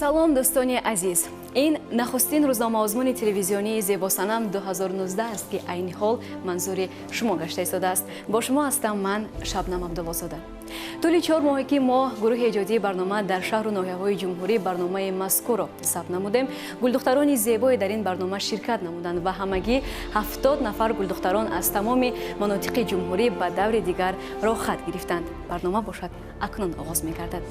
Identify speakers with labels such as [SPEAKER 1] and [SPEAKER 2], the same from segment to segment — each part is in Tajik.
[SPEAKER 1] Салом, дӯстони азиз! Ин нахустин рӯзномаозмуни телевизионии «Зебосанам 2019» аст, ки айни ҳол манзури шумо гашта истодааст. Бо шумо ҳастам ман, Шабнам Абдуллозода. Тӯли 4 моҳе ки мо, гурӯҳи эҷодии барнома, дар шаҳру ноҳияҳои ҷумҳурӣ барномаи мазкурро сабт намудем, гулдухтарони зебое дар ин барнома ширкат намуданд ва ҳамагӣ 70 нафар гулдухтарон аз тамоми манотиқи ҷумҳурӣ ба даври дигар роҳхат гирифтанд. Барнома бошад, акнун оғоз мегардад.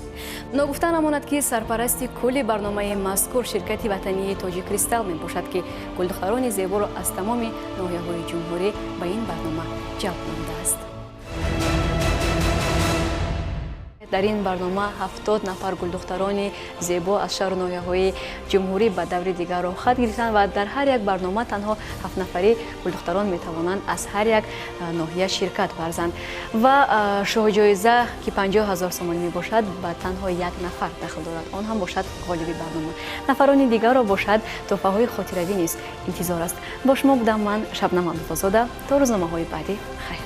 [SPEAKER 1] Ногуфта намонад, ки сарпарасти кулли барномаи мазкур ширкати ватании «Тоҷиккристал» мебошад, ки гулдухтарони зеборо аз тамоми ноҳияҳои ҷумҳурӣ ба ин барнома ҷалб намудааст. Дар ин барнома 70 нафар гулдухтарони зебо аз шаҳру ноҳияҳои ҷумҳурӣ ба даври дигар роҳхат гирифтанд ва дар ҳар як барнома танҳо ҳафтнафари гулдухтарон метавонанд аз ҳар як ноҳия ширкат варзанд ва шоҳҷоиза, ки 50 000 сомонӣ мебошад, ба танҳо як нафар дахл дорад, он ҳам бошад ғолиби барнома. Нафарони дигарро бошад, тӯҳфаҳои хотиравӣ низ интизор аст. Бо шумо будам ман, Шабнам Абдуллозода. То рӯзномаҳои баъдӣ хайр.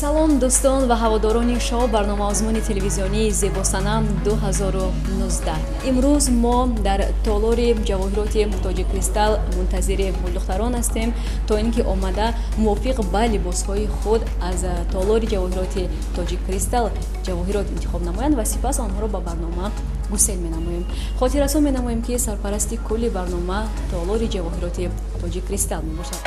[SPEAKER 1] Салом, дӯстон ва ҳаводорони шоу барномаозмуни телевизионии «Зебосанам 2019». Имрӯз мо дар толори ҷавоҳироти «Тоҷиккристал» мунтазири гулдухтарон ҳастем, то ин ки омада мувофиқ ба либосҳои худ аз толори ҷавоҳироти «Тоҷиккристал» ҷавоҳирот интихоб намоянд ва сипас онҳоро ба барнома гусел менамоем. Хотиррасон менамоем, ки сарпарасти кулли барнома толори ҷавоҳироти «Тоҷиккристал» мебошад.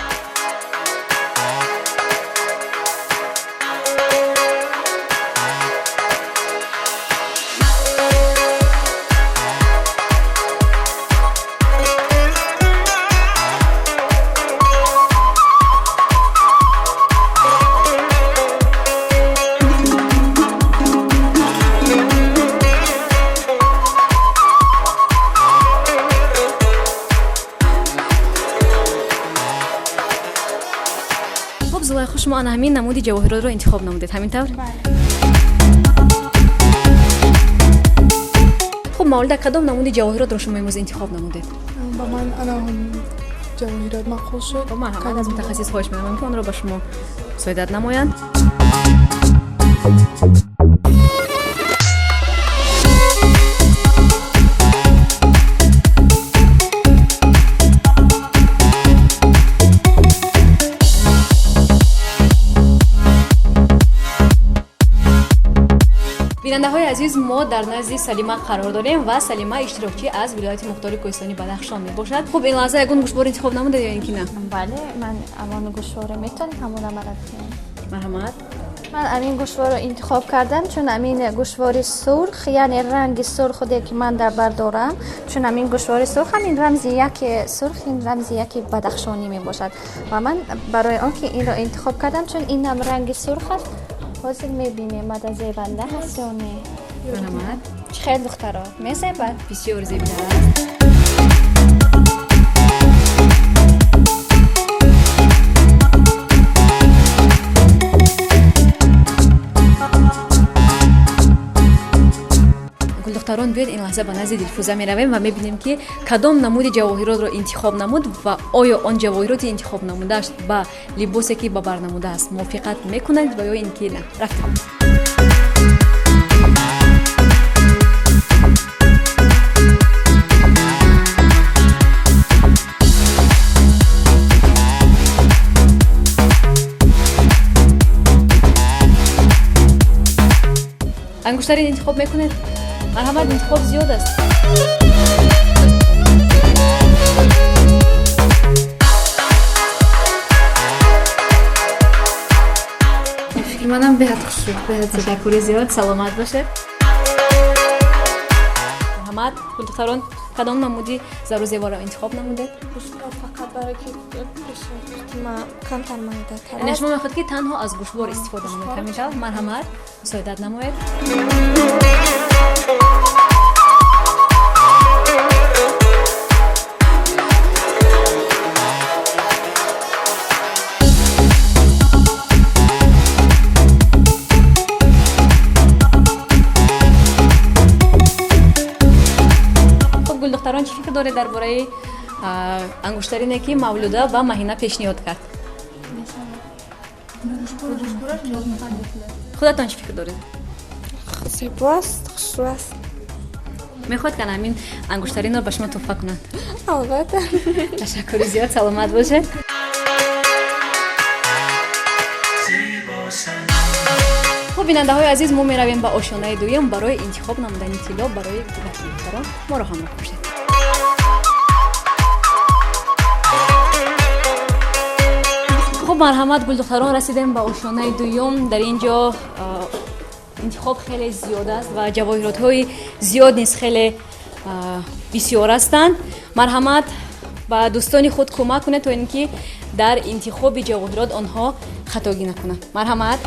[SPEAKER 1] Хуб, Зулайхо, шумо ана ҳамин намуди ҷавоҳиротро интихоб намудед, ҳамин тавр? Хуб, Мавлуда, кадом намуди ҷавоҳиротро шумо имрӯз интихоб намудед?
[SPEAKER 2] Ба ман ана ҷавоҳирот маъқул шуд.
[SPEAKER 1] Марҳамат, аз мутахассис хоҳиш менамоем, ки онро ба шумо мусоидат намоянд. Бинандаҳои азиз, мо дар назди Салима қарор дорем ва Салима иштирокчӣ аз вилояти мухтори кӯҳистони Бадахшон мебошад. Хуб, ин лаҳза ягон гӯшвор интихоб намудед ё ин ки на?
[SPEAKER 3] Бале, ман амон гӯшвора метавонем ҳамона мара диҳем.
[SPEAKER 1] Марҳамат.
[SPEAKER 3] Ман амин гӯшворро интихоб кардам, чун амин гӯшвори сурх, яъне ранги сурх худе ки ман дар бар дорам, чун амин гӯшвори сурх ҳамин рамзи яке сурх, ин рамзи яки бадахшонӣ мебошад ва ман барои он ки инро интихоб кардам, чун инам ранги сурх аст. Ҳозир мебинем, мада зебанда ҳаст ё не.
[SPEAKER 1] Марҳамат.
[SPEAKER 3] Чӣ хел, духтаро, мезебад?
[SPEAKER 1] Бисёр зебида аст. Гулдухтарон, биёед, ин лаҳза ба назди Дилфӯза меравем ва мебинем, ки кадом намуди ҷавоҳиротро интихоб намуд ва оё он ҷавоҳироти интихоб намудааш ба либосе, ки ба бар намудааст, мувофиқат мекунад ва ё ин ки на. Рафтем. Ангуштарин интихоб мекунед? Марҳамат, интихоб зиёд аст.
[SPEAKER 4] Фикри манам беҳад хуш шуд, беҳад.
[SPEAKER 1] Ташаккури зиёд, саломат бошед. Марҳамат, гулдухтарон, кадом намуди зару зеворро интихоб намудед?
[SPEAKER 4] Гӯшвор фақат барои ки ма камтар майдатар.
[SPEAKER 1] Яъне шумо мехоҳед, ки танҳо аз гӯшвор истифода намоед, ҳамин тавр? Марҳамат, мусоидат намоед. Хуб, гулдухтарон, чӣ фикр доред дар бораи ангуштарине, ки Мавлуда ва Маҳина пешниҳод кард? Худатон чӣ фикр доред?
[SPEAKER 4] Зебо аст, хушрӯ аст.
[SPEAKER 1] Мехоҳед, ки ҳамин ангуштаринро ба шумо туҳфа кунанд?
[SPEAKER 4] Албатта.
[SPEAKER 1] Ташаккури зиёд, саломат бошед. Хуб, бинандаҳои азиз, мо меравем ба ошёнаи дуюм барои интихоб намудани тилло барои дигар духтарон. Моро ҳамроҳ бошед. Хуб, марҳамат, гулдухтарон, расидем ба ошёнаи дуюм. Дар ин ҷо интихоб хеле зиёд аст ва ҷавоҳиротҳои зиёд низ хеле бисёр ҳастанд. Марҳамат, ба дӯстони худ кӯмак кунед, то ин ки дар интихоби ҷавоҳирот онҳо хатогӣ накунанд. Марҳамат.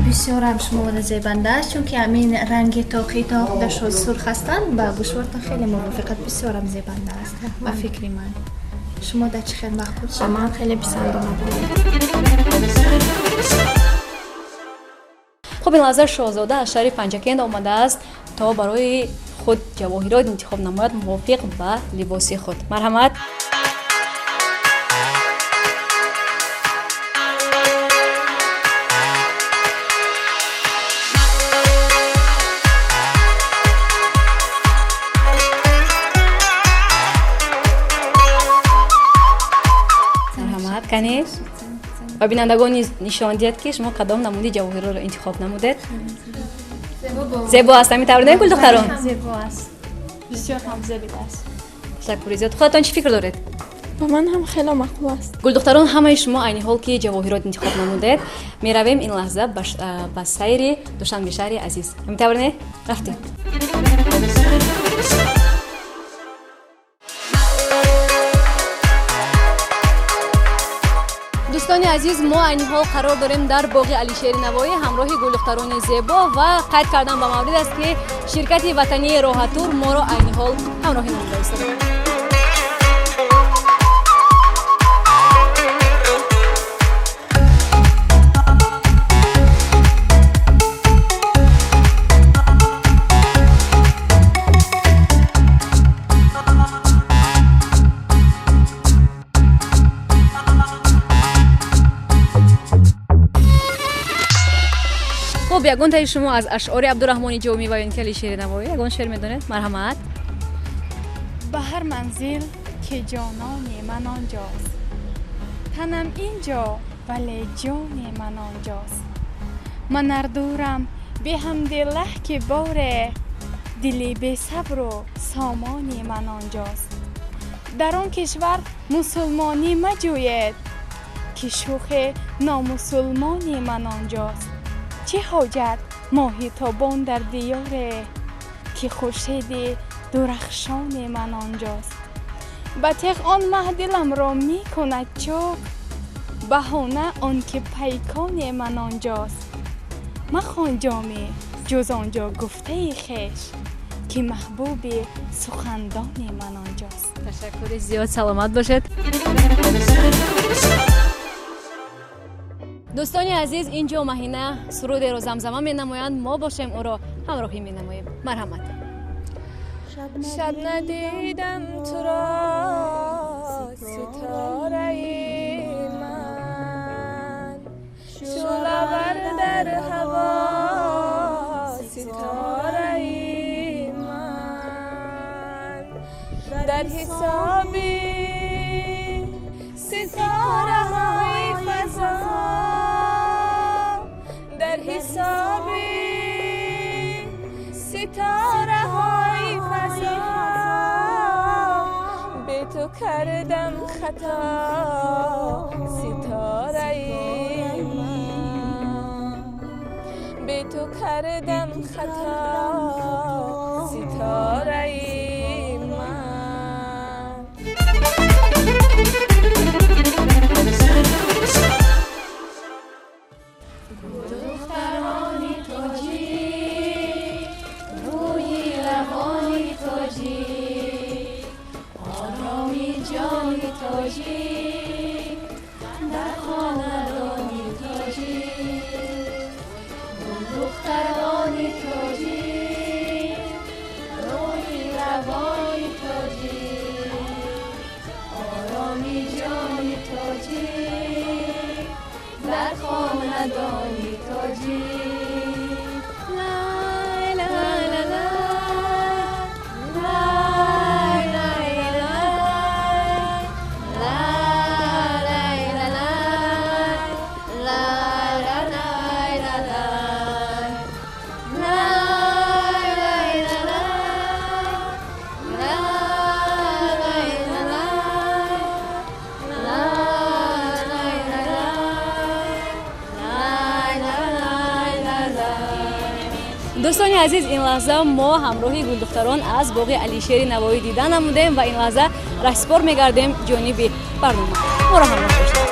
[SPEAKER 3] Бисёрам шуморо зебанда аст, чунки ҳамин ранги тоқи тоқдашо сурх ҳастанд, ба гӯшвортон хеле мувофиқат, бисёрам зебанда аст ба фикри ман. Шумо дар чӣ хел маъқул
[SPEAKER 4] Ба
[SPEAKER 3] шуд?
[SPEAKER 4] ман хеле писанд омад.
[SPEAKER 1] Хуб, ин лаҳза Шоҳзода аз шаҳри Панҷакент омадааст, то барои худ ҷавоҳирот интихоб намояд мувофиқ ба либоси худ. Марҳамат. Марҳамат, канӣ, ба бинандагон низ нишон диҳед, ки шумо кадом намуди ҷавоҳиротро интихоб намудед. Зебо аст, ҳамин тавр не, гулдухтарон?
[SPEAKER 3] Зебо аст.
[SPEAKER 2] Бисёр ҳам зебида аст.
[SPEAKER 1] Ташаккури зиёд. Худатон чӣ фикр доред?
[SPEAKER 2] Ба ман ҳам хеле маъқул аст.
[SPEAKER 1] Гулдухтарон, ҳамаи шумо айни ҳол ки ҷавоҳирот интихоб намудед, меравем ин лаҳза ба сайри Душанбе шаҳри азиз, ҳамин тавр не? Рафтем. Дӯстони азиз, мо айни ҳол қарор дорем дар боғи Алишери Навоӣ ҳамроҳи гулдухтарони зебо ва қайд кардан ба маврид аст, ки ширкати ватании Роҳатур моро айни ҳол ҳамроҳӣ намуда истодааст. Хуб, ягон таи шумо аз ашъори Абдураҳмони Ҷомӣ ва ё ин ки Алишери Навоӣ ягон шеър медонед? Марҳамат.
[SPEAKER 5] Ба ҳар манзил ки ҷонони ман онҷост, танам инҷо, вале ҷони ман онҷост. Ман ар дурам беҳамдиллаҳ, ки боре дили бесабру сомони ман онҷост. Дар он кишвар мусулмонӣ маҷӯед, ки шӯхе номусулмони ман онҷост. Чӣ ҳоҷат моҳи тобон дар диёре, ки хуршеди дурахшони ман онҷост. Ба теғ он маҳ диламро мекунад чок, баҳона он ки пайкони ман онҷост. Махон ҷомӣ ҷуз он ҷо гуфтаи хеш, ки маҳбуби сухандони ман онҷост.
[SPEAKER 1] Ташаккури зиёд, саломат бошед. Дӯстони азиз, ин ҷо Маҳина сурудеро замзама менамоянд, мо бошем, ӯро ҳамроҳӣ менамоем. Марҳамат.
[SPEAKER 2] Шаб надидам туро, ситораи ман, шӯълавар дар ҳаво, ситораи ман, дар ҳисоби ситораҳои фазо, дар ҳисоби ситораҳои фазо бе ту.
[SPEAKER 4] کردم خطا ستاره من، به تو کردم خطا ستاره من.
[SPEAKER 3] دختران تاجیک، روی روان تاجیک، آرامی جان تاجیک، در خاندان تاجیک. دختران تاجیک، روی روان تاجیک، آرامی جان تاجیک، در خاندان تاجیک. لا لا لا لا لا لا لا لا لا لا لا لا لا
[SPEAKER 1] Дӯстони азиз, ин лаҳза мо ҳамроҳи гулдухтарон аз боғи Алишери Навоӣ дида намудем ва ин лаҳза раҳсипор мегардем ҷониби барнома. Моро ҳамроҳ бошед.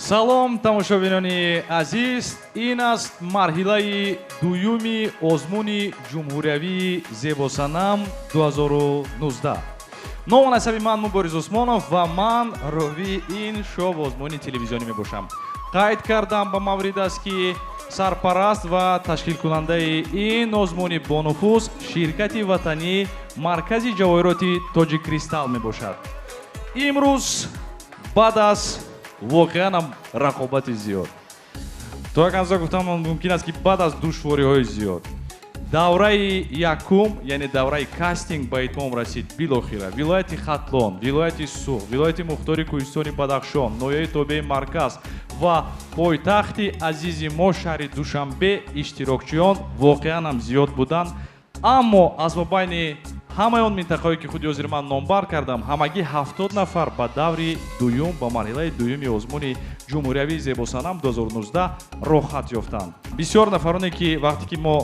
[SPEAKER 6] Салом, тамошобинони азиз, ин аст марҳилаи дуюми озмуни ҷумҳуриявии Зебосанам 2019. Ному насаби ман Мубориз Усмонов ва ман ровии ин шоу озмуни телевизионӣ мебошам. Қайд кардам ба маврид аст, ки сарпараст ва ташкилкунандаи ин озмуни бонуфуз ширкати ватанӣ Маркази ҷавоҳироти Тоҷиккристал мебошад. Имрӯз баъд аз воқеан ҳам рақобати зиёд, то як андоза гуфтам мумкин аст, ки баъд аз душвориҳои зиёд, давраи якум, яъне давраи кастинг ба итмом расид. Билохира вилояти Хатлон, вилояти Суғд, вилояти мухтори кӯҳистони Бадахшон, ноҳияи тобеи марказ ва пойтахти азизи мо шаҳри Душанбе иштирокчиён воқеан ҳам зиёд буданд. Аммо аз мобайни ҳамаи он минтақаҳое, ки худи ҳозир ман номбар кардам, ҳамагӣ 70 нафар ба даври дуюм, ба марҳилаи дуюми озмуни ҷумҳуриявии Зебосанам 2019 роҳхат ёфтанд. Бисёр нафароне, ки вақте ки мо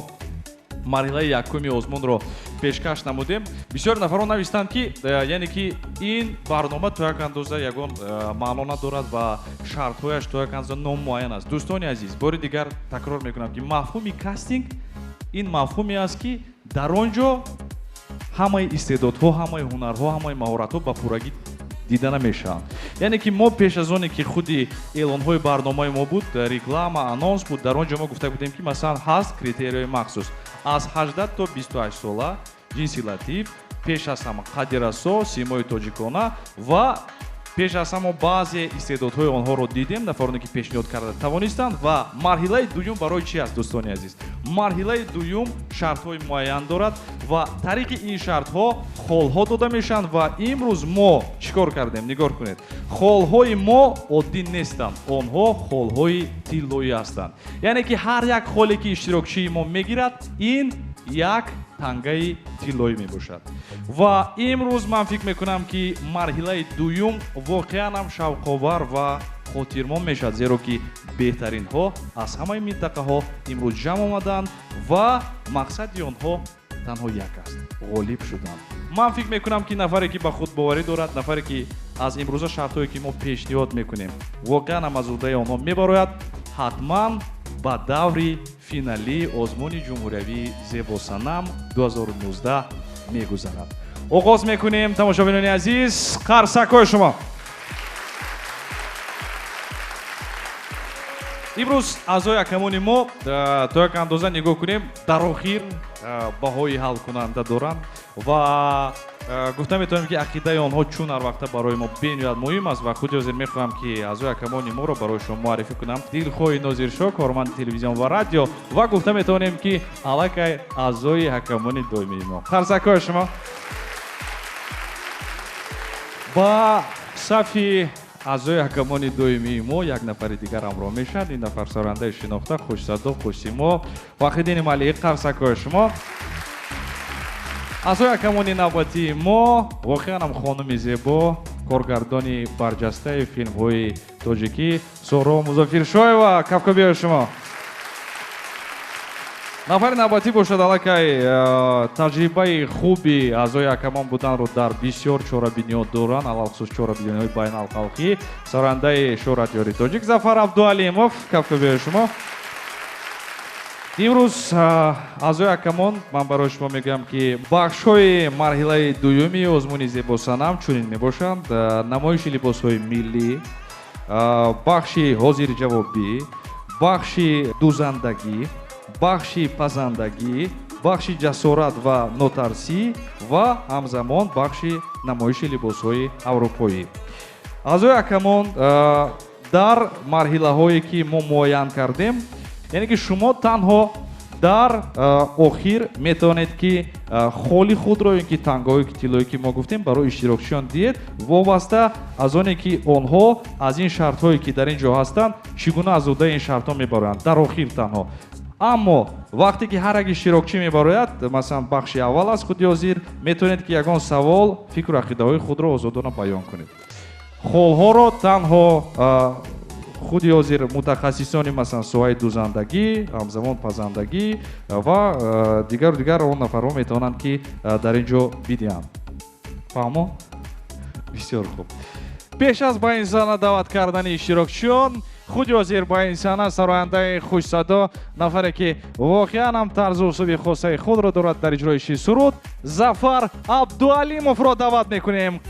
[SPEAKER 6] марҳилаи якуми озмунро пешкаш намудем, бисёр нафарон навиштанд, ки яъне ки ин барнома то як андоза ягон маъно надорад ва шартҳояш то як андоза номуайян аст. Дӯстони азиз, бори дигар такрор мекунам, ки мафҳуми кастинг ин мафҳуме аст, ки дар он ҷо ҳамаи истеъдодҳо, ҳамаи ҳунарҳо, ҳамаи маҳоратҳо ба пуррагӣ дида намешаванд. Яъне ки мо пеш аз оне ки худи эълонҳои барномаи мо буд, реклама, анонс буд, дар он ҷо мо гуфта будем, ки масалан ҳаст критерияи махсус: аз 18 то 28 сола, ҷинси латиф, пеш аз ҳама қадди расо, симои тоҷикона. Ва пеш аз ҳама баъзе истеъдодҳои онҳоро дидем, нафароне ки пешниҳод карда тавонистанд. Ва марҳилаи дуюм барои чи аст, дӯстони азиз? Марҳилаи дуюм шартҳои муайян дорад ва тариқи ин шартҳо холҳо дода мешаванд. Ва имрӯз мо чӣ кор кардем? Нигоҳ кунед, холҳои мо оддӣ нестанд, онҳо холҳои тиллоӣ ҳастанд. Яъне ки ҳар як холе ки иштирокчии мо мегирад, ин як тангаи тиллоӣ мебошад. Ва имрӯз ман фикр мекунам, ки марҳилаи дуюм воқеан ҳам шавқовар ва хотирмон мешавад, зеро ки беҳтаринҳо аз ҳамаи минтақаҳо имрӯз ҷамъ омаданд ва мақсади онҳо танҳо як аст: ғолиб шудан. Ман фикр мекунам, ки нафаре ки ба худбоварӣ дорад, нафаре ки аз имрӯза шартҳое ки мо пешниҳод мекунем воқеан ҳам аз уҳдаи онҳо мебарояд, ҳатман ба даври финалии озмуни ҷумҳуриявии Зебосанам 2019 мегузарад. Оғоз мекунем, тамошобинони азиз, қарсакҳои шумо. Имрӯз аъзои ҳакамони мо то як андоза нигоҳ кунем, дар охир баҳои ҳалкунанда доранд ва гуфта метавонем, ки ақидаи онҳо чун ҳар вақта барои мо бениҳоят муҳим аст. Ва худи ҳозир мехоҳам, ки аъзои ҳакамони моро барои шумо муаррифӣ кунам. Дилхоҳи Нозиршоҳ, корманди телевизион ва радио, ва гуфта метавонем, ки аллакай аъзои ҳакамони доимии мо. Қарсакҳои шумо. Ба сафи Аъзои ҳакамони доимии мо як нафари дигар ҳамроҳ мешаванд. Ин нафар сарояндаи шинохта, хушсадо, хушсимо Ваҳиддини Малик. Қарсакҳои шумо. Аъзои ҳакамони навбатии мо воқеан ҳам хонуми зебо, коргардони барҷастаи филмҳои тоҷикӣ Соро Музофиршоева. Кафкобиҳои шумо. Нафари навбатӣ бошад аллакай таҷрибаи хуби аъзои ҳакамон буданро дар бисёр чорабиниҳо доранд, алалхусус чорабиниҳои байналхалқӣ, сарояндаи шӯҳратёри тоҷик Зафар Абдуалимов. Кафкобиҳои шумо. Имрӯз аъзои ҳакамон ман барои шумо мегӯям, ки бахшҳои марҳилаи дуюми озмуни зебосанам чунин мебошанд: намоиши либосҳои миллӣ, бахши ҳозирҷавобӣ, бахши дузандагӣ, бахши пазандагӣ, бахши ҷасорат ва нотарсӣ ва ҳамзамон бахши намоиши либосҳои аврупоӣ. Аъзои ҳакамон дар марҳилаҳое ки мо муайян кардем, яъне ки шумо танҳо дар охир метавонед ки холи худро ё ки тангаҳое ки тиллое ки мо гуфтем барои иштирокчиён диҳед, вобаста аз оне ки онҳо аз ин шартҳое ки дар ин ҷо ҳастанд чӣ гуна аз уҳдаи ин шартҳо мебароянд дар охир танҳо. Аммо вақте ки ҳар як иштирокчӣ мебарояд, масалан бахши аввал аз худи ҳозир, метавонед ки ягон савол, фикру ақидаҳои худро озодона баён кунед. Холҳоро танҳо худи ҳозир мутахассисони масалан соҳаи дузандагӣ, ҳамзамон пазандагӣ ва дигару дигар он нафарҳо метавонанд ки дар ин ҷо бидиҳанд. Фаҳмо? Бисёр хуб. Пеш аз ба ин саҳна даъват кардани иштирокчиён, худи ҳозир ба ин саҳна сарояндаи хушсадо, нафаре ки воқеан ҳам тарзу услуби хосаи худро дорад дар иҷроиши суруд, Зафар Абдуалимовро даъват мекунем.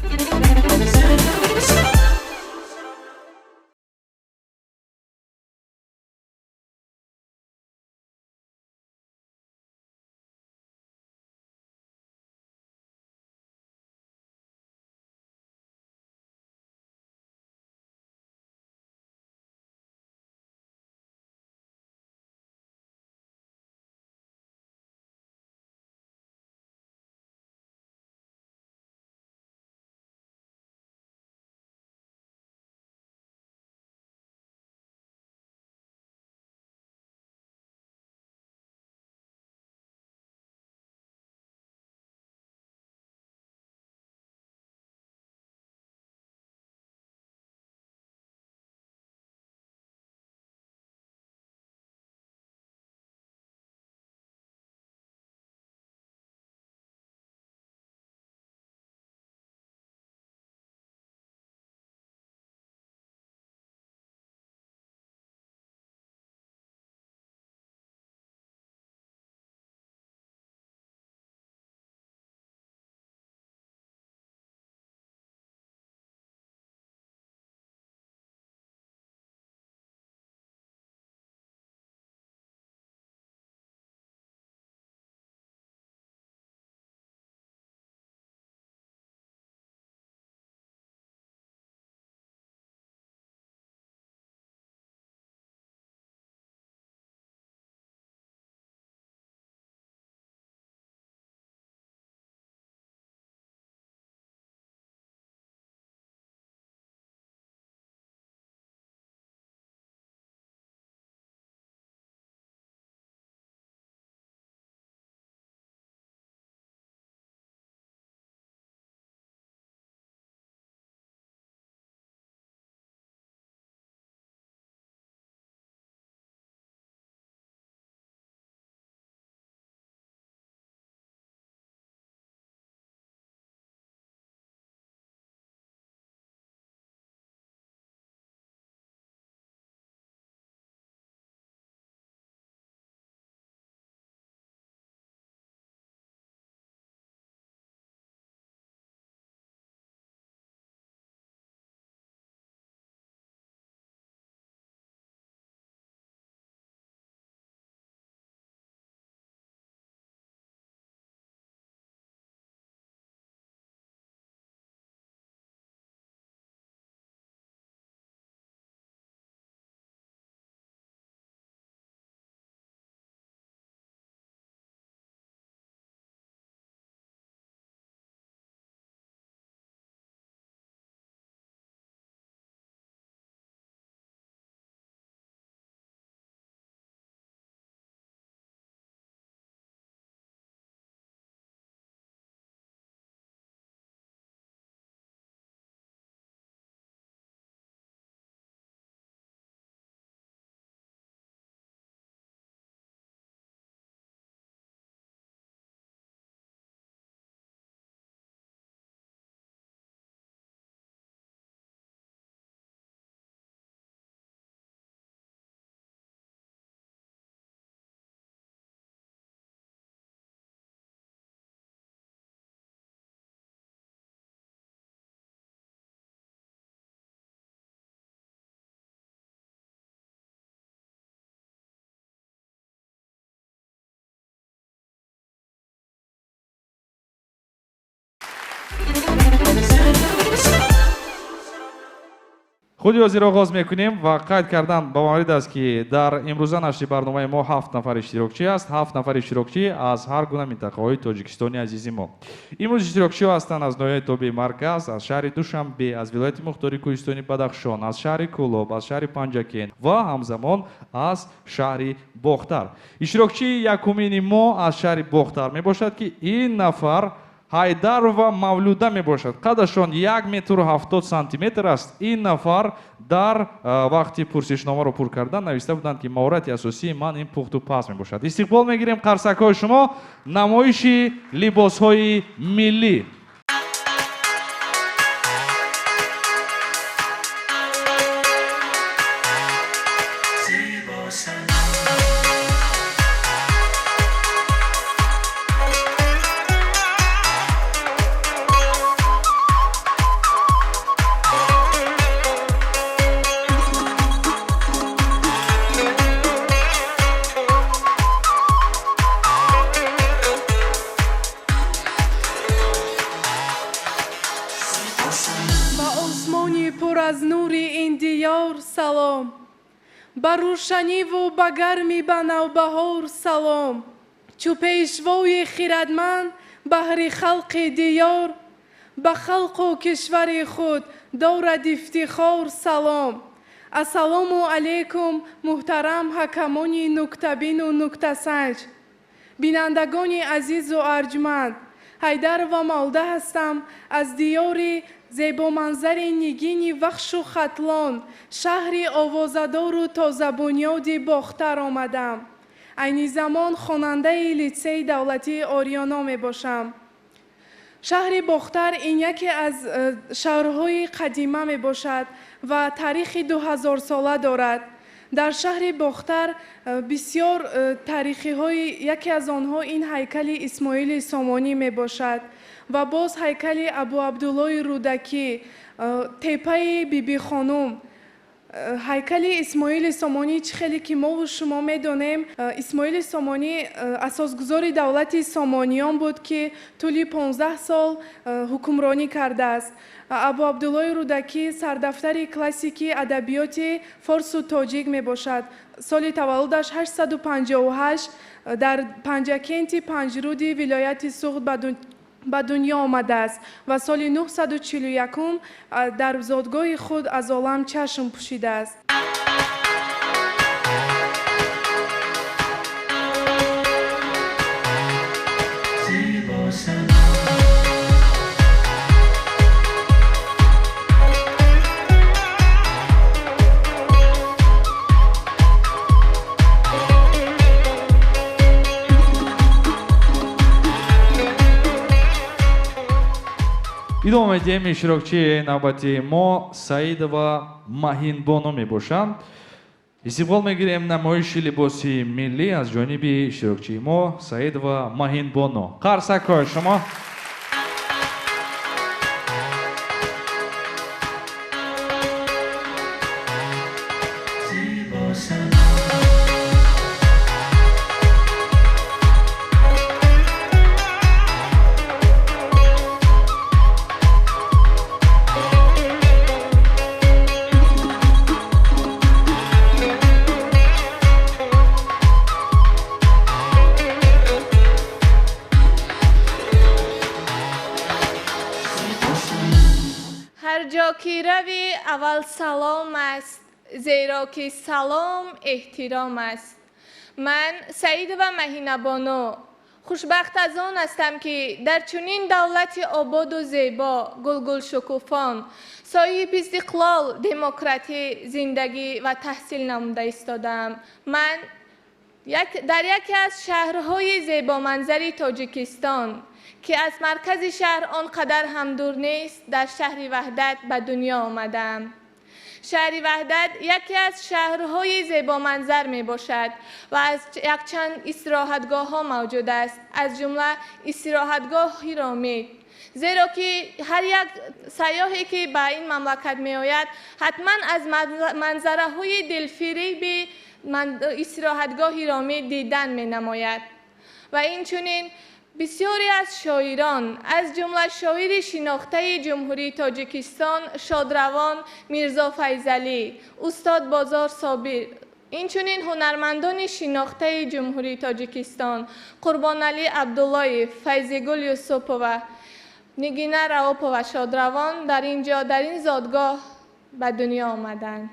[SPEAKER 6] Худи ҳозир оғоз мекунем ва қайд кардан ба маврид аст, ки дар имрӯза нашри барномаи мо 7 нафар иштирокчӣ аст. 7 нафар иштирокчӣ аз ҳар гуна минтақаҳои Тоҷикистони азизи мо. Имрӯз иштирокчиҳо ҳастанд аз ноҳияи тобеи марказ, аз шаҳри Душанбе, аз вилояти мухтори Кӯҳистони Бадахшон, аз шаҳри Кӯлоб, аз шаҳри Панҷакент ва ҳамзамон аз шаҳри Бохтар. Иштирокчии якумини мо аз шаҳри Бохтар мебошад, ки ин нафар Ҳайдарова Мавлуда мебошад. Қадашон 1 метру 70 сантиметр аст. Ин нафар дар вақти пурсишномаро пур кардан нависта буданд, ки маҳорати асосии ман ин пухту паз мебошад. Истиқбол мегирем қарсакҳои шумо. Намоиши либосҳои миллӣ.
[SPEAKER 2] Ба рӯшаниву ба гарми ба навбаҳор салом. Чу пешвои хирадманд баҳри халқи диёр, ба халқу кишвари худ дорад ифтихор салом. Ассалому алайкум, муҳтарам ҳакамони нуктабину нуктасанҷ, бинандагони азизу арҷманд. Ҳайдарова Мавлуда ҳастам аз диёри зебоманзари нигини Вахшу Хатлон, шаҳри овозадору тозабунёди Бохтар омадам. Айни замон хонандаи литсейи давлатии Ориёно мебошам. Шаҳри Бохтар ин яке аз шаҳрҳои қадима мебошад ва таърихи 2000-сола дорад. Дар шаҳри Бохтар бисёр таърихиҳои, яке аз онҳо ин ҳайкали Исмоили Сомонӣ мебошад ва боз ҳайкали Абу Абдуллои Рӯдакӣ, теппаи Бибихонум. Ҳайкали Исмоили Сомонӣ чӣ хеле ки мову шумо медонем, Исмоили Сомонӣ асосгузори давлати Сомониён буд, ки тӯли 15 сол ҳукмронӣ кардааст. Абу Абдуллои Рӯдакӣ сардафтари классикии адабиёти форсу тоҷик мебошад. Соли таваллудаш 858 дар Панҷакенти Панҷруди вилояти Суғд ба дунё омадааст ва соли 941 дар зодгоҳи худ аз олам чашм пӯшидааст.
[SPEAKER 6] Идома медиҳем. Иштирокчии навбати мо Саидова Маҳинбоно мебошанд. Истиқбол мегирем намоиши либоси миллӣ аз ҷониби иштирокчии мо Саидова Маҳинбоно. Қарсакҳои шумо.
[SPEAKER 4] Аввал салом аст, зеро ки салом эҳтиром аст. Ман Саидова Маҳинабоно хушбахт аз он ҳастам, ки дар чунин давлати ободу зебо, гулгулшукуфон, соҳиби истиқлол, демократӣ зиндагӣ ва таҳсил намуда истодаам. Ман дар яке аз шаҳрҳои зебоманзари Тоҷикистон, ки аз маркази шаҳр он қадар ҳам дур нест, дар шаҳри Ваҳдат ба дунё омадаам. Шаҳри Ваҳдат яке аз шаҳрҳои зебоманзар мебошад ва аз якчанд истироҳатгоҳҳо мавҷуд аст, аз ҷумла истироҳатгоҳи Ромит. Зеро ки ҳар як сайёҳе ки ба ин мамлакат меояд, ҳатман аз манзараҳои дилфиреби истироҳатгоҳи Ромит дидан менамояд. Ва инчунин Бисёре аз шоирон, аз ҷумла шоири шинохтаи Ҷумҳурии Тоҷикистон шодравон Мирзо Файзалӣ, устод Бозор Собир, инчунин ҳунармандони шинохтаи Ҷумҳурии Тоҷикистон Қурбоналӣ Абдуллоев, Файзигул Юсупова, Нигина Раопова шодравон дар ин ҷо, дар ин зодгоҳ ба дунё омаданд.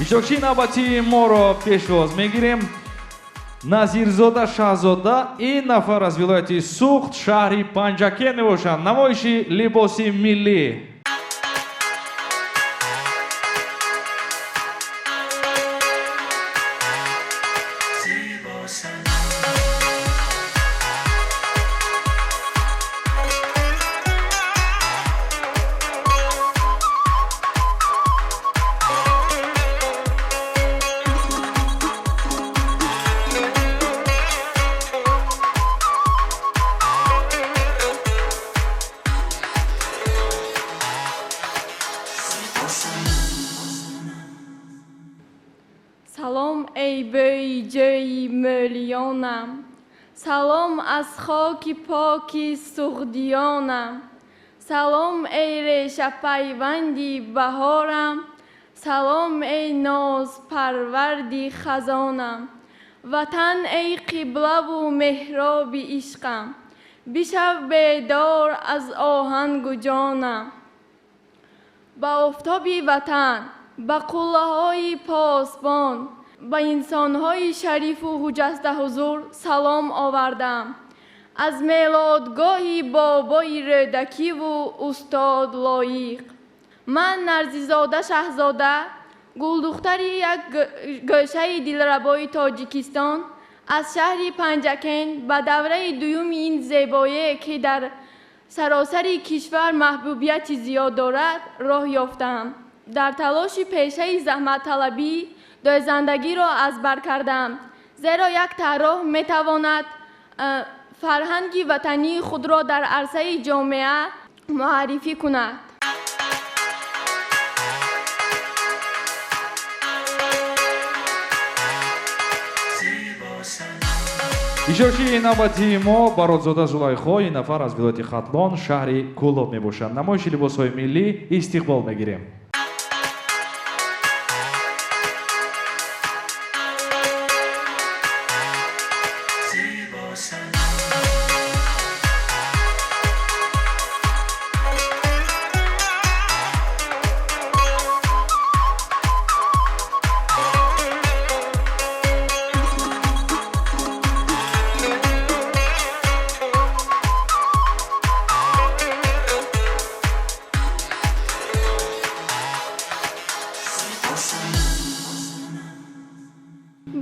[SPEAKER 6] Иштирокчии навбатии моро пешвоз мегирем. Назирзода Шаҳзода, ин нафар аз вилояти Суғд, шаҳри Панҷакент мебошанд. Намоиши либоси миллӣ.
[SPEAKER 4] Салом, эй бӯи ҷӯи мӯлиёнам, салом аз хоки поки суғдиёнам, салом, эй решапайванди баҳорам, салом, эй нозпарварди хазонам, ватан, эй қиблаву меҳроби ишқам, бишав бедор аз оҳангу ҷонам. Ба офтоби ватан, ба қуллаҳои посбон, ба инсонҳои шарифу ҳуҷҷастаҳузур салом овардам. Аз мелодгоҳи бобои Рӯдакиву устод Лоиқ. Ман Нарзизода Шаҳзода, гулдухтари як гӯшаи дилрабои Тоҷикистон, аз шаҳри Панҷакент ба давраи дуюми ин зебое, ки дар саросари кишвар маҳбубияти зиёд дорад, роҳ ёфтам. Дар талоши пешаи заҳматталабӣ дӯзандагиро аз бар кардам, зеро як тарроҳ метавонад фарҳанги ватании худро дар арсаи ҷомеа муаррифӣ кунад.
[SPEAKER 6] Иштирокчии навбатии мо Баротзода Зулайхо, ин нафар аз вилояти Хатлон, шаҳри Кӯлоб мебошанд. Намоиши либосҳои миллӣ истиқбол мегирем.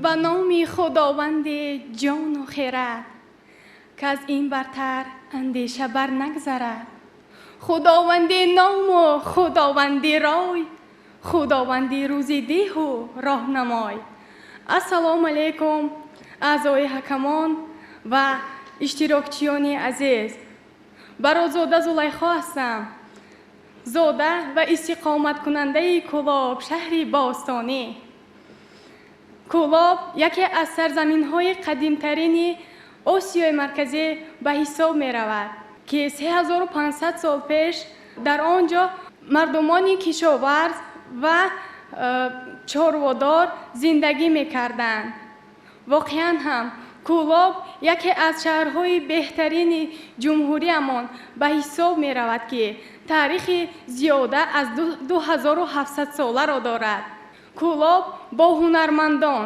[SPEAKER 5] Ба номи Худованди ҷону хирад, ки аз ин бартар андеша бар нагзарад. Худованди ному Худованди рой, Худованди рӯзи деҳу роҳнамой. Ассалому алайкум, аъзои ҳакамон ва иштирокчиёни азиз. Баротзода Зулайхо ҳастам, зода ва истиқоматкунандаи Кӯлоб, шаҳри бостонӣ. Кӯлоб яке аз сарзаминҳои қадимтарини Осиёи Марказӣ ба ҳисоб меравад, ки 3500 сол пеш дар он ҷо мардумони кишоварз ва чорводор зиндагӣ мекарданд. Воқеан ҳам Кӯлоб яке аз шаҳрҳои беҳтарини ҷумҳуриямон ба ҳисоб меравад, ки таърихи зиёда аз 2700 соларо дорад. Кӯлоб бо ҳунармандон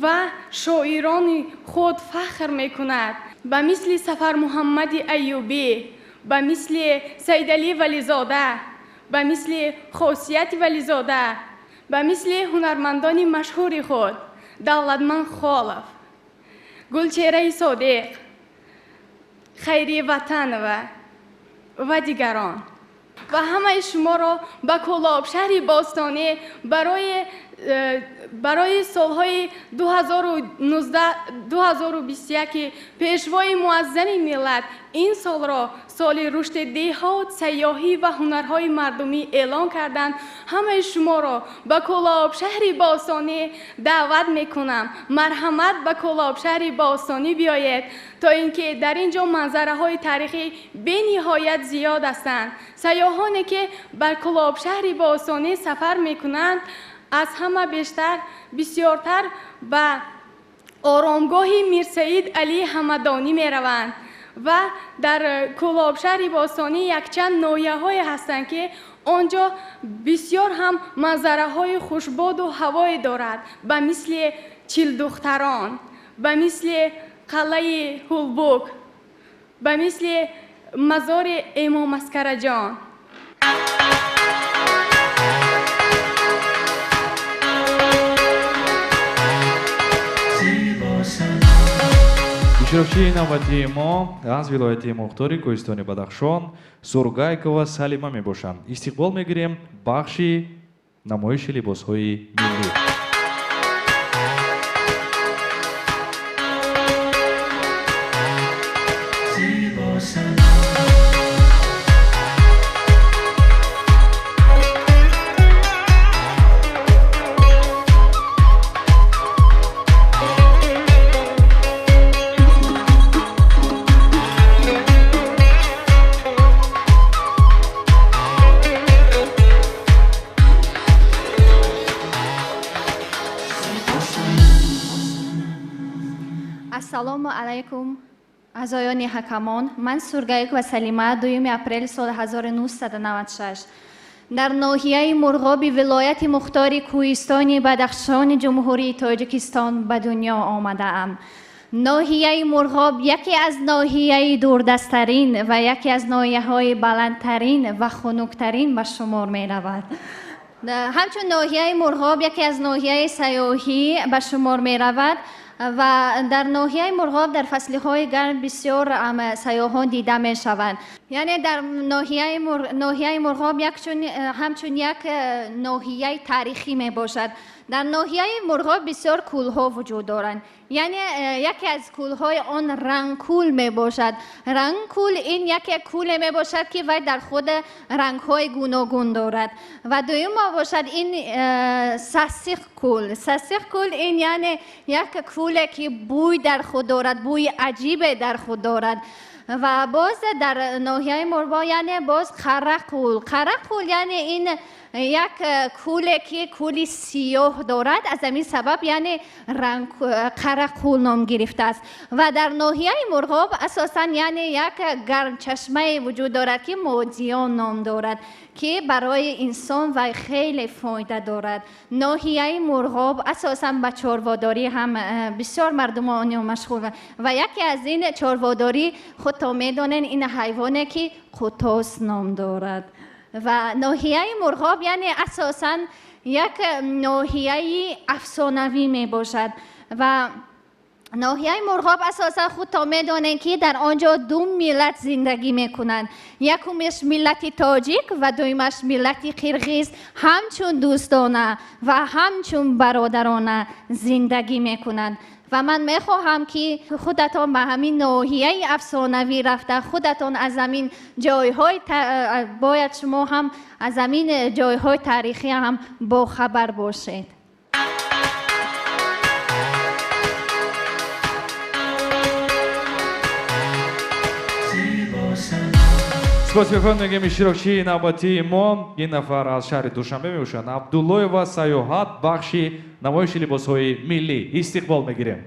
[SPEAKER 5] ва шоирони худ фахр мекунад. Ба мисли Сафармуҳаммади Аюбӣ, ба мисли Сайдалӣ Вализода, ба мисли Хосияти Вализода, ба мисли ҳунармандони машҳури худ Давлатман Холов, Гулчеҳраи Содиқ, Хайри Ватанова ва дигарон. Ва ҳамаи шуморо ба Кӯлоб, шаҳри бостонӣ, барои Барои солҳои 2019-2021 Пешвои муаззами миллат ин солро соли рушди деҳот, сайёҳӣ ва ҳунарҳои мардумӣ эълон карданд, ҳамаи шуморо ба Кӯлоб шаҳри бостонӣ даъват мекунам. Марҳамат, ба Кӯлоб шаҳри бостонӣ биёед, то ин ки дар ин ҷо манзараҳои таърихӣ бениҳоят зиёд ҳастанд. Сайёҳоне ки ба Кӯлоб шаҳри бостонӣ сафар мекунанд, аз ҳама бештар бисёртар ба оромгоҳи Мирсаид Алӣ Ҳамадонӣ мераванд ва дар Кӯлоб шаҳри бостонӣ якчанд ноҳияҳое ҳастанд, ки он ҷо бисёр ҳам манзараҳои хушбоду ҳавое дорад, ба мисли Чилдухтарон, ба мисли қалъаи Ҳулбук, ба мисли мазори Имом Аскараҷон.
[SPEAKER 6] Иштирокчии навбатии мо аз вилояти мухтори Кӯҳистони Бадахшон Сургайкова Салима мебошанд. Истиқбол мегирем бахши намоиши либосҳои миллӣ.
[SPEAKER 3] Ассалому алайкум, аъзоёни ҳакамон. Ман Сургаикова Салима, 2 апрели соли 1996 дар ноҳияи Мурғоби вилояти мухтори Кӯҳистони Бадахшони Ҷумҳурии Тоҷикистон ба дунё омадаам. Ноҳияи Мурғоб яке аз ноҳияи дурдасттарин ва яке аз ноҳияҳои баландтарин ва хунуктарин ба шумор меравад. Ҳамчун ноҳияи Мурғоб яке аз ноҳияи сайёҳӣ ба шумор меравад ва дар ноҳияи Мурғоб дар фаслҳои гарм бисёр сайёҳон дида мешаванд. Яъне дар ноҳияи Мурғоб ҳамчун як ноҳияи таърихӣ мебошад. Дар ноҳияи Мурғоб бисёр кӯлҳо вуҷуд доранд. Яъне яке аз кӯлҳои он Рангкӯл мебошад. Рангкӯл ин яке кӯле мебошад, ки вай дар худ рангҳои гуногун дорад. Ва дуюм мебошад ин Сасиқкӯл. Сасиқкӯл ин яъне як кӯле ки бӯй дар худ дорад, бӯи аҷибе дар худ дорад. Ва боз дар ноҳияи Мурғоб яъне боз Қарақӯл. Қарақӯл яъне ин як кӯле ки кӯли сиёҳ дорад, аз ҳамин сабаб яъне ранг Қарақӯл ном гирифтааст. Ва дар ноҳияи Мурғоб асосан яъне як гармчашмае вуҷуд дорад, ки Модиён ном дорад, ки барои инсон вай хеле фоида дорад. Ноҳияи Мурғоб асосан ба чорводорӣ ҳам бисёр мардумони он машғуланд ва яке аз ин чорводорӣ худто медонед ин ҳайвоне ки қутос ном дорад. Ва ноҳияи Мурғоб яъне асосан як ноҳияи афсонавӣ мебошад ва ноҳияи Мурғоб асосан худто медонед, ки дар он ҷо ду миллат зиндагӣ мекунанд. Якумаш миллати тоҷик ва дуюмаш миллати қирғиз ҳамчун дӯстона ва ҳамчун бародарона зиндагӣ мекунанд. Ва ман мехоҳам, ки худатон ба ҳамин ноҳияи афсонавӣ рафта, худатон аз ҳамин ҷойҳои бояд шумо ҳам аз ҳамин ҷойҳои таърихӣ ҳам бохабар бошед.
[SPEAKER 6] Спасибо мегӯем иштирокчии навбатии мо. Ин нафар аз шаҳри Душанбе мебошанд. Абдуллоева Саёҳат, бахши намоиши либосҳои миллӣ. Истиқбол мегирем.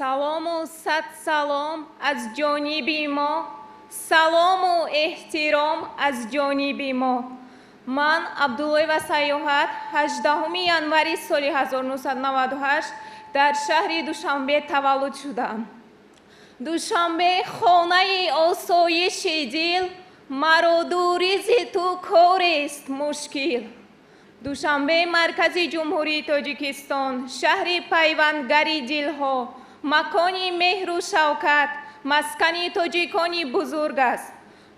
[SPEAKER 4] Салому сад салом аз ҷониби мо, Салому эҳтиром аз ҷониби мо. Ман Абдуллоева Саёҳат 18 январи соли 1998 дар шаҳри Душанбе таваллуд шудам. Душанбе хонаи осоиши дил, маро дури зи ту корест мушкил. Душанбе маркази Ҷумҳурии Тоҷикистон, шаҳри пайвандгари дилҳо, макони меҳру шавкат, маскани тоҷикони бузург аст.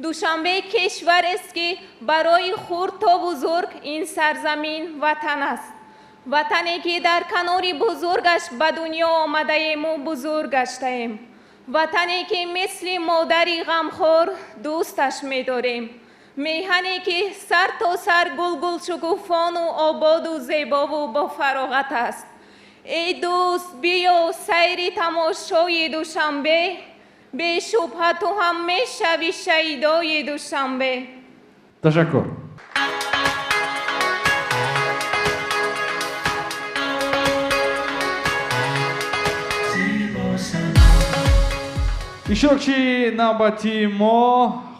[SPEAKER 4] Душанбе кишварест, ки барои хурд то бузург ин сарзамин ватан аст. Ватане ки дар канори бузургаш ба дунё омадаему бузург гаштаем. Ватане ки мисли модари ғамхор дӯсташ медорем. Меҳане ки сар то сар гулгулшукуфону ободу зебову бофароғат аст. Эй дӯст, биё сайри тамошои Душанбе, бешубҳа ту ҳам мешавӣ шайдои Душанбе.
[SPEAKER 6] Ташаккур. Иштирокчии навбатии мо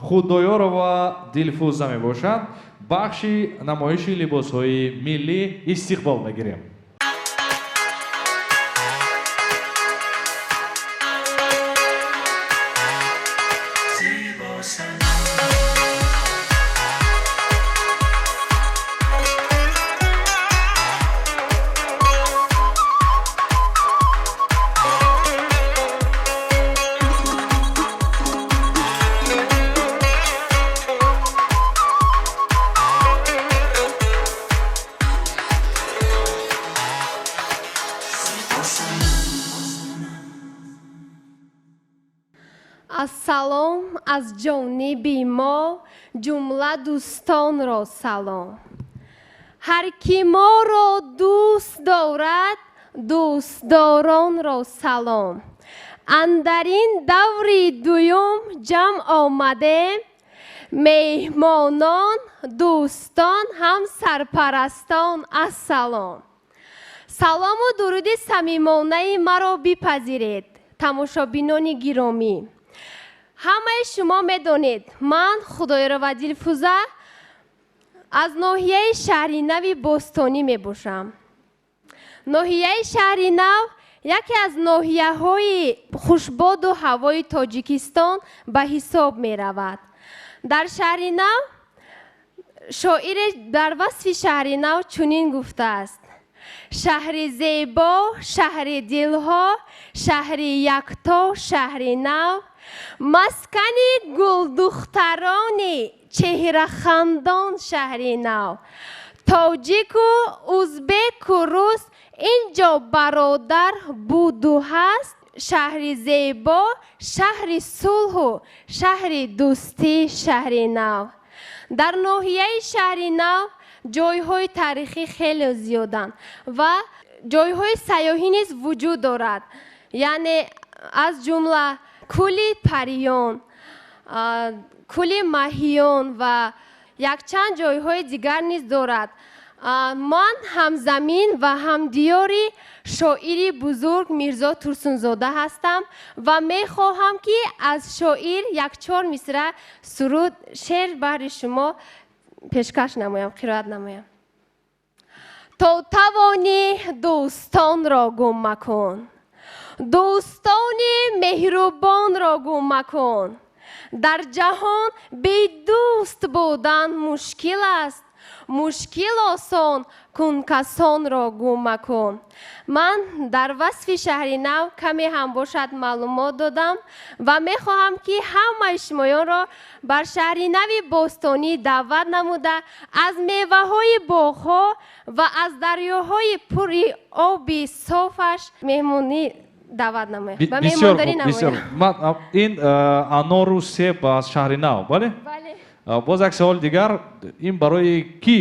[SPEAKER 6] Худоёрова Дилфуза мебошад. Бахши намоиши либосҳои миллӣ истиқбол мегирем.
[SPEAKER 5] Ассалом аз ҷониби мо ҷумла дӯстонро салом. Ҳар ки моро дӯст дорад, дӯстдоронро салом. Андар ин даври дуюм ҷамъ омадем, меҳмонон, дӯстон ҳам сарпарастон ассалом. Салому дуруди самимонаи маро бипазиред, тамошобинони гиромӣ. Ҳамаи шумо медонед, ман Худоёрова Дилфуза аз ноҳияи шаҳри нави Бостонӣ мебошам. Ноҳияи шаҳри нав яке аз ноҳияҳои хушбоду ҳавои Тоҷикистон ба ҳисоб меравад. Дар шаҳри нав шоире дар васфи шаҳри нав чунин гуфтааст: шаҳри зебо, шаҳри дилҳо, шаҳри якто, шаҳри нав, маскани гулдухтарони чеҳрахандон шаҳри нав. Тоҷику узбеку рус инҷо бародар буду ҳаст, шаҳри зебо, шаҳри сулҳу шаҳри дӯстӣ, шаҳри нав. Дар ноҳияи шаҳри нав ҷойҳои таърихӣ хеле зиёданд ва ҷойҳои сайёҳӣ низ вуҷуд дорад, яъне аз ҷумла кӯли Париён, кӯли Маҳиён ва якчанд ҷойҳои дигар низ дорад. Ман ҳамзамин ва ҳамдиёри шоири бузург Мирзо Турсунзода ҳастам ва мехоҳам, ки аз шоир якчор мисра суруд шеър баҳри шумо пешкаш намоям, қироат намоям. То тавонӣ дӯстонро гум макун, дӯстони меҳрубонро гум макун. Дар ҷаҳон бедӯст будан мушкил аст, мушкил осон кун касонро гум макун. Ман дар васфи шаҳри нав каме ҳам бошад маълумот додам ва мехоҳам, ки ҳамаи шумоёнро бар шаҳри нави Бостонӣ даъват намуда, аз меваҳои боғҳо ва аз дарёҳои пури оби софаш меҳмонӣ даъват намоям. Ба меҳмондорӣ намоям.
[SPEAKER 6] Ман ин анору себ аз шаҳри нав, бале?
[SPEAKER 5] Бале.
[SPEAKER 6] Боз як савол дигар, ин барои кӣ?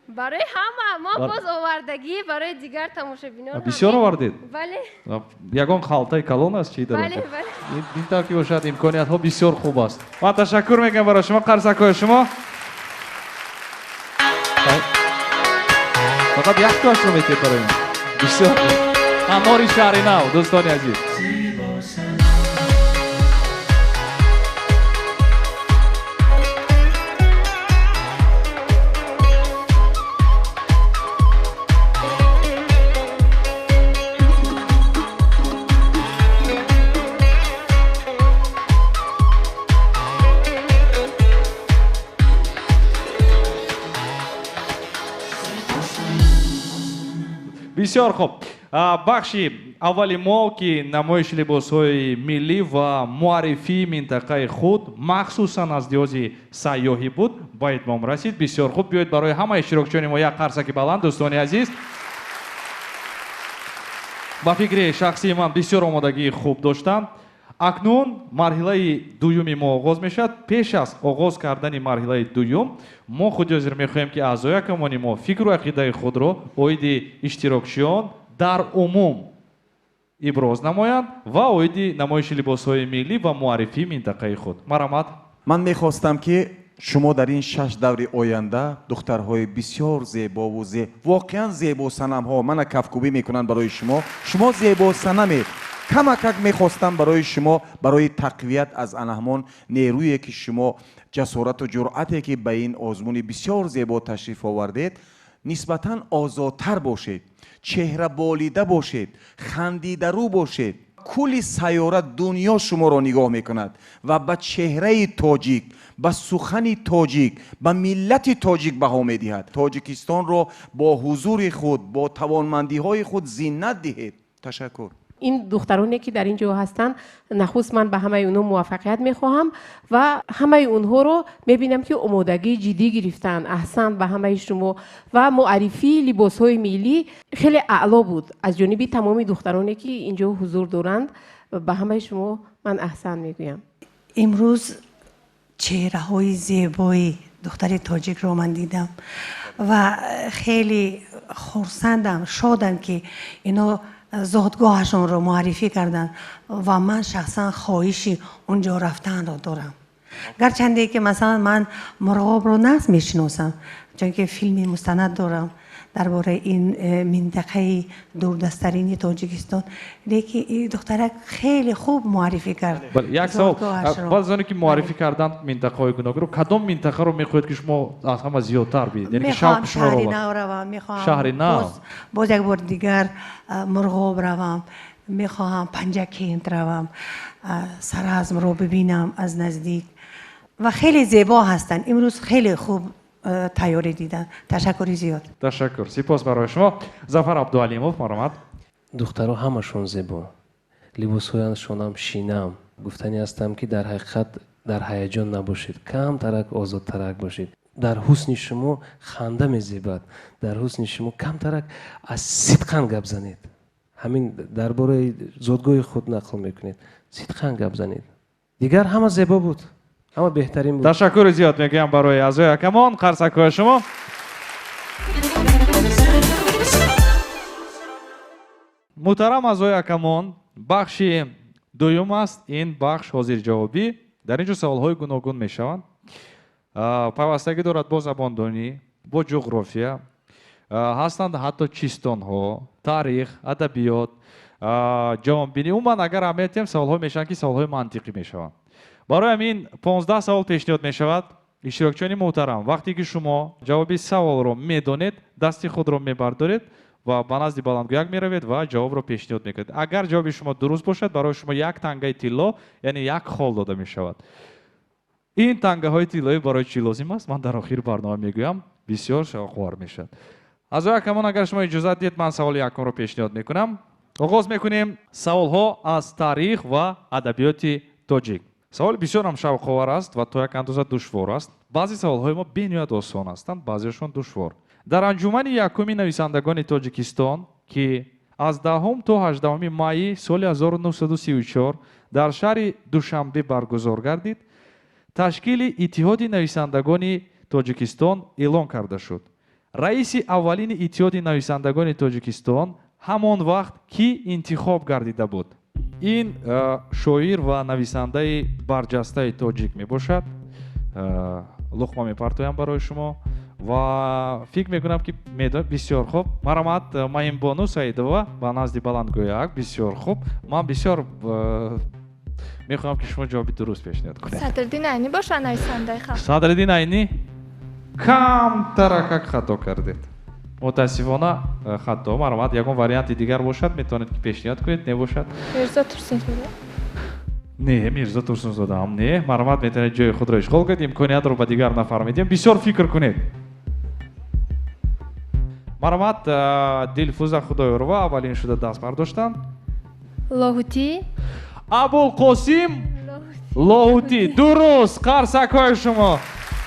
[SPEAKER 5] Барои ҳама. Мо боз овардагӣ барои дигар тамошобинон.
[SPEAKER 6] Бисёр овардед?
[SPEAKER 5] Бале.
[SPEAKER 6] Ягон халтаи калон аст, чӣ дорад?
[SPEAKER 5] Бале, бале.
[SPEAKER 6] Ин тавр ки бошад, имкониятҳо бисёр хуб аст. Ман ташаккур мекунам барои шумо, қарсакҳои шумо. Фақат яктоашро метиҳед барои ман. Бисёр хуб. Анори шаҳри нав, дӯстони азиз. Бисёр хуб. Бахши аввали мо, ки намоиши либосҳои миллӣ ва муаррифии минтақаи худ, махсусан аз лиҳози сайёҳӣ буд, ба итмом расид. Бисёр хуб. Биёед барои ҳамаи иштирокчиёни мо як қарсаки баланд, дӯстони азиз. Ба фикри шахсии ман, бисёр омодагии хуб доштанд. Акнун марҳилаи дуюми мо оғоз мешавад. Пеш аз оғоз кардани марҳилаи дуюм, мо худи ҳозир мехоҳем, ки аъзои ҳакамони мо фикру ақидаи худро оиди иштирокчиён дар умум иброз намоянд ва оиди намоиши либосҳои миллӣ ва муаррифии минтақаи худ. Марҳамат.
[SPEAKER 7] Ман мехостам, ки шумо дар ин шаш даври оянда духтарҳои бисёр зебову воқеан зебосанамҳо мана кафкӯбӣ мекунанд барои шумо. Шумо зебосанамед. Камакак мехостам барои шумо, барои тақвият аз анаҳмон нерӯе, ки шумо, ҷасорату ҷуръате, ки ба ин озмуни бисёр зебо ташриф овардед, нисбатан озодтар бошед, чеҳраболида бошед, хандидарӯ бошед. Кулли сайёра, дунё шуморо нигоҳ мекунад ва ба чеҳраи тоҷик, ба сухани тоҷик, ба миллати тоҷик баҳо медиҳад. Тоҷикистонро бо ҳузури худ, бо тавонмандиҳои худ зинат диҳед. Ташаккур.
[SPEAKER 8] Ин духтароне, ки дар ин ҷо ҳастанд, нахуст ман ба ҳамаи онҳо муваффақият мехоҳам ва ҳамаи онҳоро мебинам, ки омодагии ҷиддӣ гирифтаанд. Аҳсан ба ҳамаи шумо. Ва муаррифии либосҳои миллӣ хеле аъло буд аз ҷониби тамоми духтароне, ки ин ҷо ҳузур доранд. Ба ҳамаи шумо ман аҳсан мегӯям.
[SPEAKER 9] Имрӯз чеҳраҳои зебои духтари тоҷикро ман дидам ва хеле хурсандам, шодам, ки ино зодгоҳашонро муаррифӣ карданд ва ман шахсан хоҳиши он ҷо рафтанро дорам. Гарчанде ки, масалан, ман Мурғобро нағз мешиносам, чунки филми мустанад дорам дар бораи ин минтақаи дурдасттарини Тоҷикистон, лекин ин духтарак хеле хуб муаррифӣ кард.
[SPEAKER 6] Як савол: баъд аз оне ки муаррифӣ карданд минтақаҳои гуногунро, кадом минтақаро мехоҳед, ки шумо аз ҳама зиёдтар бинед? Яъне ки шавқи шуморо?
[SPEAKER 9] Шаҳри Нав равам мехоҳам.
[SPEAKER 6] Шаҳри Нав.
[SPEAKER 9] Боз як бор дигар Мурғоб равам мехоҳам, Панҷакент равам, Саразмро бибинам аз наздик. Ва хеле зебо ҳастанд, имрӯз хеле хуб тайёрӣ диданд. Ташаккури зиёд.
[SPEAKER 6] Ташаккур, сипос барои шумо. Зафар Абдуалимов, марҳамат.
[SPEAKER 10] Духтаро ҳамашон зебо, либосҳояшонам шинам. Гуфтанӣ ҳастам, ки дар ҳақиқат дар ҳаяҷон набошед, камтарак озодтарак бошед. Дар ҳусни шумо ханда мезебад, дар ҳусни шумо камтарак аз сидқан гап занед. Ҳамин дар бораи зодгоҳи худ нақл мекунед, сидқан гап занед. Дигар ҳама зебо буд, ҳама беҳтарин буд.
[SPEAKER 6] Ташаккури зиёд мегӯям барои аъзои ҳакамон. Қарсакҳои шумо. Муҳтарам аъзои ҳакамон, бахши дуюм аст ин бахш ҳозирҷавобӣ. Дар ин ҷо саволҳои гуногун мешаванд, пайвастагӣ дорад бо забондонӣ, бо ҷуғрофия, ҳастанд ҳатто чистонҳо, таърих, адабиёт, ҷаҳонбинӣ. Умуман, агар аҳамият диҳем, саволҳо мешаванд, ки саволҳои мантиқӣ мешаванд. Барои ҳамин 15 савол пешниҳод мешавад. Иштирокчиёни муҳтарам, вақте ки шумо ҷавоби саволро медонед, дасти худро мебардоред ва ба назди баландгӯяк меравед ва ҷавобро пешниҳод мекунед. Агар ҷавоби шумо дуруст бошад, барои шумо як тангаи тилло, яъне як хол дода мешавад. Ин тангаҳои тиллоӣ барои чӣ лозим аст, ман дар охири барнома мегӯям. Бисёр шавқовар мешавад. Аъзои ҳакамон, агар шумо иҷозат диҳед, ман саволи якумро пешниҳод мекунам. Оғоз мекунем. Саволҳо аз таърих ва адабиёти тоҷик. Савол бисёр ҳам шавқовар аст ва то як андоза душвор аст. Баъзе саволҳои мо бениҳоят осон ҳастанд, баъзеашон душвор. Дар анҷумани якуми нависандагони Тоҷикистон, ки аз 10 то 18 майи соли 1934 дар шаҳри Душанбе баргузор гардид, ташкили Иттиҳоди нависандагони Тоҷикистон эълон карда шуд. Раиси аввалини Иттиҳоди нависандагони Тоҷикистон ҳамон вақт кӣ интихоб гардида буд? Ин шоир ва нависандаи барҷастаи тоҷик мебошад. Луқма мепартоям барои шумо ва фикр мекунам, ки медонед. Бисёр хуб. Марҳамат, Маимбону Саидова, ба назди баландгӯяк. Бисёр хуб. Ман бисёр мехоҳам, ки шумо ҷавоби дуруст пешниҳод кунед.
[SPEAKER 4] Садриддин Айнӣ бошад, нависандаи халқ.
[SPEAKER 6] Садриддин Айнӣ? Камтаракак хато кардед, мутаассифона, хато. Марҳамат, ягон варианти дигар бошад, метавонед, ки пешниҳод кунед. Небошад?
[SPEAKER 4] Мирзо Турсунзода.
[SPEAKER 6] Не, Мирзо Турсунзодаам не. Марҳамат, метавонед ҷои худро ишғол кунед. Имкониятро ба дигар нафар медиҳем. Бисёр фикр кунед. Марҳамат, Дилфуза Худоёрова аввалин шуда даст бардоштанд.
[SPEAKER 11] Лоҳутӣ.
[SPEAKER 6] Абулқосим Лоҳутӣ. Дуруст, қарсакҳои шумо.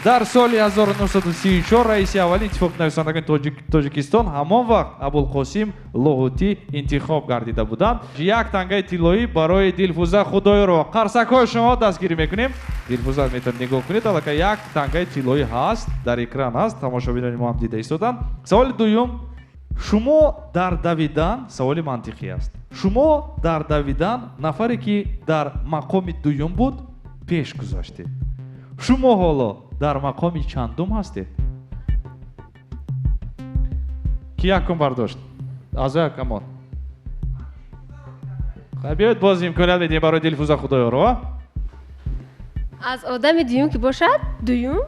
[SPEAKER 6] Дар соли 1934 раиси аввалин иттифоқи нависандагони Тоҷикистон ҳамон вақт Абулқосим Лоҳутӣ интихоб гардида буданд. Як тангаи тиллоӣ барои Дилфуза Худоёрова. Қарсакҳои шумо дастгирӣ мекунем. Дилфуза, метавонед нигоҳ кунед, аллакай як тангаи тиллоӣ ҳаст, дар экран ҳаст, тамошобинони мо ҳам дида истоданд. Саволи дуюм. Шумо дар давидан, саволи мантиқӣ аст. Шумо дар давидан нафаре ки дар мақоми дуюм буд, пеш гузаштед. Шумо ҳоло дар мақоми чандум ҳастед? Ки якум бардошт? Аъзои ҳакамон. Биёед боз имконият медиҳем барои Дилфуза Худоёрова.
[SPEAKER 11] Аз одами дуюм ки бошад, дуюм?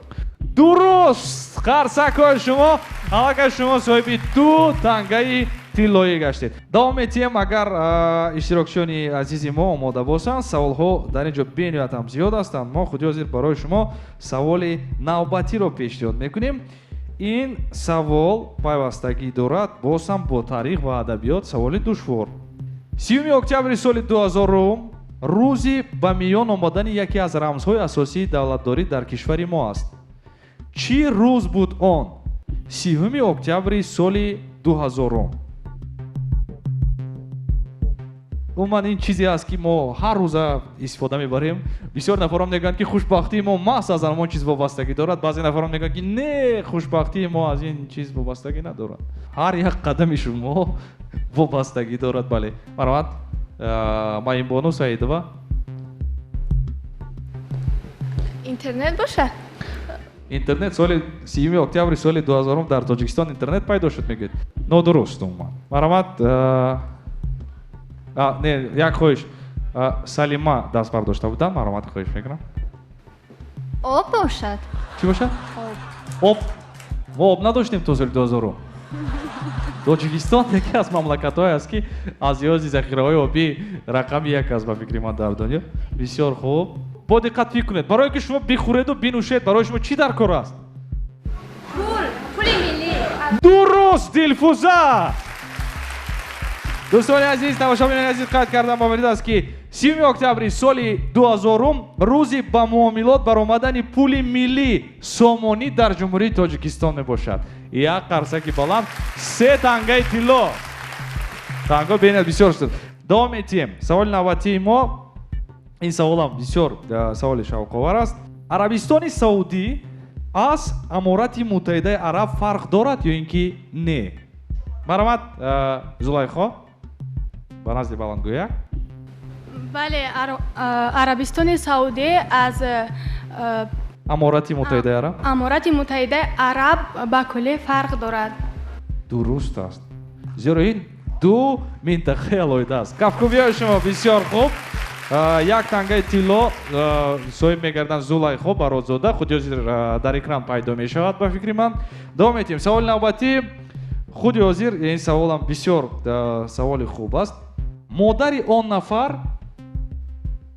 [SPEAKER 6] Дуруст! Қарсакҳои шумо, аллакай шумо соҳиби ду тангаи тиллоӣ гаштед. Давом метиҳем, агар иштирокчиёни азизи мо омода бошанд. Саволҳо дар ин ҷо бениҳоят ҳам зиёд ҳастанд. Мо худи ҳозир барои шумо саволи навбатиро пешниҳод мекунем. Ин савол пайвастагӣ дорад боз ҳам бо таърих ва адабиёт, саволи душвор. 30 октябри соли 2000 рӯзи ба миён омадани яке аз рамзҳои асосии давлатдорӣ дар кишвари мо аст. Чӣ рӯз буд он? 30 октябри соли 2000. Умуман ин чизе аст ки мо ҳар рӯза истифода мебарем. Бисёр нафарон мегӯянд ки хушбахтии мо маҳз аз ҳамон чиз вобастагӣ дорад. Баъзе нафарон мегӯянд ки не, хушбахтии мо аз ин чиз вобастагӣ надорад. Ҳар як қадами шумо вобастагӣ дорад. Бале, марҳамат, Маимбону Саидова.
[SPEAKER 4] Интернет бошад?
[SPEAKER 6] Интернет соли 30 октябри соли 2000 дар Тоҷикистон интернет пайдо шуд, мегӯяд. Нодуруст умуман. Марҳамат, не, як хоҳиш. Салима даст бардошта буданд, марҳамат, хоҳиш мекунам.
[SPEAKER 3] Об бошад.
[SPEAKER 6] Чӣ бошад? Об. Мо об надоштем то соли 2000. Тоҷикистон яке аз мамлакатҳое аст ки аз лиҳози захираҳои обӣ рақами як аст ба фикри ман дар дунё. Бисёр хуб. Бо диққат фикр кунед. Барое ки шумо бихӯреду бинӯшед, барои шумо чӣ дар кор аст?
[SPEAKER 3] Пул, пули миллӣ.
[SPEAKER 6] Дуруст, Дилфуза! Дӯстони азиз, тамошобинони азиз, қайд кардам ба маврид аст ки 30 октябри соли 2000 рӯзи ба муомилот баромадани пули миллӣ сомонӣ дар Ҷумҳурии Тоҷикистон мебошад. Як қарсаки баланд, се тангаи тилло. Танго бениҳоят бисёр шуд. Давом метиҳем. Саволи навбатии мо, ин саволам бисёр саволи шавқовар аст. Арабистони Саудӣ аз Аморати Муттаҳидаи Араб фарқ дорад ё ин ки не? Марҳамат, Зулайхо, ба назди баландгӯяк.
[SPEAKER 5] Бале, Арабистони Саудӣ аз
[SPEAKER 6] Аморати Муттаҳидаи Араб?
[SPEAKER 5] Аморати Муттаҳидаи Араб ба куллӣ фарқ дорад.
[SPEAKER 6] Дуруст аст. Зеро ин ду минтақаи алоҳида аст. Кафкӯбиҳои шумо бисёр хуб. Як тангаи тилло соҳиб мегарданд Зулайхо Баротзода. Худи ҳозир дар экран пайдо мешавад ба фикри ман. Давом метиҳем. Саволи навбатӣ. Худи ҳозир ин саволам бисёр саволи хуб аст. Модари он нафар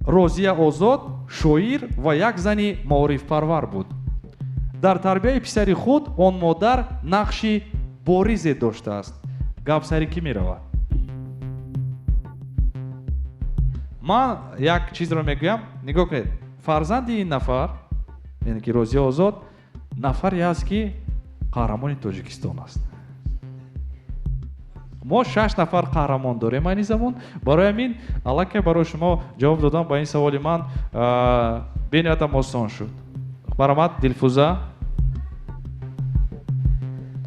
[SPEAKER 6] Розия Озод шоир ва як зани маорифпарвар буд. Дар тарбияи писари худ он модар нақши боризе доштааст. Гап сари кӣ меравад? Ман як чизро мегӯям, нигоҳ кунед. Фарзанди ин нафар, яъне ки Розия Озод, нафаре аст ки қаҳрамони Тоҷикистон аст. Мо 6 нафар қаҳрамон дорем айни замон. Барои ҳамин аллакай барои шумо ҷавоб додам ба ин саволи ман бениҳоятам осон шуд. Марҳамат, Дилфуза.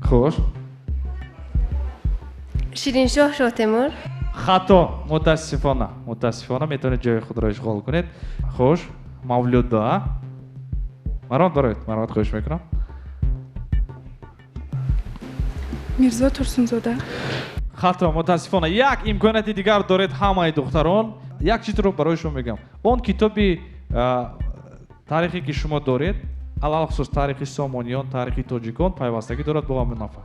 [SPEAKER 6] Хуш.
[SPEAKER 11] Шириншоҳ Шоҳтемур.
[SPEAKER 6] Хато, мутаассифона. Мутаассифона метавонед ҷои худро ишғол кунед. Хуш, Мавлюда. Марҳамат, бароед. Марҳамат, хоҳиш мекунам.
[SPEAKER 2] Мирзо Турсунзода.
[SPEAKER 6] Хато, мутаассифона. Як имконияти дигар доред ҳамаи духтарон. Як чизро барои шумо мегӯям. Он китоби таърихе ки шумо доред, алалхусус таърихи сомониён, таърихи тоҷикон пайвастагӣ дорад бо ҳамин нафар.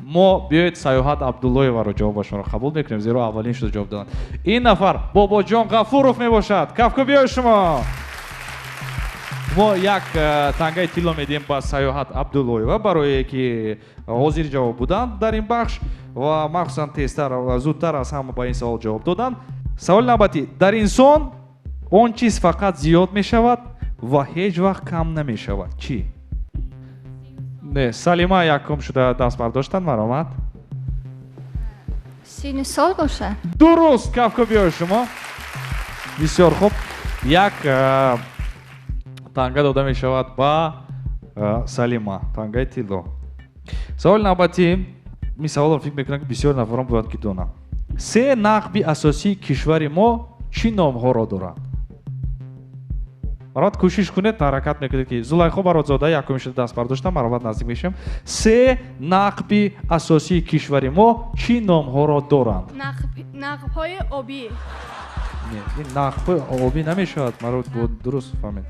[SPEAKER 6] Мо биёед Саёҳат Абдуллоеваро ҷавобашонро қабул мекунем, зеро аввалин шуда ҷавоб доданд. Ин нафар Бобоҷон Ғафуров мебошад. Кафкӯбиҳои шумо. Мо як тангаи тилло медиҳем ба Саёҳат Абдуллоева барое ки ҳозир ҷавоб буданд дар ин бахш ва махсусан тезтар ва зудтар аз ҳама ба ин савол ҷавоб доданд. Саволи навбатӣ: дар инсон он чиз фақат зиёд мешавад ва ҳеҷ вақт кам намешавад. Чӣ? Не, Салима якум шуда даст бардоштанд, маромад.
[SPEAKER 3] Синни сол бошад?
[SPEAKER 6] Дуруст, кафкӯбиҳои шумо. Бисёр хуб. Як танга дода мешавад ба Салима, тангаи тилло. Саволи навбатӣ, ин саволро фикр мекунам ки бисёр нафарон бояд ки донанд. Се нақби асосии кишвари мо чӣ номҳоро доранд? Марҳамат, кӯшиш кунед, ҳаракат мекунед ки Зулайхо Баротзода якум шуда даст бардоштам, марҳамат, наздик мешавем. Се нақби асосии кишвари мо чӣ номҳоро доранд?
[SPEAKER 5] Нақбҳои обӣ.
[SPEAKER 6] Не, ин нақбҳои обӣ намешавад, марҳамат, дуруст фаҳмед.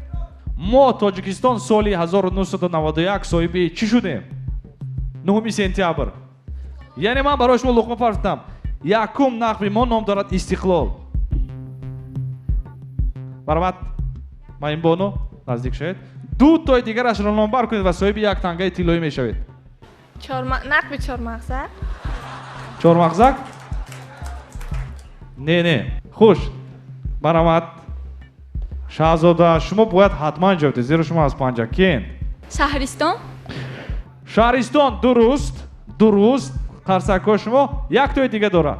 [SPEAKER 6] Мо Тоҷикистон соли 1991 соҳиби чӣ шудем? 9 сентябр. Яъне ман барои шумо луқма партофтам. Якум нақби мо ном дорад Истиқлол. Марҳамат, Маинбону, наздик шавед. Ду тои дигарашро номбар кунед ва соҳиби як тангаи тиллоӣ мешавед.
[SPEAKER 4] Нақби чормағзак.
[SPEAKER 6] Чормағзак? Не, не. Хуш. Марҳамат. Шаҳзода, шумо бояд ҳатман ҷавоб диҳед, зеро шумо аз Панҷакент.
[SPEAKER 5] Шаҳристон?
[SPEAKER 6] Шаҳристон, дуруст, дуруст. Қарсакҳои шумо як тои дига дорад.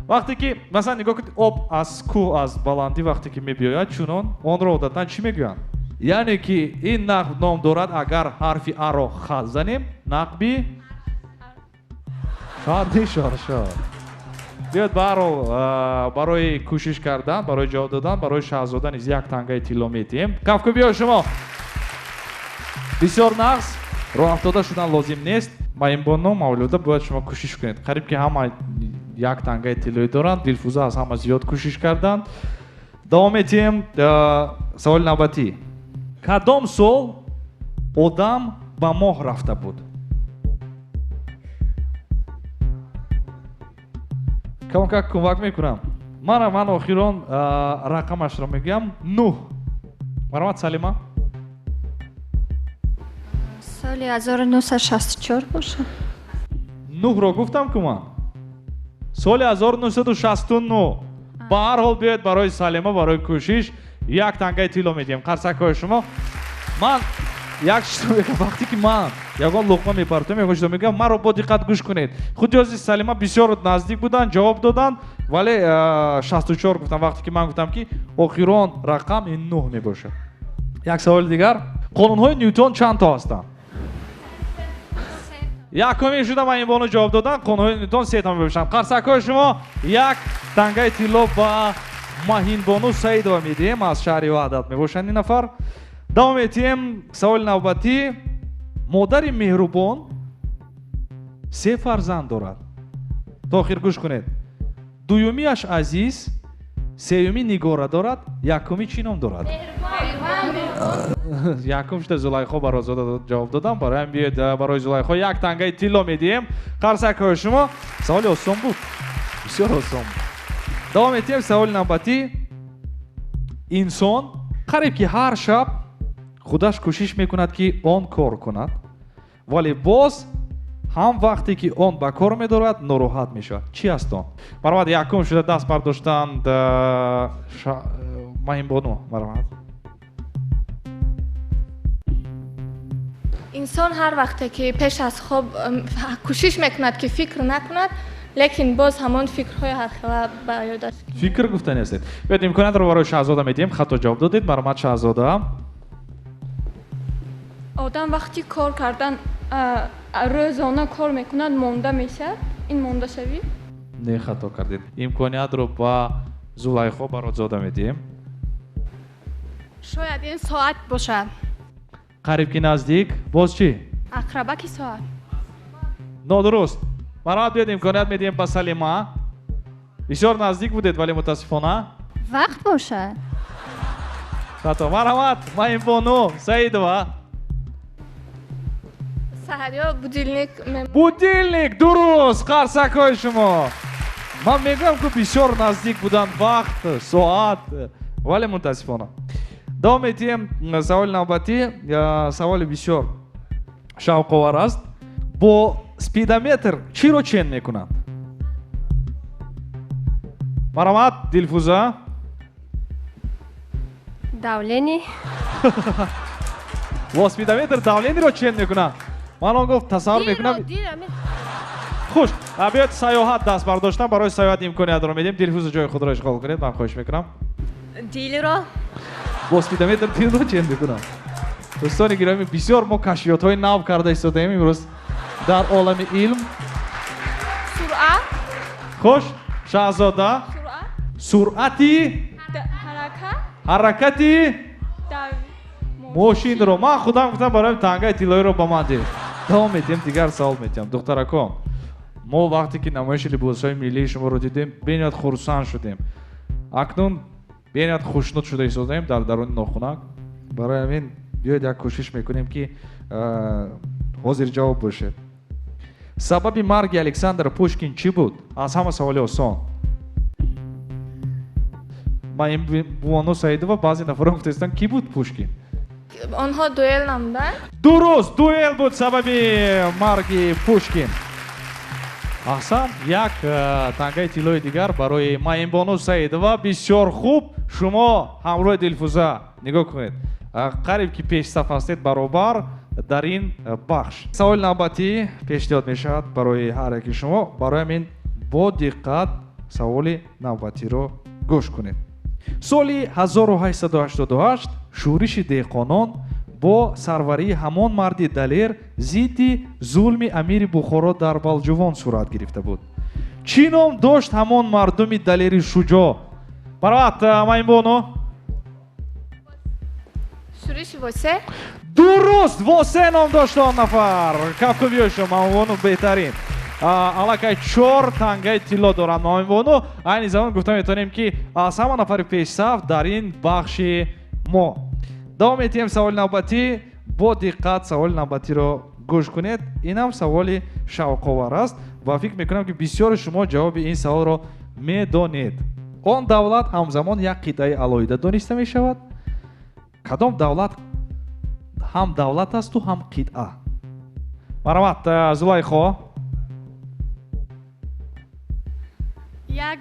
[SPEAKER 6] Вақте ки, масалан, нигоҳ кунед, об аз кӯҳ, аз баландӣ вақте ки мебиёяд, чунон онро одатан чӣ мегӯянд? Яъне ки ин нақб ном дорад, агар ҳарфи А-ро хат занем, нақби шаршар. Биёед ба ҳар ҳол, барои кӯшиш кардан, барои ҷавоб додан, барои Шаҳзода низ як тангаи тилло медиҳем. Кафкӯбиҳои шумо. Бисёр нағз, роҳ афтода шудан лозим нест. Маинбону, Мавлуда, бояд шумо кӯшиш кунед. Қариб ки ҳама як тангаи тиллоӣ доранд. Дилфуза аз ҳама зиёд кӯшиш карданд. Давом медиҳем. Саволи навбатӣ: кадом сол одам ба моҳ рафта буд? Камакак кӯмак мекунам. Ман охирон рақамашро мегӯям. 9. Марҳамат, Салима.
[SPEAKER 3] Соли 1964 бошад.
[SPEAKER 6] 9-ро гуфтам ку ман. Соли 1969. Ба ҳар ҳол биёед барои Салима, барои кӯшиш як тангаи тилло медиҳем. Қарсакҳои шумо. Ман як чизро мегӯям, вақте ки ман ягон луқма мепартоям, ягон чизро мегӯям, маро бо диққат гӯш кунед. Худи ҳозир Салима бисёр наздик буданд, ҷавоб доданд, вале 64 гуфтам, вақте ки ман гуфтам ки охирон рақам ин 9 мебошад. Як саволи дигар: қонунҳои Нютон чанд то ҳастанд? Якумин шуда Маинбону ҷавоб доданд, қонунҳои Нютон се то мебошанд. Қарсакҳои шумо. Як тангаи тилло ба Маҳинбону Саидова медиҳем, аз шаҳри Ваҳдат мебошанд ин нафар. Давом медиҳем. Саволи навбатӣ: модари меҳрубон се фарзанд дорад. То охир гӯш кунед. Дуюмиаш Азиз, сеюми Нигора дорад, якуми чӣ ном дорад? Якум шуда Зулайхо Баротзода ҷавоб додам. Барои ҳам биёед барои Зулайхо як тангаи тилло медиҳем. Қарсакҳои шумо. Саволи осон буд, бисёр осон буд. Давом медиҳем. Саволи навбатӣ: инсон қариб ки ҳар шаб худаш кӯшиш мекунад ки он кор кунад, вале боз ҳам вақте ки он ба кор медорад нороҳат мешавад. Чӣ аст он? Марҳамат, якум шуда даст бардоштанд Маҳинбону. Марҳамат.
[SPEAKER 4] Инсон ҳар вақте ки пеш аз хоб кӯшиш мекунад ки фикр накунад, лекин боз ҳамон фикрҳои ҳархела ба ёдаш.
[SPEAKER 6] Фикр гуфтани ҳастед. Биёед имкониятро барои Шаҳзода медиҳем. Хато ҷавоб додед. Марҳамат, Шаҳзода.
[SPEAKER 5] Одам вақти кор кардан, рӯзона кор мекунад, монда мешавад. Ин мондашавӣ?
[SPEAKER 6] Не, хато кардед. Имкониятро ба Зулайхо Баротзода медиҳем.
[SPEAKER 5] Шояд ин соат бошад.
[SPEAKER 6] Қариб ки наздик. Боз чӣ?
[SPEAKER 5] Ақрабаки соат.
[SPEAKER 6] Нодуруст. Марҳамат, биёед имконият медиҳем ба Салима. Бисёр наздик будед, вале мутаассифона.
[SPEAKER 3] Вақт бошад.
[SPEAKER 6] Хато. Марҳамат, Маинбону Саидова.
[SPEAKER 4] Саҳарё будильник.
[SPEAKER 6] Будильник, дуруст. Қарсакҳои шумо. Ман мегӯям ки бисёр наздик буданд вақт, соат, вале мутаассифона. Давом медиҳем саволи навбатӣ. Саволи бисёр шавқовар аст. Бо спидометр чиро чен мекунанд? Марҳамат, Дилфуза.
[SPEAKER 11] Давление.
[SPEAKER 6] Бо спидометр давлениро чен мекунанд. Ман он гуфт тасаввур мекунам. Хуш, биёед саёҳат даст бардоштан, барои саёҳат имкониятро медиҳем. Дилфуза ҷои худро ишғол кунед, ман хоҳиш мекунам.
[SPEAKER 11] Дилро.
[SPEAKER 6] Бо спидометр дилро чен мекунанд. Дӯстони гиромӣ, бисёр мо кашфиётҳои нав карда истодаем имрӯз дар олами илм.
[SPEAKER 4] Суръат.
[SPEAKER 6] Хуш, Шаҳзода. Суръати ҳаракати мошинро. Ман худам гуфтам барои тангаи тиллоиро ба ман диҳед. Давом медиҳем, дигар савол медиҳам. Духтаракон, мо вақте ки намоиши либосҳои миллии шуморо дидем, бениҳоят хурсанд шудем. Акнун бениҳоят хушнуд шуда истодаем дар даруни нохунак. Барои ҳамин биёед як кӯшиш мекунем ки ҳозир ҷавоб бошед. Сабаби марги Александр Пушкин чӣ буд? Аз ҳама саволи осон. Маймуно Саидова, баъзе нафарон гуфтаистанд, ки буд Пушкин?
[SPEAKER 4] Онҳо дуэл намуданд.
[SPEAKER 6] Дуруст, дуэл буд сабаби марги Пушкин. Аҳсан, як тангаи тиллои дигар барои Маймуно Саидова. Бисёр хуб, шумо ҳамроҳи Дилфуза нигоҳ кунед. Қариб ки пешсаф ҳастед баробар дар ин бахш. Саволи навбатӣ пешниҳод мешавад барои ҳар яки шумо. Барои ҳамин бо диққат саволи навбатиро гӯш кунед. Соли 1888 шӯриши деҳқонон бо сарварии ҳамон марди далер зидди зулми амири Бухоро дар Балҷувон сурат гирифта буд. Чӣ ном дошт ҳамон мардуми далери шуҷоъ? Марҳамат, Маймуно.
[SPEAKER 4] Шӯриши Восе.
[SPEAKER 6] Дуруст, Восе ном дошт он нафар. Кафкӯбиҳои шумо, Маймуно беҳтарин. Аллакай 4 тангаи тилло доранд Маймуно. Айни замон гуфта метавонем ки аз ҳама нафари пешсаф дар ин бахши мо. Давом медиҳем саволи навбатӣ. Бо диққат саволи навбатиро гӯш кунед. Инам саволи шавқовар аст ва фикр мекунам ки бисёри шумо ҷавоби ин саволро медонед. Он давлат ҳамзамон як қитъаи алоҳида дониста мешавад. Кадом давлат ҳам давлат асту ҳам қитъа? Марҳамат, Зулайхо.
[SPEAKER 5] Як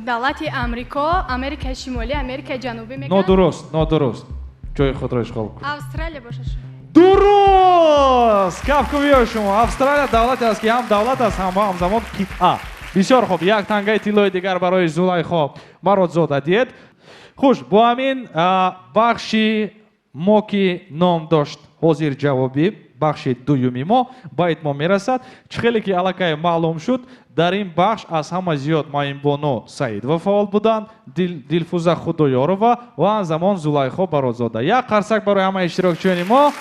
[SPEAKER 5] давлати Амрико, Америкаи Шимолӣ, Америкаи Ҷанубӣ мегӯянд.
[SPEAKER 6] Нодуруст, нодуруст. Ҷои худро ишғол кунед.
[SPEAKER 5] Австралия бошад.
[SPEAKER 6] Дуруст! Кафкӯбиҳои шумо. Австралия давлате аст ки ҳам давлат аст, ҳам ҳамзамон қитъа. Бисёр хуб, як тангаи тиллои дигар барои Зулайхо Мародзода диҳед. Хуш, бо ҳамин бахши мо ки ном дошт ҳозир ҷавобӣ, бахши дуюми мо ба итмом мерасад. Чӣ хеле ки аллакай маълум шуд, дар ин бахш аз ҳама зиёд Маймуно Саидова фаъол буданд, Дилфуза Худоёрова ва ҳамзамон Зулайхо Бародзода. Як қарсак барои ҳама иштирокчиёни мо.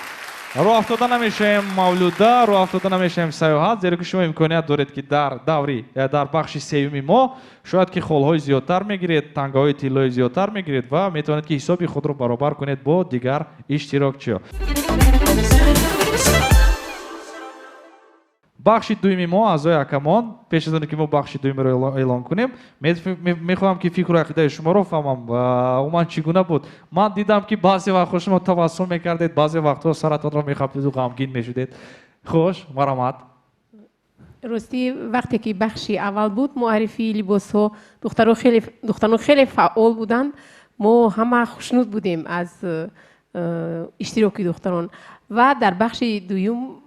[SPEAKER 6] Роҳ афтода намешавем Мавлуда, роҳ афтода намешавем Саёҳат, зеро ки шумо имконият доред ки дар даври, дар бахши сеюми мо шояд ки холҳои зиёдтар мегиред, тангаҳои тиллои зиёдтар мегиред ва метавонед ки ҳисоби худро баробар кунед бо дигар иштирокчиён. Бахши дуюми мо аъзои ҳакамон, пеш аз оне ки мо бахши дуюмиро эълон кунем, мехоҳам ки фикру ақидаи шуморо фаҳмам. Умуман чӣ гуна буд? Ман дидам ки баъзе вақтҳо шумо табассум мекардед, баъзе вақтҳо саратонро мехапидеду ғамгин мешудед. Хуш, марҳамат.
[SPEAKER 8] Ростӣ, вақте ки бахши аввал буд, муаррифии либосҳо, духтарон хеле фаъол буданд. Мо ҳама хушнуд будем аз иштироки духтарон. Ва дар бахши дуюм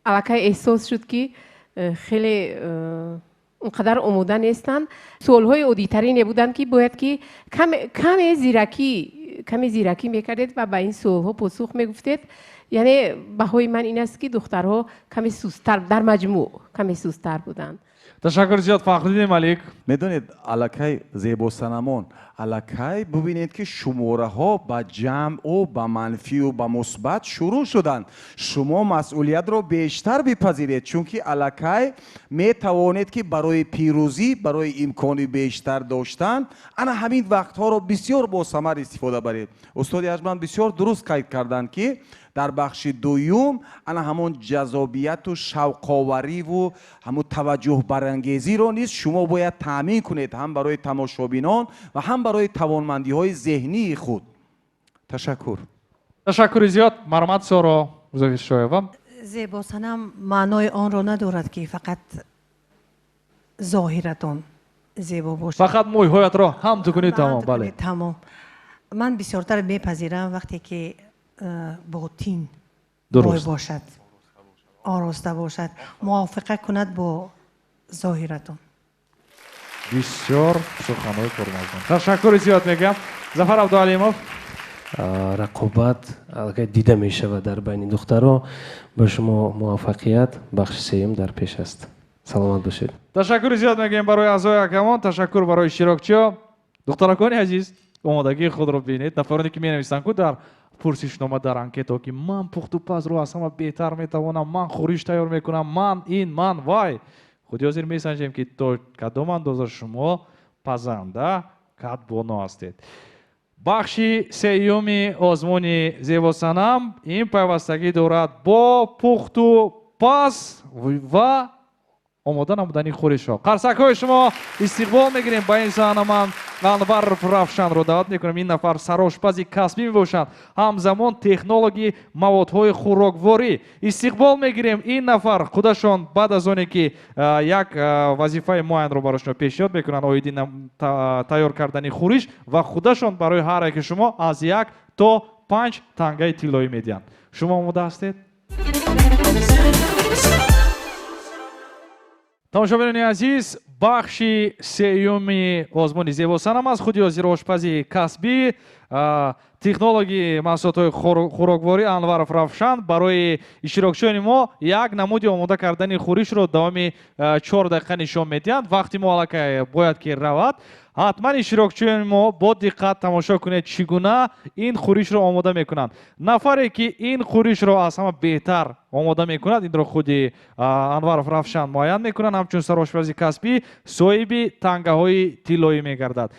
[SPEAKER 8] аллакай эҳсос шуд ки хеле он қадар омода нестанд. Суолҳои оддитарине буданд ки бояд ки каме зиракӣ мекардед ва ба ин суолҳо посух мегуфтед. Яъне баҳои ман ин аст ки духтарҳо каме сустар, дар маҷмӯъ каме сустар буданд.
[SPEAKER 6] Ташаккур зиёд, Фахриддин Малик.
[SPEAKER 7] Медонед, аллакай зебосанамон, аллакай бубинед ки шумораҳо ба ҷамъу ба манфию ба мусбат шурӯъ шуданд. Шумо масъулиятро бештар бипазиред, чунки аллакай метавонед ки барои пирӯзӣ, барои имкони бештар доштан ана ҳамин вақтҳоро бисёр босамар истифода баред. Устоди Аҷман бисёр дуруст қайд карданд ки дар бахши дуюм ана ҳамон ҷазобияту шавқовариву ҳамон таваҷҷӯҳбарангезиро низ шумо бояд таъмин кунед, ҳам барои тамошобинон ва ҳам барои тавонмандиҳои зеҳнии худ. Ташаккур.
[SPEAKER 6] Ташаккури зиёд. Марҳамат, Соро Зоҳиршоева.
[SPEAKER 9] Зебосанам маънои онро надорад, ки фақат зоҳиратон зебо бошад.
[SPEAKER 6] Фақат мӯйҳоятро ҳам ту кунӣ, тамом. Бале.
[SPEAKER 9] Тамом. Ман бисёртар мепазирам, вақте ки ботин бой бошад, ороста бошад, мувофиқа кунад бо зоҳиратон.
[SPEAKER 6] Бисёр суханҳои пурмазмун. Ташаккури зиёд мегӯям. Зафар Абдуалимов.
[SPEAKER 10] Рақобат аллакай дида мешавад дар байни духтаро. Ба шумо муваффақият, бахши сеюм дар пеш аст. Саломат бошед.
[SPEAKER 6] Ташаккури зиёд мегӯем барои аъзои ҳакамон, ташаккур барои иштирокчиҳо. Духтаракони азиз, омодагии худро бинед. Нафароне ки менависанд ку дар пурсишнома, дар анкета, ки ман пухтупазро аз ҳама беҳтар метавонам, ман хӯриш тайёр мекунам, ман ин, ман вай. Худи ҳозир месанҷем, ки то кадом андоза шумо пазанда, кадбону ҳастед. Бахши сеюми озмуни зебосанам ин пайвастагӣ дорад бо пухту паз ва омода намудани хӯришҳо. Қарсакҳои шумо истиқбол мегирем. Ба ин саҳна ман Анвар Равшанро даъват мекунам. Ин нафар сарошпази касбӣ мебошанд, ҳамзамон технологи маводҳои хӯрокворӣ. Истиқбол мегирем ин нафар худашон баъд аз оне ки як вазифаи муайянро барои шумо пешниҳод мекунанд оиди тайёр кардани хӯриш ва худашон барои ҳар яки шумо аз 1 то 5 тангаи тиллоӣ медиҳанд. Шумо омода ҳастед? Тамошобинони азиз, бахши сеюми озмуни зебосанам аст. Худи ҳозир ошпази касбӣ, технологи маҳсулотҳои хӯрокворӣ Анваров Равшан барои иштирокчиёни мо як намуди омода кардани хӯришро давоми 4 дақиқа нишон медиҳанд. Вақти мо аллакай бояд ки равад. Ҳатман иштирокчиёни мо бо диққат тамошо кунед, чӣ гуна ин хӯришро омода мекунанд. Нафаре ки ин хӯришро аз ҳама беҳтар омода мекунад, инро худи Анваров Равшан муайян мекунанд. Ҳамчун сарошпази касбӣ соҳиби тангаҳои тиллоӣ мегардад.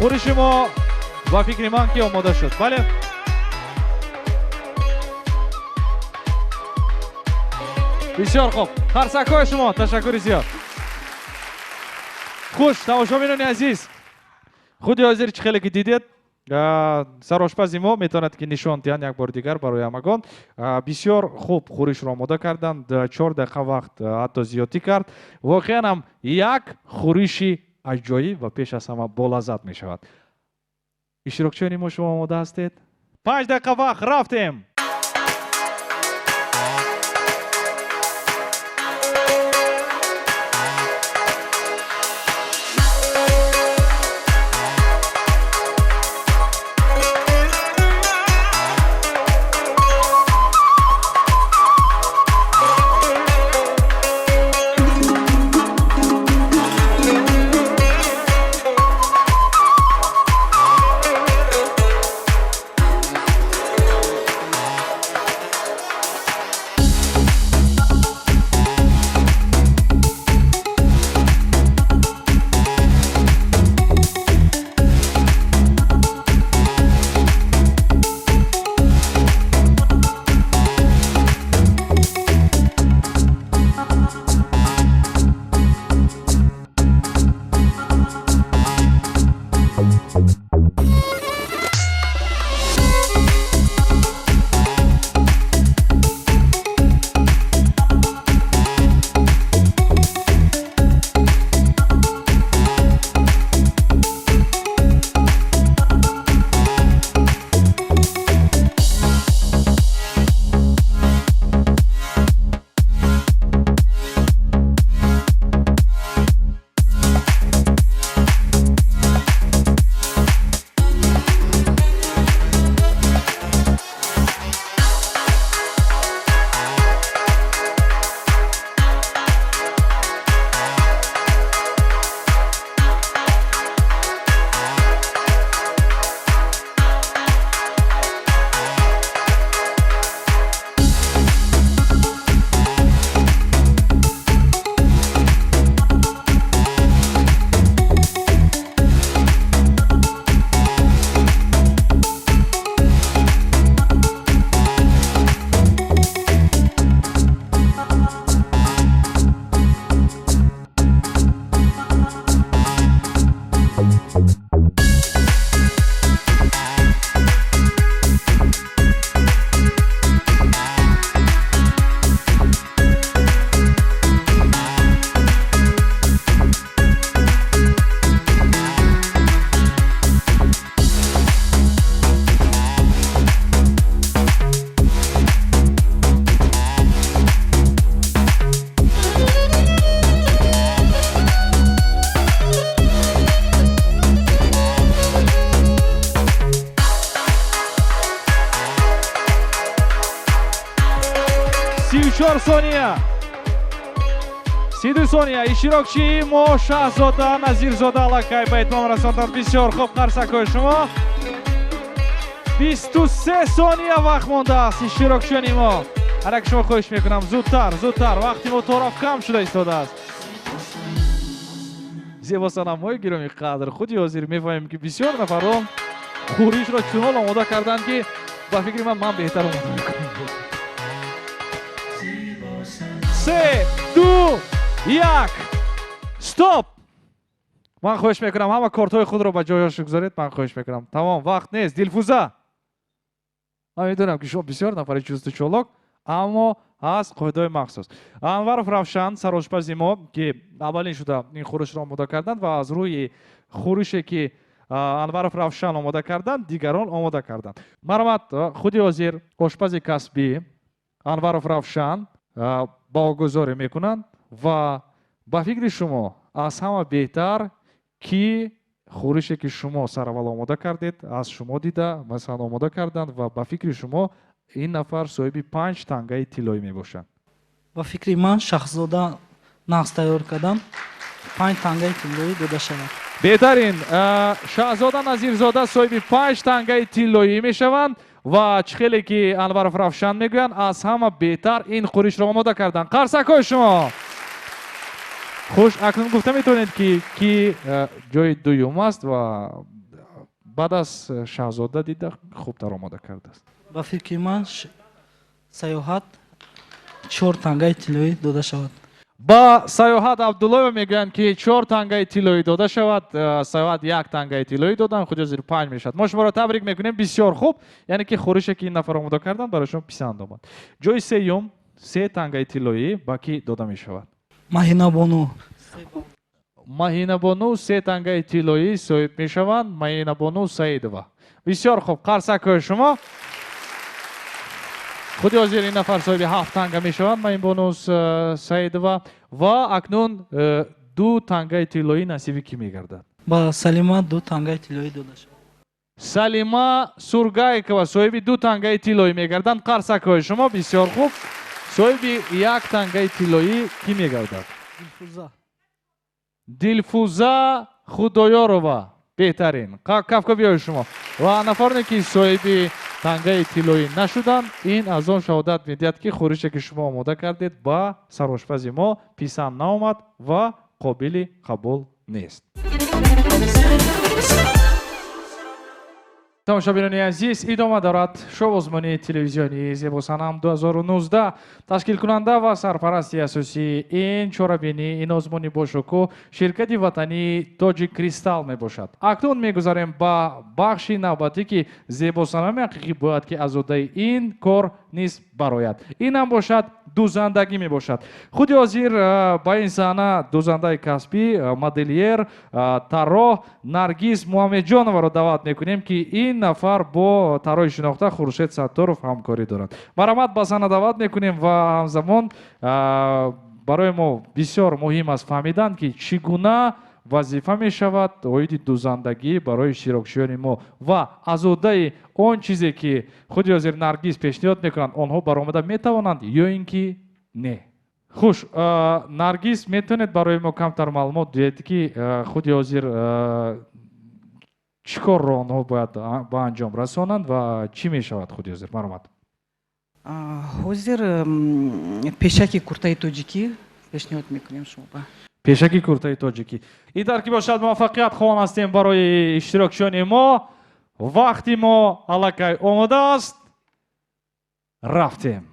[SPEAKER 6] Хӯриши мо ба фикри ман ки омода шуд. Бале, бисёр хуб. Қарсакҳои шумо, ташаккури зиёд. Хуш, тамошобинони азиз, худи ҳозир чӣ хеле ки дидед, сарошпази мо метавонад ки нишон диҳанд як бори дигар барои ҳамагон. Бисёр хуб хӯришро омода карданд, 4 дақиқа вақт ҳатто зиёдтӣ кард. Воқеан ҳам як хӯриши аҷоиб ва пеш аз ҳама болаззат мешавад. Иштирокчиёни мо, шумо омода ҳастед? 5 дақиқа вақт, рафтем. 34 сония, 32 сония. Иштирокчии мо Шаҳзода Назирзода аллакай ба итмом расонданд. Бисёр хуб, қарсакҳои шумо. 23 сония вақт мондааст иштирокчиёни мо. Ҳар як шумо хоҳиш мекунам, зудтар, зудтар, вақти мо тораф кам шуда истодааст. Зебосанамҳои гиромӣ қадр, худи ҳозир мефаҳмем, ки бисёр нафарон хӯришро чунон омода карданд, ки ба фикри ман, ман беҳтар омода мекунам. Се, ду, як, стоп! Ман хоҳиш мекунам, ҳама кортҳои худро ба ҷояш гузоред. Ман хоҳиш мекунам, тамом, вақт нест. Дилфуза, ман медонам, ки шумо бисёр нафари чусту чолок, аммо ҳаст қоидаҳои махсус. Анваров Равшан, сарошпази мо, ки аввалин шуда ин хӯришро омода карданд, ва аз рӯи хӯрише, ки Анваров Равшан омода карданд, дигарон омода карданд. Марҳамат, худи ҳозир ошпази касбӣ Анваров Равшан баҳогузорӣ мекунанд ва ба фикри шумо аз ҳама беҳтар ки хӯрише, ки шумо сараввал омода кардед, аз шумо дида, масалан, омода карданд, ва ба фикри шумо ин нафар соҳиби панҷ тангаи тиллоӣ мебошанд?
[SPEAKER 12] Ба фикри ман, Шаҳзода нағз тайёр кардан, панҷ тангаи тиллоӣ дода шавад.
[SPEAKER 6] Беҳтарин, Шаҳзода Назирзода соҳиби панҷ тангаи тиллоӣ мешаванд ва чӣ хеле ки Анваров Равшан мегӯянд, аз ҳама беҳтар ин хӯришро омода карданд. Қарсакҳои шумо. Хуш, акнун гуфта метавонед, ки ки ҷои дуюм аст ва баъд аз Шаҳзода дида хубтар омода кардааст?
[SPEAKER 12] Ба фикри ман, Саёҳат чор тангаи тиллоӣ дода шавад.
[SPEAKER 6] Ба Саёҳат Абдуллоева мегӯянд, ки чор тангаи тиллоӣ дода шавад. Саёҳат як тангаи тиллоӣ доданд, худи зир панҷ мешавад. Мо шуморо табрик мекунем, бисёр хуб. Яъне ки хӯрише, ки ин нафар омода карданд, барои шумо писанд омад. Ҷои сеюм, се тангаи тиллоӣ ба кӣ дода мешавад?
[SPEAKER 12] Маҳинабону.
[SPEAKER 6] Маҳинабону се тангаи тиллоӣ соҳиб мешаванд. Маҳинабону Саидова. Бисёр хуб, қарсакҳои шумо. Худи ҳозир ин нафар соҳиби ҳафт танга мешаванд, Маҳинбону Саидова. Ва акнун ду тангаи тиллоӣ насиби кӣ мегардад?
[SPEAKER 12] Ба Салима ду тангаи тиллоӣ дода шавад.
[SPEAKER 6] Салима Сургайкова соҳиби ду тангаи тиллоӣ мегарданд. Қарсакҳои шумо. Бисёр хуб. Соҳиби як тангаи тиллоӣ кӣ мегардад?
[SPEAKER 12] Дилфуза.
[SPEAKER 6] Дилфуза Худоёрова. Беҳтарин, кафкобиҳои шумо. Ва нафароне, ки соҳиби тангаи тиллоӣ нашуданд, ин аз он шаҳодат медиҳад, ки хӯрише, ки шумо омода кардед, ба сарошпази мо писанд наомад ва қобили қабул нест. Тамошобинони азиз, идома дорад шоу озмуни телевизионии Зебосанам 2019. Ташкилкунанда ва сарпарасти асосии ин чорабинӣ, ин озмуни бошукӯҳ, ширкати ватании Тоҷик Кристалл мебошад. Акнун мегузарем ба бахши навбатӣ, ки зебосанами ҳақиқӣ бояд ки аз уҳдаи ин кор низ барояд. Инам бошад дузандагӣ мебошад. Худи ҳозир ба ин саҳна дузандаи касбӣ, модельер, тарроҳ Наргиз Муҳаммедҷоноваро даъват мекунем, ки ин нафар бо тарроҳи шинохта Хуршед Сатторов ҳамкорӣ дорад. Марҳамат, ба саҳна даъват мекунем ва ҳамзамон барои мо бисёр муҳим аст фаҳмидан, ки чӣ гуна вазифа мешавад оиди дузандагӣ барои иштирокчиёни мо ва аз уҳдаи он чизе, ки худи ҳозир Наргиз пешниҳод мекунанд, онҳо баромада метавонанд ё ин ки не. Хуш, Наргиз, метавонед барои мо камтар маълумот диҳед, ки худи ҳозир чӣ корро онҳо бояд ба анҷом расонанд ва чӣ мешавад худи ҳозир? Марҳамат.
[SPEAKER 13] Ҳозир пешаки куртаи тоҷикӣ пешниҳод мекунем шумо ба.
[SPEAKER 6] Пешаки куртаи тоҷикӣ. Ин дар ки бошад, муваффақият хоҳон ҳастем барои иштирокчиёни мо. Вақти мо аллакай омода аст. Рафтем.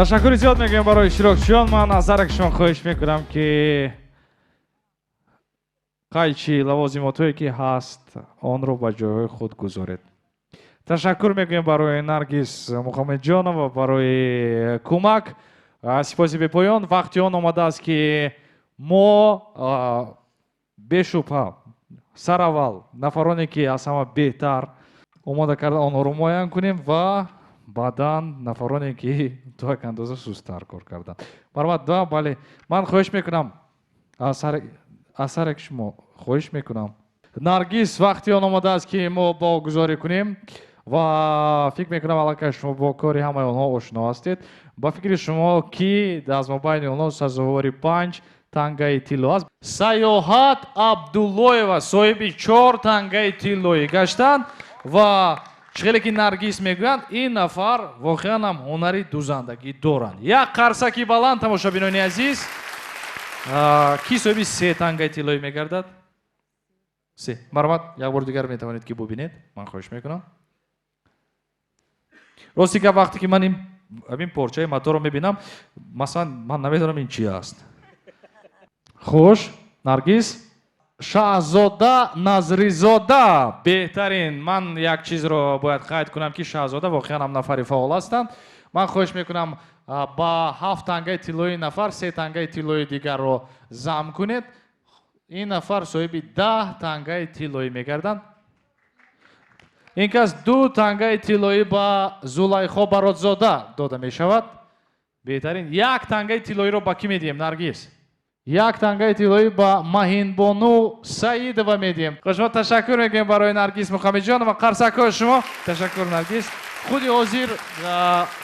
[SPEAKER 6] Ташаккури зиёд мегӯям барои иштирокчиён. Ман аз ҳар як шумо хоҳиш мекунам, ки қайчи, лавозимотҳое ки ҳаст, онро ба ҷойҳои худ гузоред. Ташаккур мегӯем барои Наргиз Муҳаммадҷонова барои кӯмак. Сипоси бепоён. Вақти он омадааст, ки мо бешубҳа сараввал нафароне ки аз ҳама беҳтар омода карда онҳоро муайян кунем ва баъдан нафароне ки то як андоза сусттар кор карданд. Марҳамат, да, бале. Ман хоҳиш мекунам, аз ҳар як шумо хоҳиш мекунам. Наргиз, вақти он омадааст, ки мо богузорӣ кунем ва фикр мекунам, аллакай шумо бо кори ҳамаи онҳо ошно ҳастед. Ба фикри шумо, ки аз мобайни онҳо сазовори 5 тангаи тилло аст? Саёҳат Абдуллоева соҳиби 4 тангаи тиллоӣ гаштанд ва чӣ хеле ки Наргиз мегӯянд, ин нафар воқеан ҳам ҳунари дузандагӣ доранд. Як қарсаки баланд, тамошобинони азиз. Ки соҳиби 3 тангаи тиллоӣ мегардад? 3. Марҳамат, як бор дигар метавонед ки бубинед. Ман хоҳиш мекунам. Рости гап, вақте ки ман ин порчаи маторо мебинам, масалан, ман намедонам ин чи аст. Хуш, Наргиз. Шаҳзода Назризода беҳтарин. Ман як чизро бояд қайд кунам, ки Шаҳзода воқеан ҳам нафари фаъол ҳастанд. Ман хоҳиш мекунам, ба 7 тангаи тиллоии нафар 3 тангаи тиллоии дигарро зам кунед. Ин нафар соҳиби 10 тангаи тиллоӣ мегарданд. Ин кас 2 тангаи тиллоӣ ба Зулайхо Баротзода дода мешавад. Беҳтарин. 1 тангаи тиллоиро ба кӣ медиҳем, Наргиз? 1 тангаи тиллоӣ ба Маҳинбону Саидова медиҳем. Шумо ташаккур мекунем барои Наргиз Муҳаммадҷонова. Қарсакҳои шумо. Ташаккур, Наргиз. Худи ҳозир,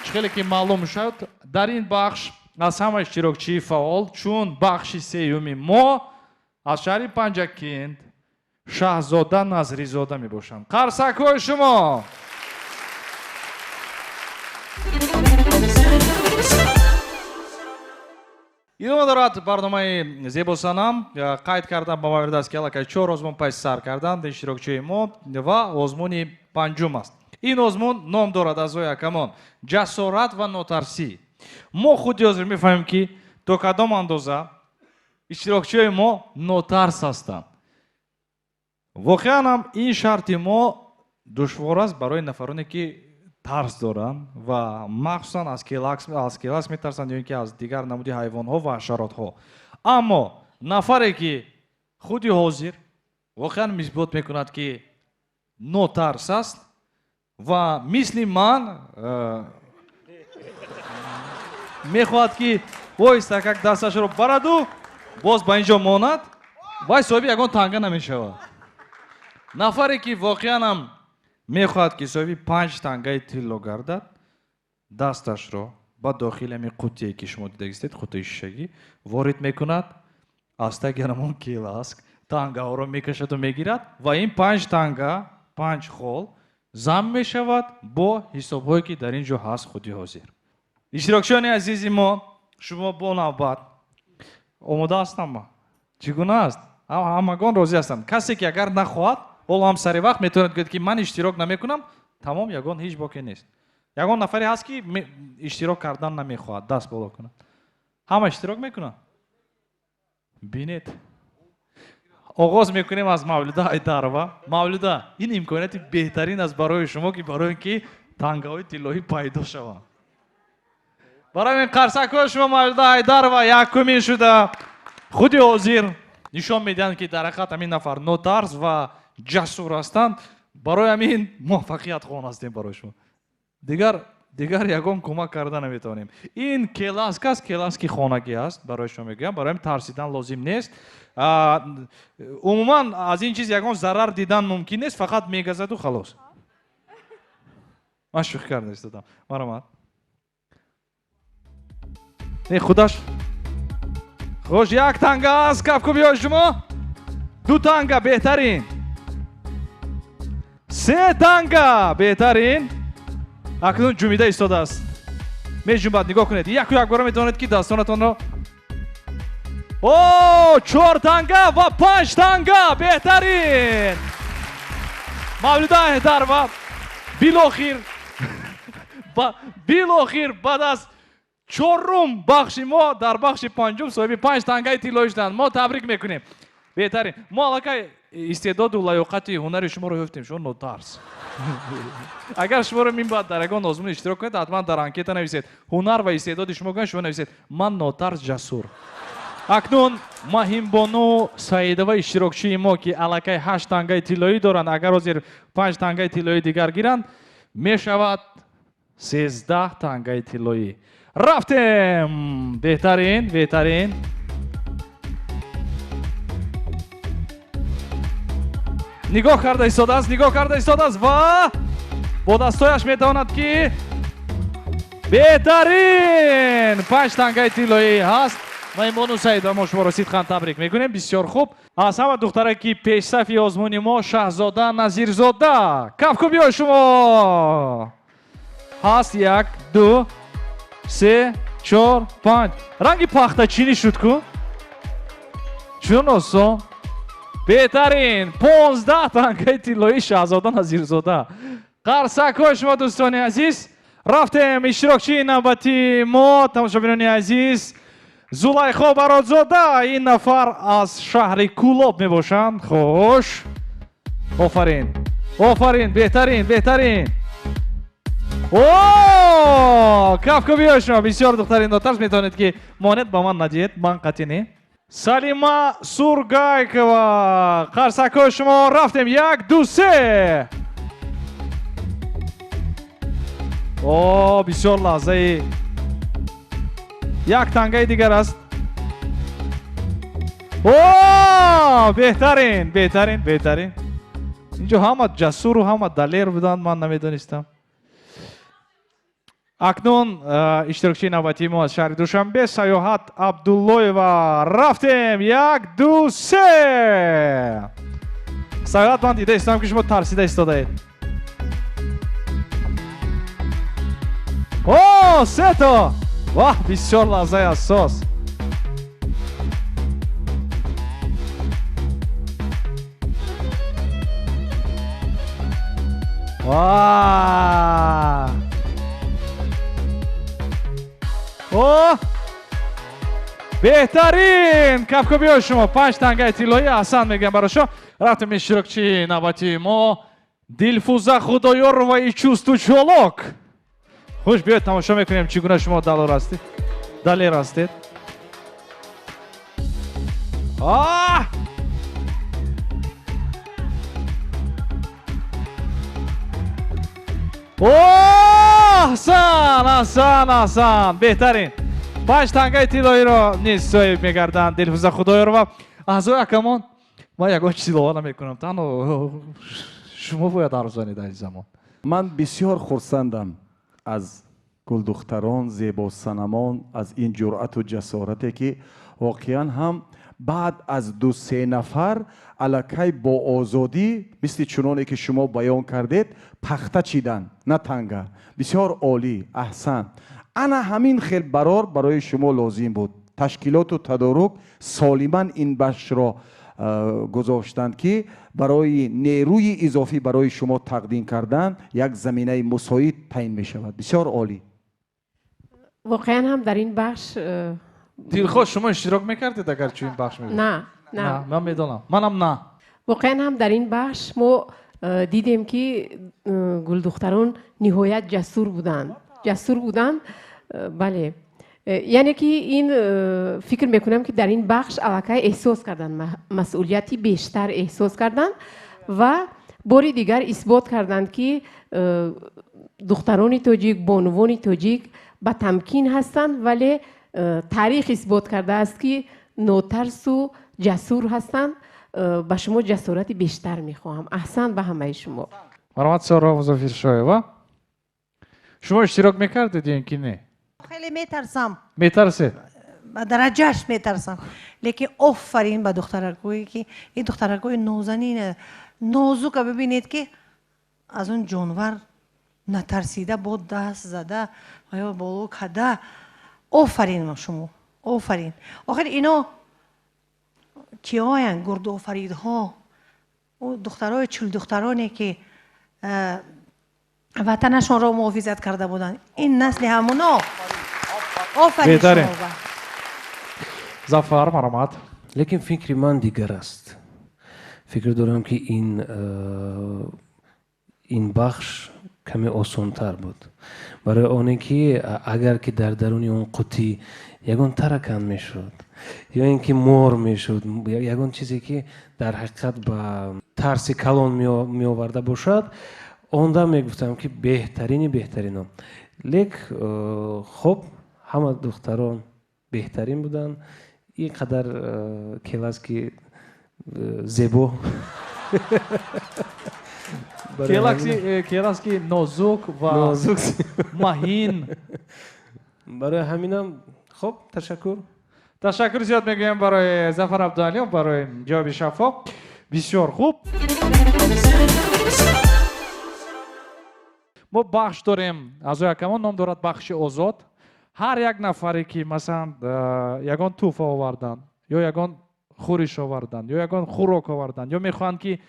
[SPEAKER 6] чӣ хеле ки маълум шуд, дар ин бахш аз ҳама иштирокчии фаъол, чун бахши сеюми мо аз шаҳри Панҷакент Шаҳзода Назризода мебошанд. Қарсакҳои шумо. Идома дорад барномаи Зебосанам. Қайд кардам ба маврид аст, ки аллакай 4 озмун паси сар карданд иштирокчиёни мо ва озмуни панҷум аст. Ин озмун ном дорад аъзои ҳакамон ҷасорат ва нотарсӣ. Мо худи ҳозир мефаҳмем, ки то кадом андоза иштирокчиёни мо нотарс ҳастанд. Воқеан ҳам ин шарти мо душвор аст барои нафароне ки тарс доранд ва махсусан аз келакс метарсанд ё ин ки аз дигар намуди ҳайвонҳо ва ҳашаротҳо. Аммо нафаре ки худи ҳозир воқеан исбот мекунад, ки нотарс аст ва мисли ман мехоҳад, ки оҳиста как дасташро бараду боз ба ин ҷо монад, вай соҳиби ягон танга намешавад. Нафаре ки воқеан ҳам мехоҳад, ки соҳиби 5 тангаи тилло гардад, дасташро ба дохили ҳамин қуттие ки шумо дидагистед, қуттии шишагӣ, ворид мекунад, аз таги ҳамон келаск тангаҳоро мекашаду мегирад ва ин 5 танга, 5 хол зам мешавад бо ҳисобҳое ки дар ин ҷо ҳаст худи ҳозир. Иштирокчиёни азизи мо, шумо бо навбат омода ҳастам? Чӣ гуна аст? Ҳамагон розӣ ҳастанд. Касе ки агар нахоҳад, ҳоло ҳам сари вақт метавонад гӯяд, ки ман иштирок намекунам, тамом, ягон ҳеҷ боке нест. Ягон нафаре ҳаст, ки иштирок кардан намехоҳад, даст боло кунад. Ҳама иштирок мекунанд? Бинед. Оғоз мекунем аз Мавлуда Айдарова. Мавлуда, ин имконияти беҳтарин аст барои шумо, ки барои ин ки тангаҳои тиллоӣ пайдо шаванд. Барои ин қарсакҳои шумо Мавлуда Айдарова якумин шуда худи ҳозир нишон медиҳанд, ки дар ҳақиқат ҳамин нафар нотарс ва ҷасур ҳастанд. Барои ҳамин муваффақият хоҳон ҳастем барои шумо. Дигар ягон кӯмак карда наметавонем. Ин келаск аст, келаски хонагӣ аст, барои шумо мегӯям. Барои ҳамин тарсидан лозим нест. Умуман аз ин чиз ягон зарар дидан мумкин нест, фақат мегазаду халос. Ман шӯхӣ карда истодам. Марҳамат. Не, худаш. Хуш, 1 танга аст, кафкӯбиҳои шумо. 2 танга, беҳтарин. 3 танга, беҳтарин. Акнун ҷумида истодааст. Меҷумбад, нигоҳ кунед. Яку якбора метавонед, ки дастонатонро. О, 4 танга ва 5 танга, беҳтарин. Мавлуда Айдарова билохир баъд аз Чорум бахши мо дар бахши панҷум соҳиби 5 тангаи тиллоӣ шуданд. Мо табрик мекунем. Беҳтарин. Мо аллакай истеъдоду лаёқати ҳунари шуморо ёфтем. Шумо нотарс. Агар шуморо минбаъд дар ягон озмун иштирок кунед, ҳатман дар анкета нависед. Ҳунар ва истеъдоди шумо кунед, шумо нависед ман нотарс ҷасур. Акнун Маҳимбону Саидова иштирокчии мо, ки аллакай 8 тангаи тиллоӣ доранд, агар ҳозир 5 тангаи тиллоӣ дигар гиранд, мешавад 13 тангаи тиллоӣ. Рафтем! Беҳтарин, беҳтарин. Нигоҳ карда истодааст, нигоҳ карда истодааст ва бо дастҳояш метавонад ки беҳтарин 5 тангаи тиллоӣ ҳаст. Маҳимбону Саидова, мо шуморо сидқан табрик мекунем. Бисёр хуб. Аз ҳама духтаре ки пешсафи озмуни мо Шаҳзода Назирзода. Кафкӯбиҳои шумо ҳаст. 1, 2, 3, 4, 5. Ранги пахтачинӣ шуд ку? Чун осон. Беҳтарин 15 тангаи тиллоӣ Шаҳзода Назирзода. Қарсакҳои шумо дӯстони азиз. Рафтем иштирокчии навбатии мо, тамошобинони азиз, Зулайхо Баротзода. Ин нафар аз шаҳри Кӯлоб мебошанд. Хуш. Офарин. Офарин, беҳтарин, беҳтарин. О, кафкӯбиҳои шумо. Бисёр духтари нотарс, метавонед ки монед ба ман надиҳед, ман қатъӣ не. Салима Сургайкова. Қарсакҳои шумо. Рафтем. 1, 2, 3. О, бисёр лаҳзаи. Як тангаи дигар аст. О, беҳтарин, беҳтарин, беҳтарин. Инҷо ҳама ҷасуру ҳама далер буданд, ман намедонистам. Акнун иштирокчии навбатии мо аз шаҳри Душанбе Саёҳат Абдуллоева. Рафтем. 1, 2, 3. Саёҳат, ман дида истодам ки шумо тарсида истодаед. О, сето! Ваҳ, бисёр лаҳзаи ҳассос. Ва! О! Беҳтарин! Кафкӯбиҳои шумо. 5 тангаи тиллоӣ. Аҳсан мегӯям барои шумо. Рафтем иштирокчии навбатии мо Дилфуза Худоёрова и чусту чолок. Хуш биёед, тамошо мекунем чӣ гуна шумо далер ҳастед. Далер ҳастед. Аҳсан, аҳсан, аҳсан. Беҳтарин. 5 тангаи тиллоиро низ соҳиб мегарданд Дилфуза Худоёрова. Аъзои акамон, ман ягон чиз илова намекунам. Танҳо шумо бояд ҳарф занед дар ин замон.
[SPEAKER 7] Ман бисёр хурсандам аз гулдухтарон, зебосанамон, аз ин ҷуръату ҷасорате ки воқеан ҳам баъд аз 2-3 нафар аллакай бо озодӣ, мисли чуноне ки шумо баён кардед, пахта чидан, на танга. Бисёр олӣ, аҳсан. Ана ҳамин хел барор барои шумо лозим буд. Ташкилоту тадорук солиман ин бахшро гузоштанд ки барои нерӯи изофӣ барои шумо тақдим кардан як заминаи мусоид таъин мешавад. Бисёр олӣ.
[SPEAKER 8] Воқеан ҳам дар ин бахш
[SPEAKER 6] Дилхоҳ шумо иштирок мекардед агар чунин бахш мебуд?
[SPEAKER 8] На, на.
[SPEAKER 6] Ман медонам. Манам на.
[SPEAKER 8] Воқеан ҳам дар ин бахш мо дидем ки гулдухтарон ниҳоят ҷасур буданд. Ҷасур буданд, бале. Яъне ки ин фикр мекунам ки дар ин бахш аллакай эҳсос карданд, масъулияти бештар эҳсос карданд ва бори дигар исбот карданд ки духтарони тоҷик, бонувони тоҷик ба тамкин ҳастанд, вале таърих исбот кардааст ки нотарсу ҷасур ҳастанд. Ба шумо ҷасорати бештар мехоҳам. Аҳсан ба ҳамаи шумо.
[SPEAKER 6] Марҳамат Соро Музаффаршоева. Шумо иштирок мекардед ё ин ки не?
[SPEAKER 9] Хеле метарсам.
[SPEAKER 6] Метарсед?
[SPEAKER 9] Ба дараҷааш метарсам. Лекин офарин ба духтаракое ки ин духтаракои нозанин нозука бибинед ки аз он ҷонвар натарсида бо даст зада ва ё боло када. Офарин шумо, офарин. Охир ино киҳоянд? Гурдофаридҳо, духтарои чилдухтароне ки ватанашонро муҳофизат карда буданд. Ин насли ҳамуно. Офарин шумо.
[SPEAKER 6] Зафар, марҳамат.
[SPEAKER 10] Лекин фикри ман дигар аст. Фикр дорам, ки ин бахш каме осонтар буд. Барои оне ки агар ки дар даруни он қутӣ ягон таракан мешуд ё ин ки мор мешуд, ягон чизе ки дар ҳақиқат ба тарси калон меоварда бошад, онда мегуфтам, ки беҳтарини беҳтаринон. Лек хоб, ҳама духтарон беҳтарин буданд. Ин қадар келас ки зебо.
[SPEAKER 6] Келас ки нозук ва маҳин.
[SPEAKER 10] Барои ҳаминам хоб, ташаккур.
[SPEAKER 6] Ташаккур зиёд мегӯям барои Зафар Абдуалиев барои ҷавоби шаффоф. Бисёр хуб. Мо бахш дорем, аъзои ҳакамон, ном дорад бахши озод. Ҳар як нафаре ки масалан ягон тӯҳфа оварданд ё ягон хӯриш оварданд ё ягон хӯрок оварданд ё мехоҳанд ки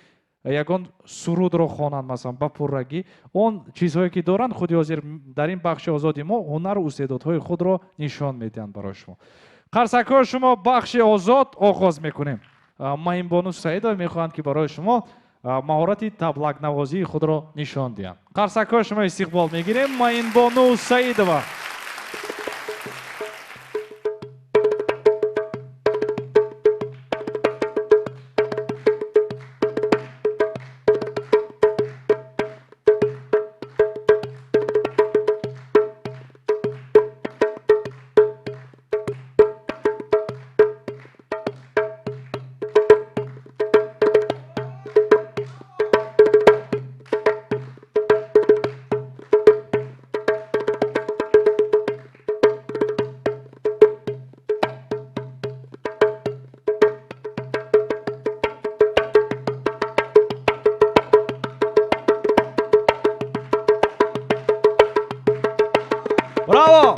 [SPEAKER 6] ягон сурудро хонанд, масалан ба пуррагӣ, он чизҳое ки доранд, худи ҳозир дар ин бахши озоди мо ҳунару истеъдодҳои худро нишон медиҳанд барои шумо. Қарсакҳои шумо, бахши озод оғоз мекунем. Маҳинбону Саидова мехоҳанд ки барои шумо маҳорати таблакнавозии худро нишон диҳанд. Қарсакҳои шумо истиқбол мегирем. Маҳинбону Саидова. Браво!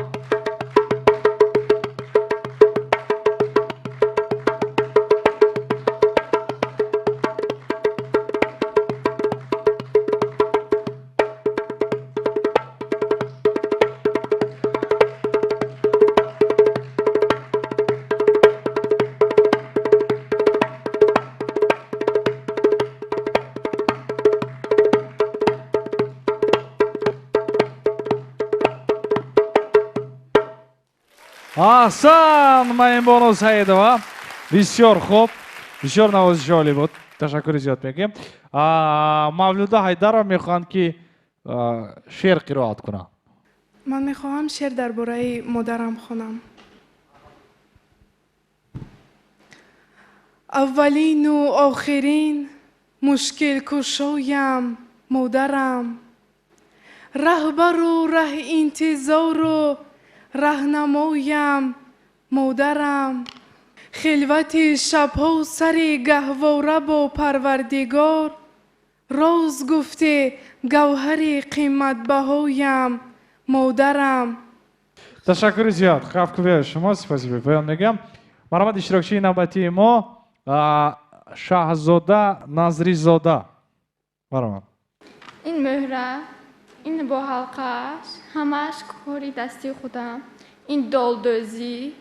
[SPEAKER 6] Аҳсан, Маҳинбону Саидова. Бисёр хуб, бисёр навозиши олӣ буд. Ташаккури зиёд мегӯем. Мавлуда Ҳайдарова мехоҳанд ки шеър қироат кунанд.
[SPEAKER 2] Ман мехоҳам шеър дар бораи модарам хонам. Аввалину охирин мушкилкушоям модарам, раҳбару раҳинтизору раҳнамоям модарам, хилвати шабҳо сари гаҳвора бо парвардигор, роз гуфте гавҳари қиматбаҳоям модарам.
[SPEAKER 6] Ташаккури зиёд, қафкӯбии шумо, спасибо. Поён мегӯям. Марҳамат, иштирокчии навбатии мо Шаҳзода Назризода. Марҳамат.
[SPEAKER 4] Ин мӯҳра, ин бо ҳалқааш, ҳамааш кори дасти худам, ин долдӯзӣ,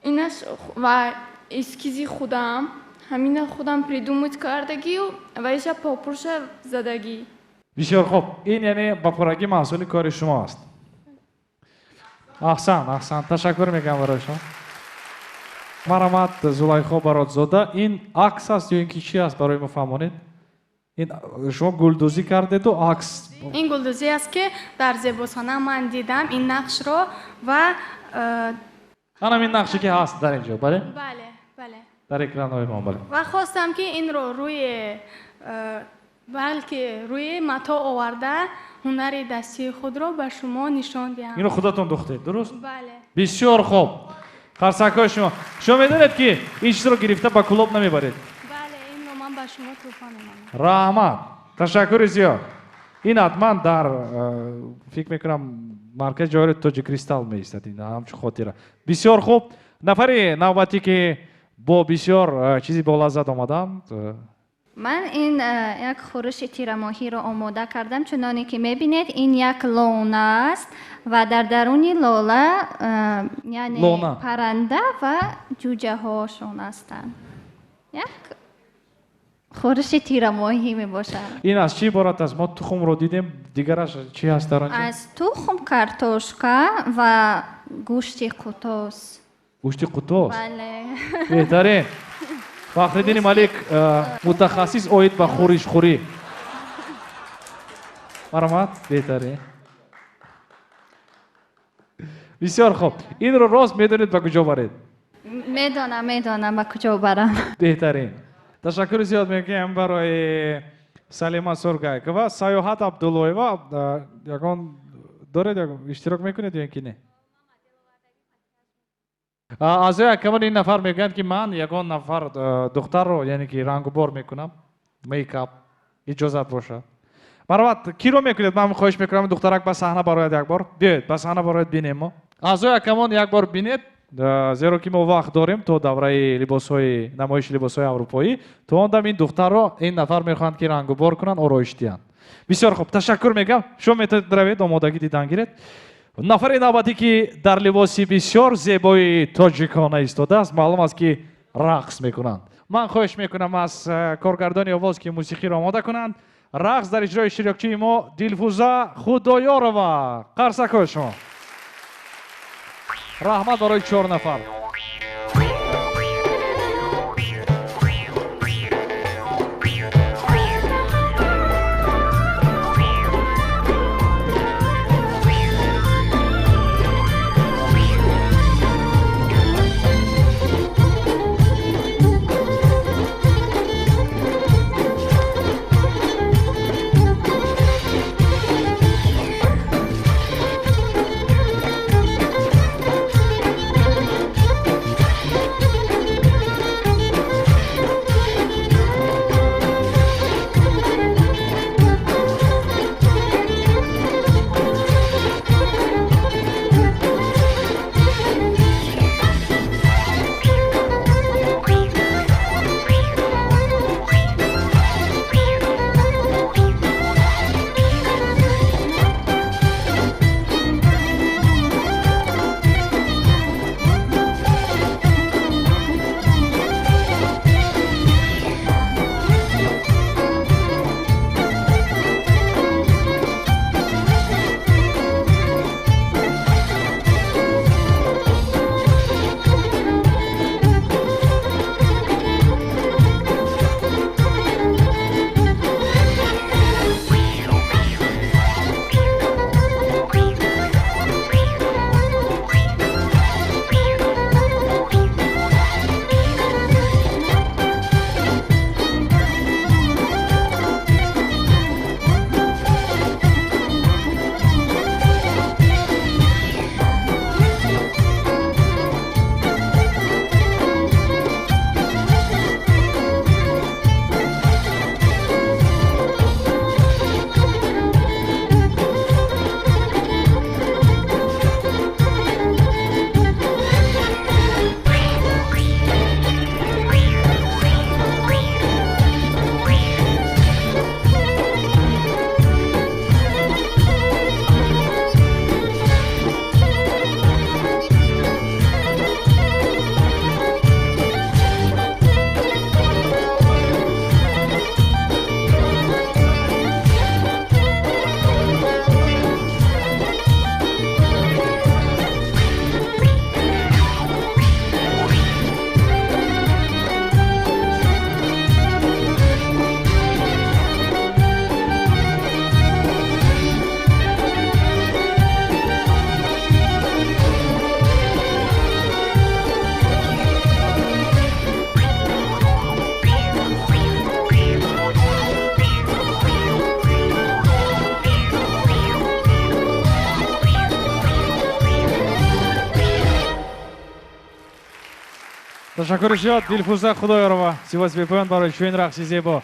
[SPEAKER 4] инаш ва эскизи худам, ҳамина худам придумать кардагию ва иша попурша задагӣ.
[SPEAKER 6] Бисёр хуб. Ин яъне ба пуррагӣ маҳсули кори шумо аст. Аҳсан, аҳсан. Ташаккур мегӯям барои шумо. Марҳамат, Зулайхо Баротзода. Ин акс аст ё ин ки чи аст, барои мо фаҳмонед? Ин шумо гулдӯзӣ кардеду акс?
[SPEAKER 5] Ин гулдӯзӣ аст, ки дар Зебосанам ман дидам ин нақшро ва
[SPEAKER 6] анам ин нақше ки ҳаст дар ин ҷо, бале?
[SPEAKER 5] Бале, бале.
[SPEAKER 6] Дар экранҳои мо, бале.
[SPEAKER 5] Ва хостам, ки инро рӯи балки рӯи матоъ оварда ҳунари дастии худро ба шумо нишон диҳам.
[SPEAKER 6] Инро худатон духтед, дуруст?
[SPEAKER 5] Бале.
[SPEAKER 6] Бисёр хуб. Қарсакҳои шумо. Шумо медонед, ки ин чизро гирифта ба клуб намебаред?
[SPEAKER 5] Бале, инро ман ба шумо тӯҳфа менамоям.
[SPEAKER 6] Раҳмат. Ташаккури зиёд. Ин ҳатман дар фикр мекунам маркази ҷавоҳироти Тоҷи Кристалл меистад, ин ҳамчун хотира. Бисёр хуб. Нафари навбатӣ ки бо бисёр чизи болаззат омаданд.
[SPEAKER 3] Ман ин як хӯриши тирамоҳиро омода кардам. Чуноне ки мебинед, ин як лона аст ва дар даруни лола, яъне парранда ва ҷуҷаҳошон ҳастанд. Як хӯриши тирамоҳӣ мебошад.
[SPEAKER 6] Ин аз чӣ иборат аст? Мо тухмро дидем, дигараш чӣ ҳаст дар он ҷо?
[SPEAKER 3] Аз тухм, картошка ва гӯшти қутоз.
[SPEAKER 6] Гӯшти қутоз?
[SPEAKER 3] Бале.
[SPEAKER 6] Беҳтарин. Фахриддини Малик, мутахассис оид ба хӯришхӯрӣ. Марҳамат, беҳтарин. Бисёр хуб. Инро рост медонед ба куҷо баред?
[SPEAKER 3] Медонам, медонам ба куҷо барам.
[SPEAKER 6] Беҳтарин. Ташаккури зиёд мегӯям барои Салима Сургайкова. Саёҳат Абдуллоева, ягон доред, иштирок мекунед ё ки не? Аъзои ҳакамон ин нафар мегӯянд, ки ман ягон нафар духтарро, яъне ки рангубор мекунам, мейкап, иҷозат бошад. Марҳамат, киро мекунед? Ман хоҳиш мекунам духтарак ба саҳна барояд як бор. Биёед, ба саҳна барояд, бинем мо. Аъзои ҳакамон як бор бинед, зеро ки мо вақт дорем то давраи либосҳои намоиши либосҳои аврупоӣ. То он дам ин духтарро ин нафар мехоҳанд ки рангубор кунанд, ороиш диҳанд. Бисёр хуб, ташаккур мегӯям. Шумо метавонед равед, омодагӣ дидан гиред. Нафари навбатӣ, ки дар либоси бисёр зебои тоҷикона истодааст, маълум аст, ки рақс мекунанд. Ман хоҳиш мекунам аз коргардони овоз, ки мусиқиро омода кунанд. Рақс дар иҷрои иштирокчии мо Дилфуза Худоёрова. Қарсакҳои шумо. Раҳмат барои 4 нафар. Ташаккури зиёд, Дилфуза Худоёрова. Сипос бепоён барои чунин рақси зебо.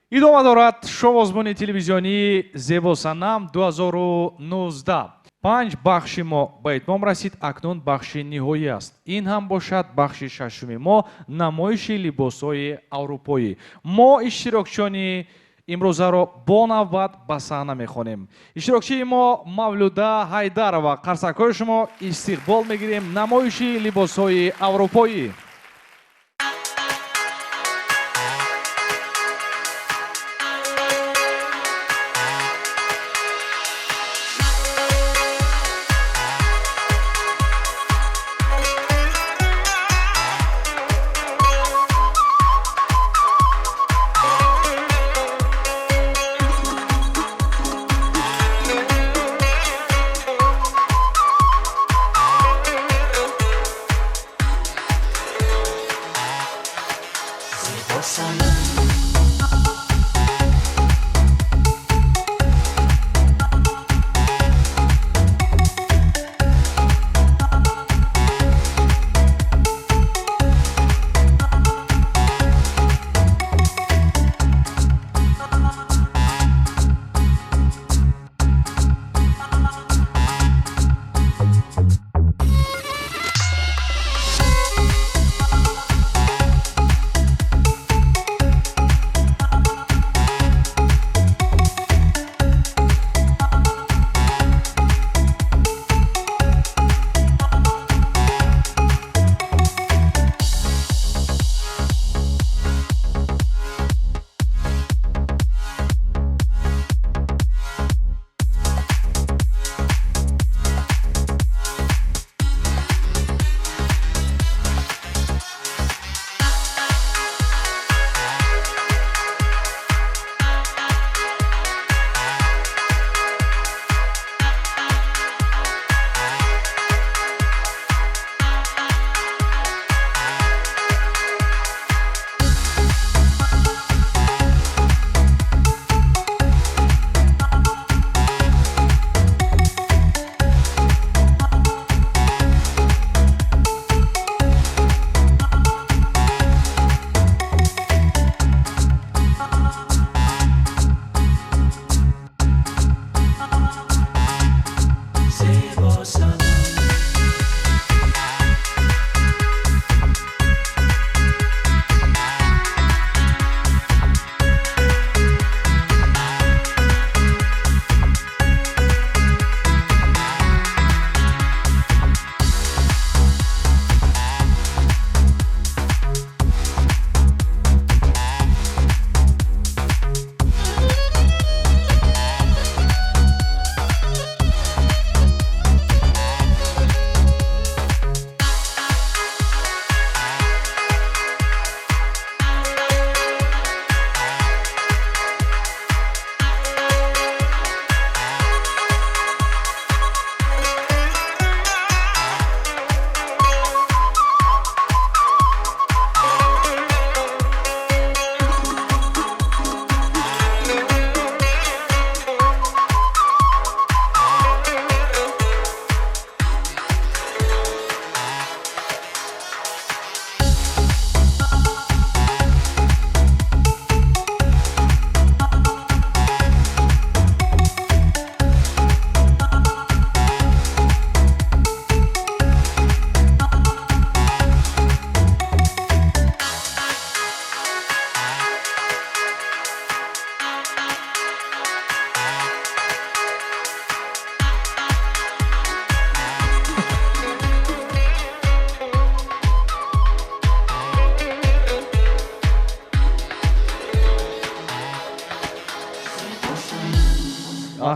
[SPEAKER 6] Идома дорад шоу озмуни телевизионии Зебосанам 2019. 5 бахши мо ба итмом расид, акнун бахши ниҳоӣ аст. Ин ҳам бошад бахши шашуми мо, намоиши либосҳои аврупоӣ. Мо иштирокчиёни имрӯзаро бо навбат ба саҳна мехонем. Иштирокчии мо Мавлуда Ҳайдарова. Қарсакҳои шумо истиқбол мегирем намоиши либосҳои аврупоӣ.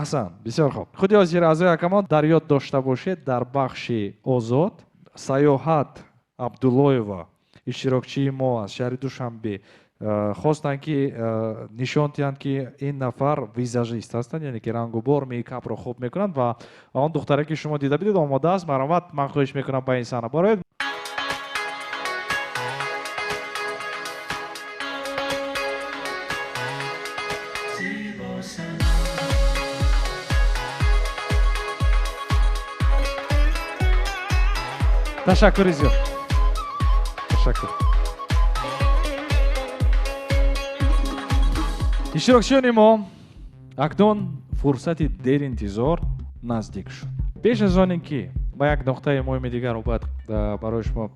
[SPEAKER 6] Аҳсан, бисёр хуб. Худи ҳозир аъзои ҳакамон дар ёд дошта бошед, дар бахши озод Саёҳат Абдуллоева, иштирокчии мо аз шаҳри Душанбе, хостанд ки нишон диҳанд, ки ин нафар визажист ҳастанд, яъне ки рангубор мейкапро хуб мекунанд ва он духтаре ки шумо дида будед омода аст. Марҳамат, ман хоҳиш мекунам ба ин саҳна бароед. Ташаккури зиёд. Ташаккур. Иштирокчиёни мо, акнун фурсати деринтизор наздик шуд. Пеш аз он ин ки ба як нуқтаи муҳими дигарро бояд барои шумо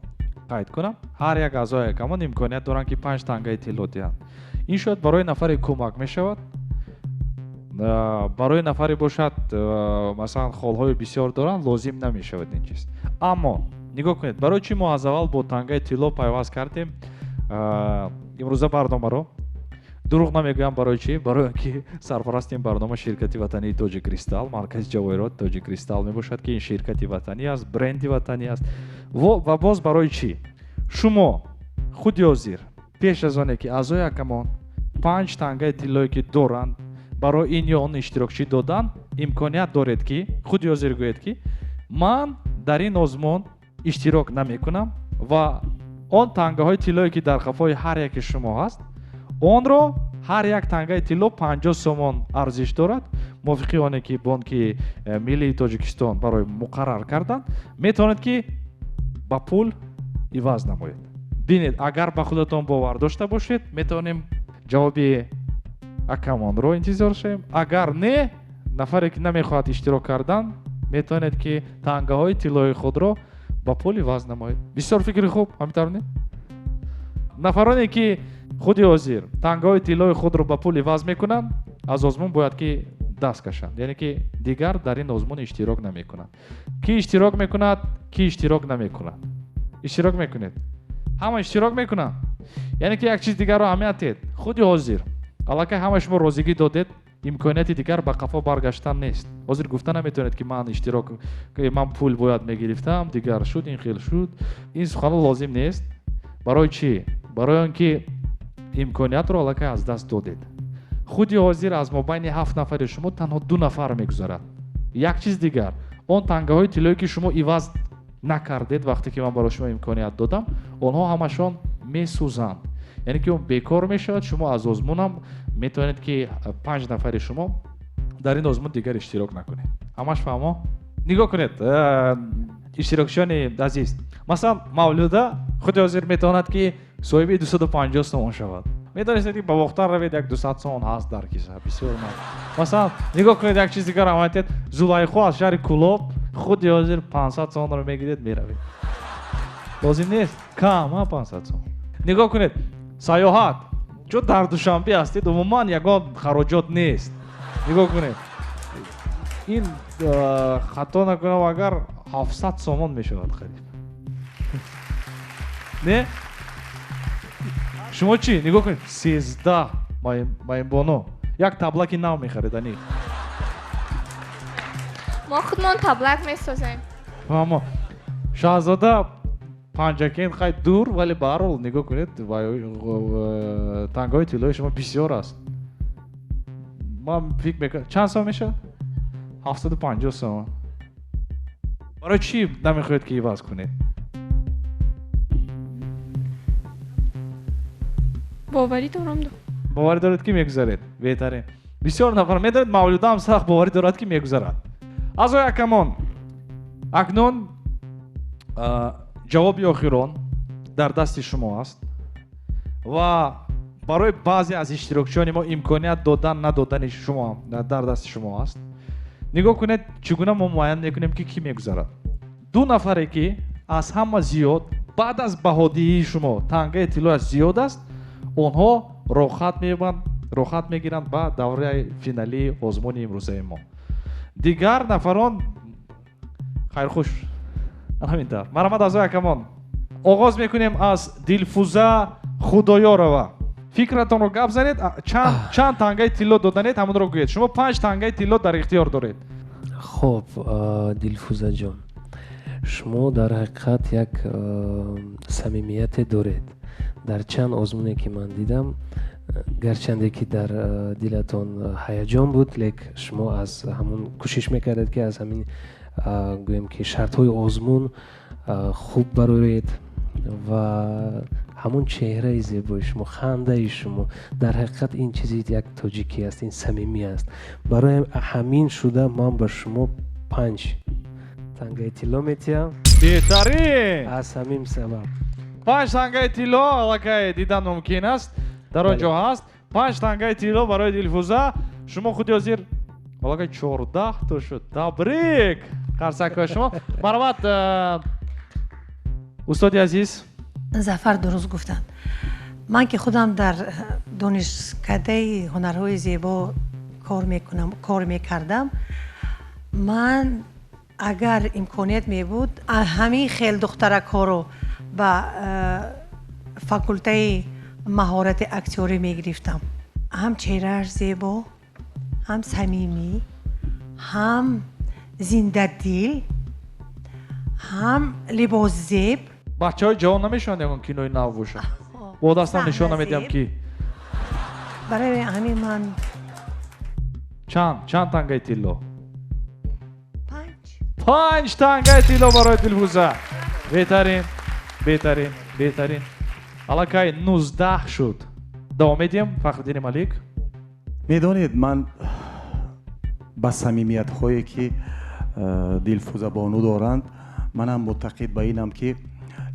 [SPEAKER 6] қайд кунам, ҳар як аъзои ҳакамон имконият доранд, ки 5 тангаи тилло диҳанд. Ин шояд барои нафаре кӯмак мешавад, барои нафаре бошад, масалан, холҳои бисёр доранд, лозим намешавад ин чиз. Аммо нигоҳ кунед, барои чӣ мо аз аввал бо тангаи тилло пайваст кардем имрӯза барномаро? Дурӯғ намегӯям, барои чӣ? Барои он ки сарпарасти ин барнома ширкати ватании Тоҷи Кристалл, маркази ҷавоҳирот Тоҷи Кристалл мебошад, ки ин ширкати ватанӣ аст, бренди ватанӣ аст. Ва боз барои чӣ? Шумо худи ҳозир пеш аз оне ки аъзои ҳакамон 5 тангаи тиллое ки доранд барои ин ё он иштирокчӣ додан, имконият доред, ки худи ҳозир гӯед, ки ман дар ин озмун иштирок намекунам ва он тангаҳои тиллое ки дар қафои ҳар яки шумо ҳаст, онро ҳар як тангаи тилло 50 сомон арзиш дорад. Мувофиқи оне ки Бонки Миллии Тоҷикистон барои муқаррар кардан, метавонед ки ба пул иваз намоед. Бинед, агар ба худатон бовар дошта бошед, метавонем ҷавоби акамонро интизор шавем. Агар не, нафаре ки намехоҳад иштирок кардан, метавонед ки тангаҳои тиллои худро ба пул иваз намоед. Бисёр фикри хуб, ҳамин тавр не? Нафароне ки худи ҳозир тангаҳои тиллои худро ба пул иваз мекунанд, аз озмун бояд ки даст кашанд, яъне ки дигар дар ин озмун иштирок намекунанд. Ки иштирок мекунад, ки иштирок намекунад? Иштирок мекунед? Ҳама иштирок мекунанд? Яъне ки як чиз дигарро аҳамият диҳед. Худи ҳозир аллакай ҳама шумо розигӣ додед, имконияти дигар ба қафо баргаштан нест. Ҳозир гуфта наметавонед, ки ман иштирок, ман пул бояд мегирифтам, дигар шуд, ин хел шуд. Ин суханҳо лозим нест. Барои чӣ? Барои он ки имкониятро аллакай аз даст додед. Худи ҳозир аз мобайни 7 нафари шумо танҳо 2 нафар мегузарад. Як чиз дигар, он тангаҳои тиллое ки шумо иваз накардед вақте ки ман барои шумо имконият додам, онҳо ҳамашон месӯзанд. Яъне ки он бекор мешавад, шумо аз озмунам метавонед ки 5 нафари шумо дар ин озмун дигар иштирок накунед. Ҳамаш фаҳмо? Нигоҳ кунед, иштирокчиёни азиз, масалан, Мавлуда худи ҳозир метавонад ки соҳиби 250 сомон шавад. Медонистед ки ба Бохтар равед, як 200 сомон ҳаст дар киса, бисёр ман. Масалан, нигоҳ кунед, як чиз дигар аҳамият диҳед, Зулайхо аз шаҳри Кӯлоб худи ҳозир 500 сомонро мегиред, меравед. Лозим нест? Кам, ҳа, 500 сомон. Нигоҳ кунед, сайёҳат, чун дар Душанбе ҳастед, умуман ягон хароҷот нест. Нигоҳ кунед, ин хато накунам, агар 700 сомон мешавад харид. Не? Шумо чӣ? Нигоҳ кунед, 13 маимбоно. Як таблаки нав мехаред, аниқ.
[SPEAKER 4] Мо худмон таблак месозем.
[SPEAKER 6] Фаҳмо. Шаҳзода Панҷакент хай дур, вале ба ҳар ҳол нигоҳ кунед, тангаҳои тиллои шумо бисёр аст. Ман фикр мекунам, чанд сом мешавад? 750 сом. Барои чӣ намехоҳед ки иваз кунед?
[SPEAKER 4] Боварӣ дорам.
[SPEAKER 6] Боварӣ доред ки мегузаред? Беҳтарин. Бисёр нафар медонед, Мавлуда ҳам сахт боварӣ дорад ки мегузарад. Аъзои ҳакамон, акнун ҷавоби охирон дар дасти шумо аст ва барои баъзе аз иштирокчиёни мо имконият додан надодани шумо дар дасти шумо аст. Нигоҳ кунед, чӣ гуна мо муайян мекунем ки кӣ мегузарад. 2 нафаре ки аз ҳама зиёд баъд аз баҳодиҳии шумо тангаи тиллояш зиёд аст, онҳо роҳат мегиранд ба давраи финалии озмуни имрӯзаи мо. Дигар нафарон хайрхуш. Ҳамин тавр. Марҳамат, аъзои ҳакамон. Оғоз мекунем аз Дилфуза Худоёрова. Фикратонро гап занед, чанд тангаи тилло доданед, ҳамонро гӯед. Шумо 5 тангаи тилло дар ихтиёр доред.
[SPEAKER 10] Хоб, Дилфузаҷон, шумо дар ҳақиқат як самимияте доред. Дар чанд озмуне ки ман дидам, гарчанде ки дар дилатон ҳаяҷон буд, лек шумо аз ҳамон кӯшиш мекардед ки аз ҳамин гӯем ки шартҳои озмун хуб бароед ва ҳамон чеҳраи зебои шумо, хандаи шумо, дар ҳақиқат ин чизи як тоҷикӣ аст, ин самимӣ аст. Барои ҳамин шуда ман ба шумо 5 тангаи тилло метиҳам.
[SPEAKER 6] Беҳтарин!
[SPEAKER 10] Аз ҳамин сабаб.
[SPEAKER 6] 5 тангаи тилло аллакай дидан мумкин аст, дар он ҷо ҳаст. 5 тангаи тилло барои Дилфуза. Шумо худи ҳозир Аллакай 14 то шуд. Табрик, қарсакҳои шумо. Марҳамат, устоди азиз.
[SPEAKER 9] Зафар дуруст гуфтанд. Ман ки худам дар донишкадаи ҳунарҳои зебо кор мекунам, кор мекардам, ман агар имконият мебуд, ҳамин хел духтаракҳоро ба факултаи маҳорати актёрӣ мегирифтам. Ҳам чеҳрааш зебо, ҳам самимӣ, ҳам зиндадил, ҳам либосзеб.
[SPEAKER 6] Бачаҳои ҷавон намешаванд, ягон кинои нав бошад, бо дастам нишон намедиҳам ки.
[SPEAKER 9] Барои ҳамин ман
[SPEAKER 6] Чанд тангаи тилло? Панҷ тангаи тилло барои Дилфуза. Беҳтарин, беҳтарин, беҳтарин. Аллакай 19 шуд. Давом медиҳем. Фахриддини Малик.
[SPEAKER 7] Медонед, ман ба самимиятҳое ки Дилфузабону доранд, манам муътақид ба инам, ки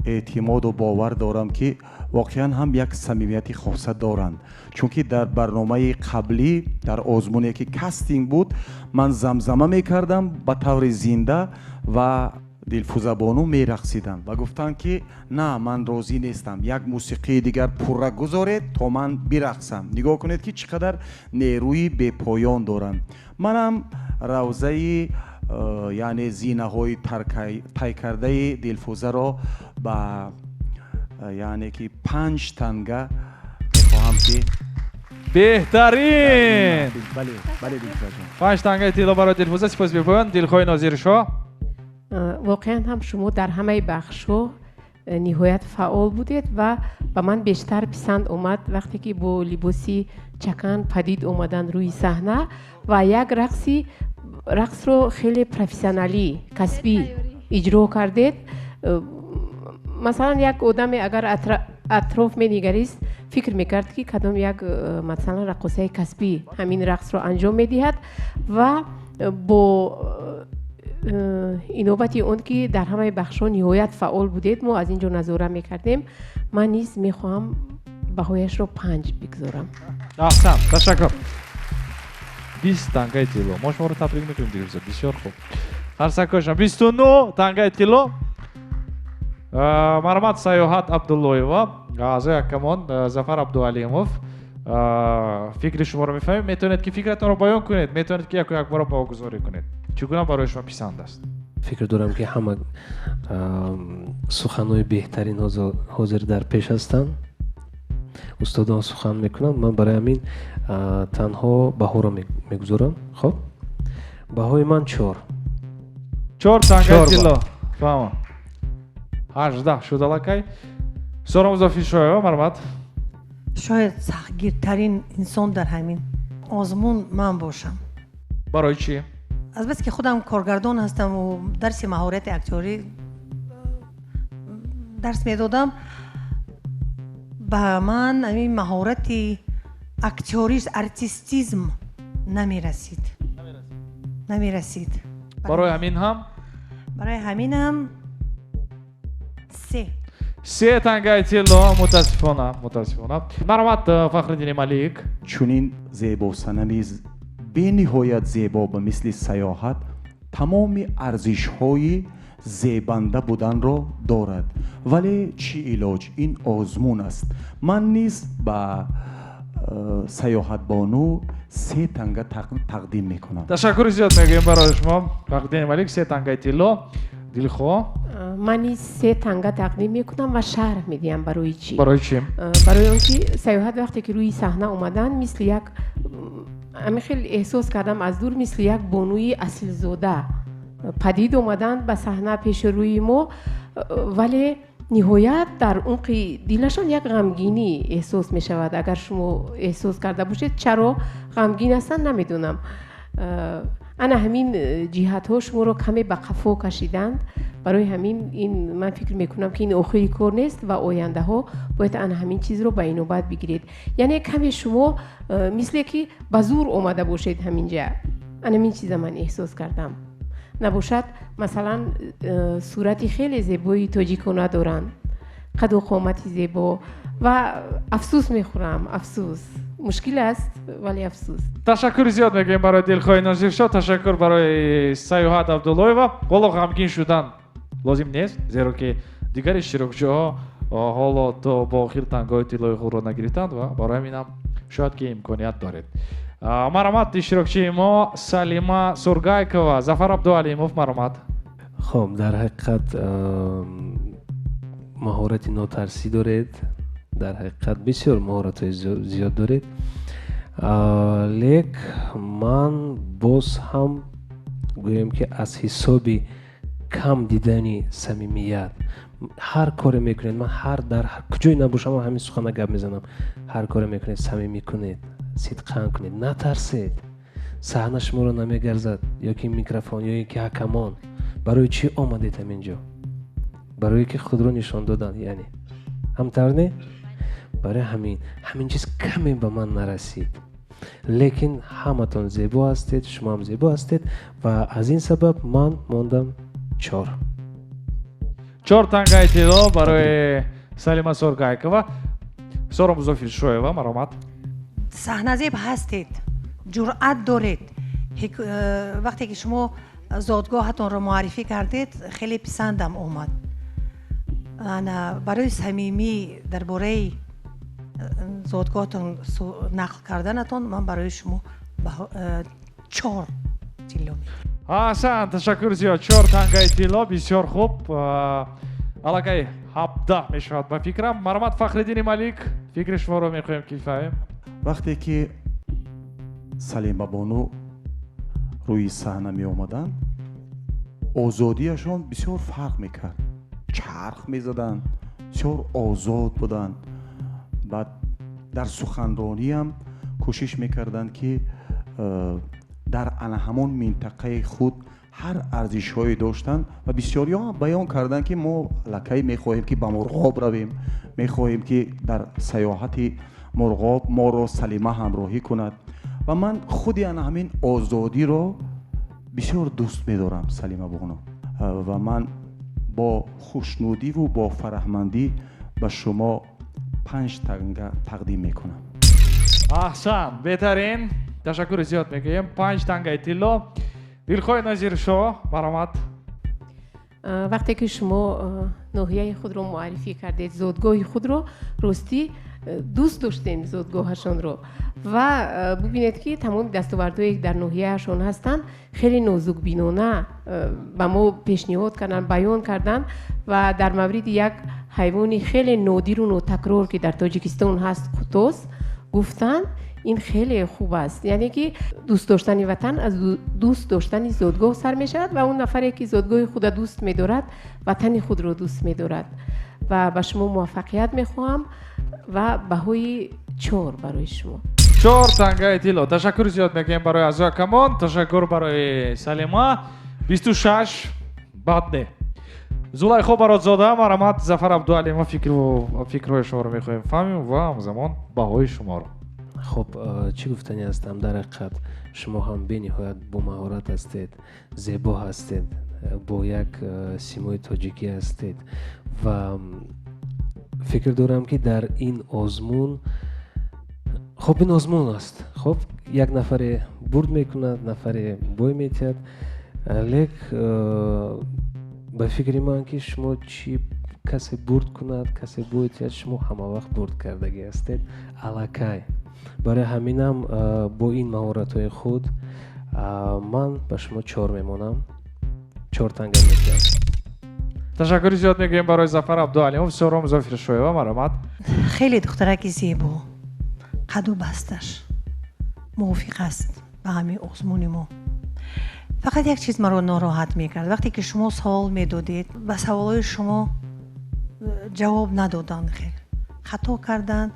[SPEAKER 7] эътимоду бовар дорам, ки воқеан ҳам як самимияти хоса доранд, чунки дар барномаи қаблӣ, дар озмуне ки кастинг буд, ман замзама мекардам ба таври зинда ва Дилфузабону мерақсиданд ва гуфтанд, ки на, ман розӣ нестам, як мусиқии дигар пурра гузоред, то ман бирақсам. Нигоҳ кунед, ки чӣ қадар нерӯи бепоён доранд. Манам равзаи яъне зинаҳои тай кардаи Дилфузаро ба яъне ки панҷ танга мехоҳам ки
[SPEAKER 6] Беҳтарин.
[SPEAKER 7] Бале, бале, Дилфузаҷон.
[SPEAKER 6] Панҷ тангаи тилло барои Дилфуза. Сипос бепоён. Дилхоҳи Нозиршоҳ.
[SPEAKER 8] Воқеан ҳам шумо дар ҳамаи бахшҳо ниҳоят фаъол будед ва ба ман бештар писанд омад, вақте ки бо либоси чакан падид омадан рӯи саҳна ва як рақсро хеле профессионалӣ, касбӣ иҷро кардед. Масалан, як одаме агар атроф менигарист, фикр мекард, ки кадом як масалан, раққосаи касбӣ ҳамин рақсро анҷом медиҳад. Ва бо инобати он ки дар ҳамаи бахшҳо ниҳоят фаъол будед, мо аз ин ҷо назора мекардем, ман низ мехоҳам баҳояшро 5 бигзорам.
[SPEAKER 6] Аҳсан, ташаккур. 20 тангаи тилло. Мо шуморо табрик мекунем, Дилфуза, бисёр хуб. Қарсакҳояшон. 29 тангаи тилло. Марҳамат, Саёҳат Абдуллоева, аъзои ҳакамон Зафар Абдуалимов фикри шуморо мефаҳмем. Метавонед, ки фикратонро баён кунед, метавонед, ки яку якбора баҳогузорӣ кунед. Чӣ гуна барои шумо писанд аст?
[SPEAKER 10] Фикр дорам, ки ҳама суханҳои беҳтарин ҳозир дар пеш ҳастанд, устодон сухан мекунанд. Ман барои ҳамин танҳо баҳоро мегузорам. Хоб, баҳои ман 4.
[SPEAKER 6] 4 тангаи тилло. Фаҳмам, 18 шуд аллакай. Сора Музаффаршоева, марҳамат.
[SPEAKER 9] Шояд сахтгиртарин инсон дар ҳамин озмун ман бошам.
[SPEAKER 6] Барои чӣ?
[SPEAKER 9] Азбаски худам коргардон ҳастаму дарси маҳорати актёрӣ дарс медодам, ба ман ҳамин маҳорати актёриш, артистизм намерасид, намерасид.
[SPEAKER 6] Барои ҳамин ҳам?
[SPEAKER 9] Барои ҳаминам 3.
[SPEAKER 6] 3 тангаи тилло, мутаассифона, мутаассифона. Марҳамат, Фахриддини Малик.
[SPEAKER 7] Чунин зебосанами бениҳоят зебо ба мисли Саёҳат тамоми арзишҳои зебанда буданро дорад, вале чӣ илоҷ, ин озмун аст. Ман низ ба Саёҳатбону се танга тақдим мекунам.
[SPEAKER 6] Ташаккури зиёд мегӯем барои шумо, Фахриддини Малик. Се тангаи тилло. Дилхоҳ.
[SPEAKER 8] Ман низ се танга тақдим мекунам ва шарҳ медиҳам барои чӣ.
[SPEAKER 6] Барои чӣ?
[SPEAKER 8] Барои он ки Саёҳат вақте ки рӯи саҳна омаданд, мисли як ҳамин хел эҳсос кардам аз дур, мисли як бонуи асилзода падид омаданд ба саҳна пеши рӯи мо, вале ниҳоят дар умқи дилашон як ғамгинӣ эҳсос мешавад. Агар шумо эҳсос карда бошед, чаро ғамгин ҳастанд, намедонам. Ана ҳамин ҷиҳатҳо шуморо каме ба қафо кашиданд. Барои ҳамин ин ман фикр мекунам, ки ин охири кор нест ва ояндаҳо бояд ана ҳамин чизро ба инобат бигиред. Яъне каме шумо мисле ки ба зур омада бошед ҳаминҷа, ана ҳамин чиза ман эҳсос кардам. Набошад, масалан, сурати хеле зебои тоҷикона доранд, қаду қомати зебо, ва афсӯс мехӯрам, афсӯс. Мушкил аст, вале афсӯс.
[SPEAKER 6] Ташаккури зиёд мегӯем барои Дилхоҳи Нозиршоҳ, ташаккур барои Саёҳат Абдуллоева. Ҳоло ғамгин шудан лозим нест, зеро ки дигар иштирокчиҳо ҳоло то ба охир тангаҳои тиллои худро нагирифтанд ва барои ҳаминам шояд ки имконият доред. Марҳамат, иштирокчии мо Салима Сургайкова. Зафар Абдуалимов, марҳамат.
[SPEAKER 10] Хоб, дар ҳақиқат маҳорати нотарсӣ доред, дар ҳақиқат бисёр маҳоратҳои зиёд доред, лек ман боз ҳам гӯем ки аз ҳисоби кам дидани самимият ҳар коре мекунед, ман ҳар дар куҷое набошам ҳамин сухана гап мезанам, ҳар коре мекунед самимӣ кунед, сидқан кунед, натарсед, саҳна шуморо намегарзад ё ки микрофон ё ки ҳакамон. Барои чӣ омадед ҳамин ҷо? Барое ки худро нишон додан, яъне ҳамтавр не? Барои ҳамин чиз каме ба ман нарасид, лекин ҳаматон зебо ҳастед, шумо ҳам зебо ҳастед ва аз ин сабаб ман мондам 4.
[SPEAKER 6] 4 тангаи тилло барои Салима Сургайкова. Сором Зофиршоева, марҳамат.
[SPEAKER 9] Саҳназеб ҳастед, ҷуръат доред. Вақте ки шумо зодгоҳатонро муаррифӣ кардед, хеле писандам омад. Барои самимӣ дар бораи зодгоҳатон нақл карданатон ман барои шумо 4 тилло медиҳам.
[SPEAKER 6] Аҳсан, ташаккур зиёд. 4 тангаи тилло, бисёр хуб. Аллакай 17 мешавад ба фикрам. Марҳамат, Фахриддини Малик, фикри шуморо мехоҳем ки фаҳмем.
[SPEAKER 7] Вақте ки Салимабону рӯи саҳна меомаданд, озодиашон бисёр фарқ мекард, чарх мезаданд, бисёр озод буданд. Баъд дар суханрониам кӯшиш мекарданд ки дар ана ҳамон минтақаи худ ҳар арзишҳое доштанд ва бисёриҳо баён карданд ки мо аллакай мехоҳем ки ба Мурғоб равем, мехоҳем ки дар саёҳати Мурғоб моро Салима ҳамроҳӣ кунад. Ва ман худи ана ҳамин озодиро бисёр дӯст медорам, Салима бону, ва ман бо хушнудиву бо фараҳмандӣ ба шумо 5 танга тақдим мекунам.
[SPEAKER 6] Аҳсан, беҳтарин. Ташаккури зиёд мегӯем. 5 тангаи тилло. Дилхоҳи Назиршоҳ, марҳамат.
[SPEAKER 8] Вақте ки шумо ноҳияи худро муаррифӣ кардед, зодгоҳи худро, ростӣ дӯст доштем зодгоҳашонро ва бубинед ки тамоми дастовардҳое ки дар ноҳияашон ҳастанд хеле нозукбинона ба мо пешниҳод карданд, баён карданд ва дар мавриди як ҳайвони хеле нодиру нотакрор ки дар Тоҷикистон ҳаст, қутос, гуфтанд. Ин хеле хуб аст, яъне ки дӯст доштани ватан аз дӯст доштани зодгоҳ сар мешавад ва он нафаре ки зодгоҳи худро дӯст медорад, ватани худро дӯст медорад. Ва ба шумо муваффақият мехоҳам ва баҳои 4 барои шумо.
[SPEAKER 6] 4 тангаи тилло. Ташаккури зиёд мегӯем барои аъзои камон, ташаккур барои Салима. 26 бад не. Зулайхо Баротзода, марҳамат. Зафар Абдуалимов, фикрҳои шуморо мехоҳем фаҳмем ва ҳамзамон баҳои шуморо.
[SPEAKER 10] Хоб, чӣ гуфтанӣ ҳастам? Дар ҳақиқат шумо ҳам бениҳоят бомаҳорат ҳастед, зебо ҳастед, бо як симои тоҷикӣ ҳастед ва фикр дорам ки дар ин озмун, хоб, ин озмун аст, хоб, як нафаре бурд мекунад, нафаре бой метиҳад, лек ба фикри ман ки шумо чӣ касе бурд кунад, касе бой тиҳад, шумо ҳама вақт бурд кардагӣ ҳастед аллакай. Барои ҳаминам бо ин маҳоратҳои худ ман ба шумо 4 мемонам, 4 танга медиҳам.
[SPEAKER 6] Ташаккури зиёд мегӯем барои Зафар Абдуалимов. Сором Зофиршоева, марҳамат.
[SPEAKER 9] Хеле духтараки зебо, қаду басташ мувофиқ аст ба ҳамин озмуни мо. Фақат як чиз маро нороҳат мекард. Вақте ки шумо савол медодед, ба саволҳои шумо ҷавоб надоданд, хеле хато карданд.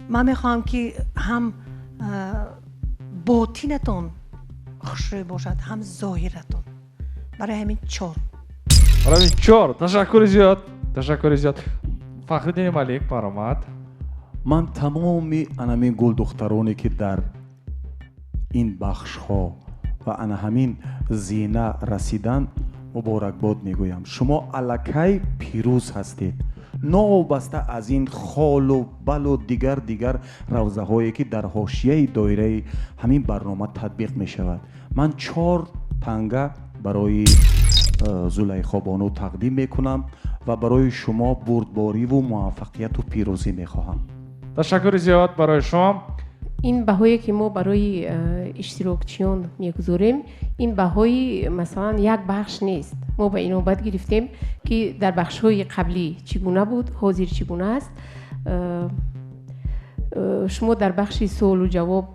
[SPEAKER 9] Ман мехоҳам ки ҳам ботинатон хушрӯй бошад, ҳам зоҳиратон. Барои ҳамин 4.
[SPEAKER 6] Барои ҳамин 4. Ташаккури зиёд, ташаккури зиёд. Фахриддини Малик, марҳамат.
[SPEAKER 7] Ман тамоми анамин гулдухтароне ки дар ин бахшҳо ва ана ҳамин зина расиданд, Муборакбод мегӯям, шумо аллакай пирӯз ҳастед, новобаста аз ин холу балу дигар дигар равзаҳое, ки дар ҳошияи доираи ҳамин барнома татбиқ мешавад. Ман чор танга барои Зулайхобону тақдим мекунам ва барои шумо бурдбориву муваффақияту пирӯзӣ мехоҳам.
[SPEAKER 6] Ташаккури зиёд барои шумо.
[SPEAKER 8] Ин баҳое, ки мо барои иштирокчиён мегузорем, ин баҳои, масалан, як бахш нест. Мо ба инобат гирифтем, ки дар бахшҳои қаблӣ чӣ гуна буд, ҳозир чӣ гуна аст. Шумо дар бахши суолу ҷавоб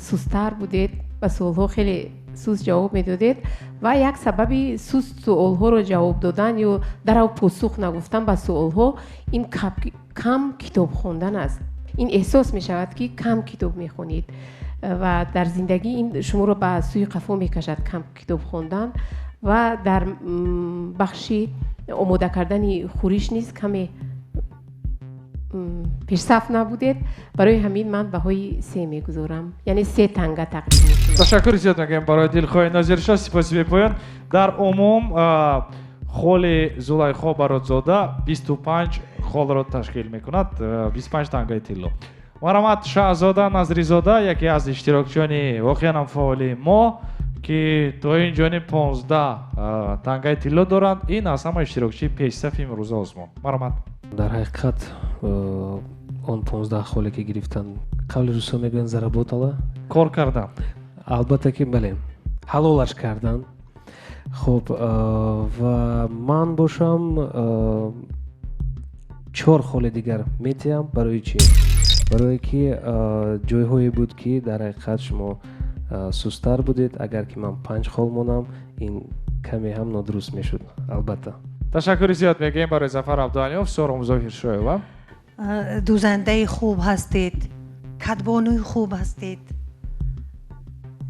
[SPEAKER 8] сусттар будед, ба суолҳо хеле суст ҷавоб медодед ва як сабаби суст суолҳоро ҷавоб додан ё дарав посух нагуфтан ба суолҳо ин кам китоб хондан аст. Ин эҳсос мешавад, ки кам китоб мехонед ва дар зиндагӣ ин шуморо ба сӯи қафо мекашад, кам китоб хондан. Ва дар бахши омода кардани хӯриш низ каме пешсаф набудед. Барои ҳамин ман баҳои 3 мегузорам, яъне се танга тақдим мекунам.
[SPEAKER 6] Ташаккури зиёд мегӯем барои Дилхоҳи Нозиршоҳ, сипоси бепоён. Дар умум холи Зулайхо Баротзода 25 холро ташкил мекунад, 25 тангаи тилло. Марҳамат, Шаҳзода Назризода, яке аз иштирокчиёни воқеан фаъоли мо, ки то ин ҷониб 15 тангаи тилло доранд, ин аз ҳама иштирокчии пешсафи имрӯза озмун. Марҳамат.
[SPEAKER 10] Дар ҳақиқат он 15 холе, ки гирифтанд, қавли русо мегӯянд, заработала.
[SPEAKER 6] Кор кардам.
[SPEAKER 10] Албатта ки бале, ҳалолаш карданд. Хуб, ва ман бошам чор холи дигар метиҳам. Барои чӣ? Барое ки ҷойҳое буд, ки дар ҳақиқат шумо сусттар будед. Агар ки ман панҷ хол монам, ин каме ҳам нодуруст мешуд, албатта.
[SPEAKER 6] Ташаккури зиёд мегӯем барои Зафар Абдуалимов. Сора Музофиршоева.
[SPEAKER 9] Дӯзандаи хуб ҳастед, кадбонуи хуб ҳастед,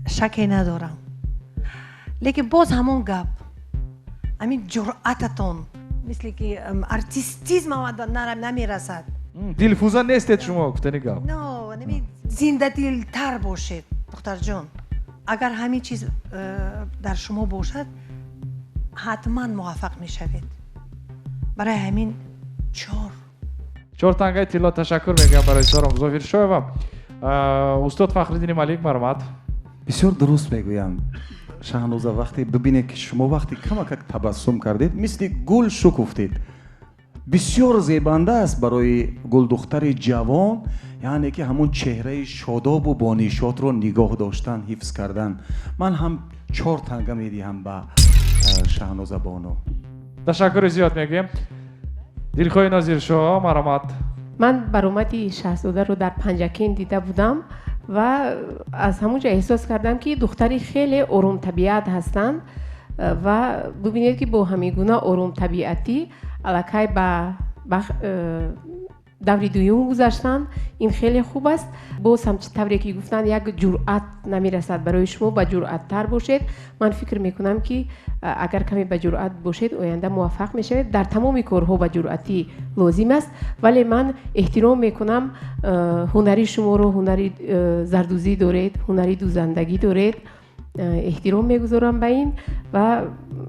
[SPEAKER 9] шаке надорам, лекин боз ҳамон гап, ҳамин ҷуръататон, мисле ки артистизм намерасад.
[SPEAKER 6] Дилфуза нестед шумо, гуфтани гап.
[SPEAKER 9] Зиндадилтар бошед, духтарҷон. Агар ҳамин чиз дар шумо бошад, ҳатман муваффақ мешавед. Барои ҳамин чор.
[SPEAKER 6] Чор тангаи тилло. Ташаккур мегӯям барои Сора Музофиршоева. Устод Фахриддини Малик, марҳамат.
[SPEAKER 7] Бисёр дуруст мегӯям, Шаҳноза. Вақте бибинед, ки шумо вақте камакак табассум кардед, мисли гул шукуфтед. Бисёр зебанда аст барои гулдухтари ҷавон, яъне ки ҳамун чеҳраи шодобу бонишотро нигоҳ доштан, ҳифз кардан. Ман ҳам чор танга медиҳам ба Шаҳноза бону.
[SPEAKER 6] Ташаккури зиёд мегӯем. Дилхоҳи Нозиршоҳ, марҳамат.
[SPEAKER 8] Ман баромади Шаҳзодаро дар Панҷакент дида будам ва аз ҳамон ҷо эҳсос кардам, ки духтари хеле оромтабиат ҳастанд. Ва бибинед, ки бо ҳамин гуна оромтабиатӣ аллакай ба даври дуюм гузаштанд. Ин хеле хуб аст. Боз ҳам тавре ки гуфтанд, як ҷуръат намерасад барои шумо, ба ҷуръаттар бошед. Ман фикр мекунам, ки агар каме ба ҷуръат бошед, оянда муваффақ мешавед. Дар тамоми корҳо ба ҷуръатӣ лозим аст, вале ман эҳтиром мекунам ҳунари шуморо. Ҳунари зардӯзӣ доред, ҳунари дӯзандагӣ доред, эҳтиром мегузорам ба ин ва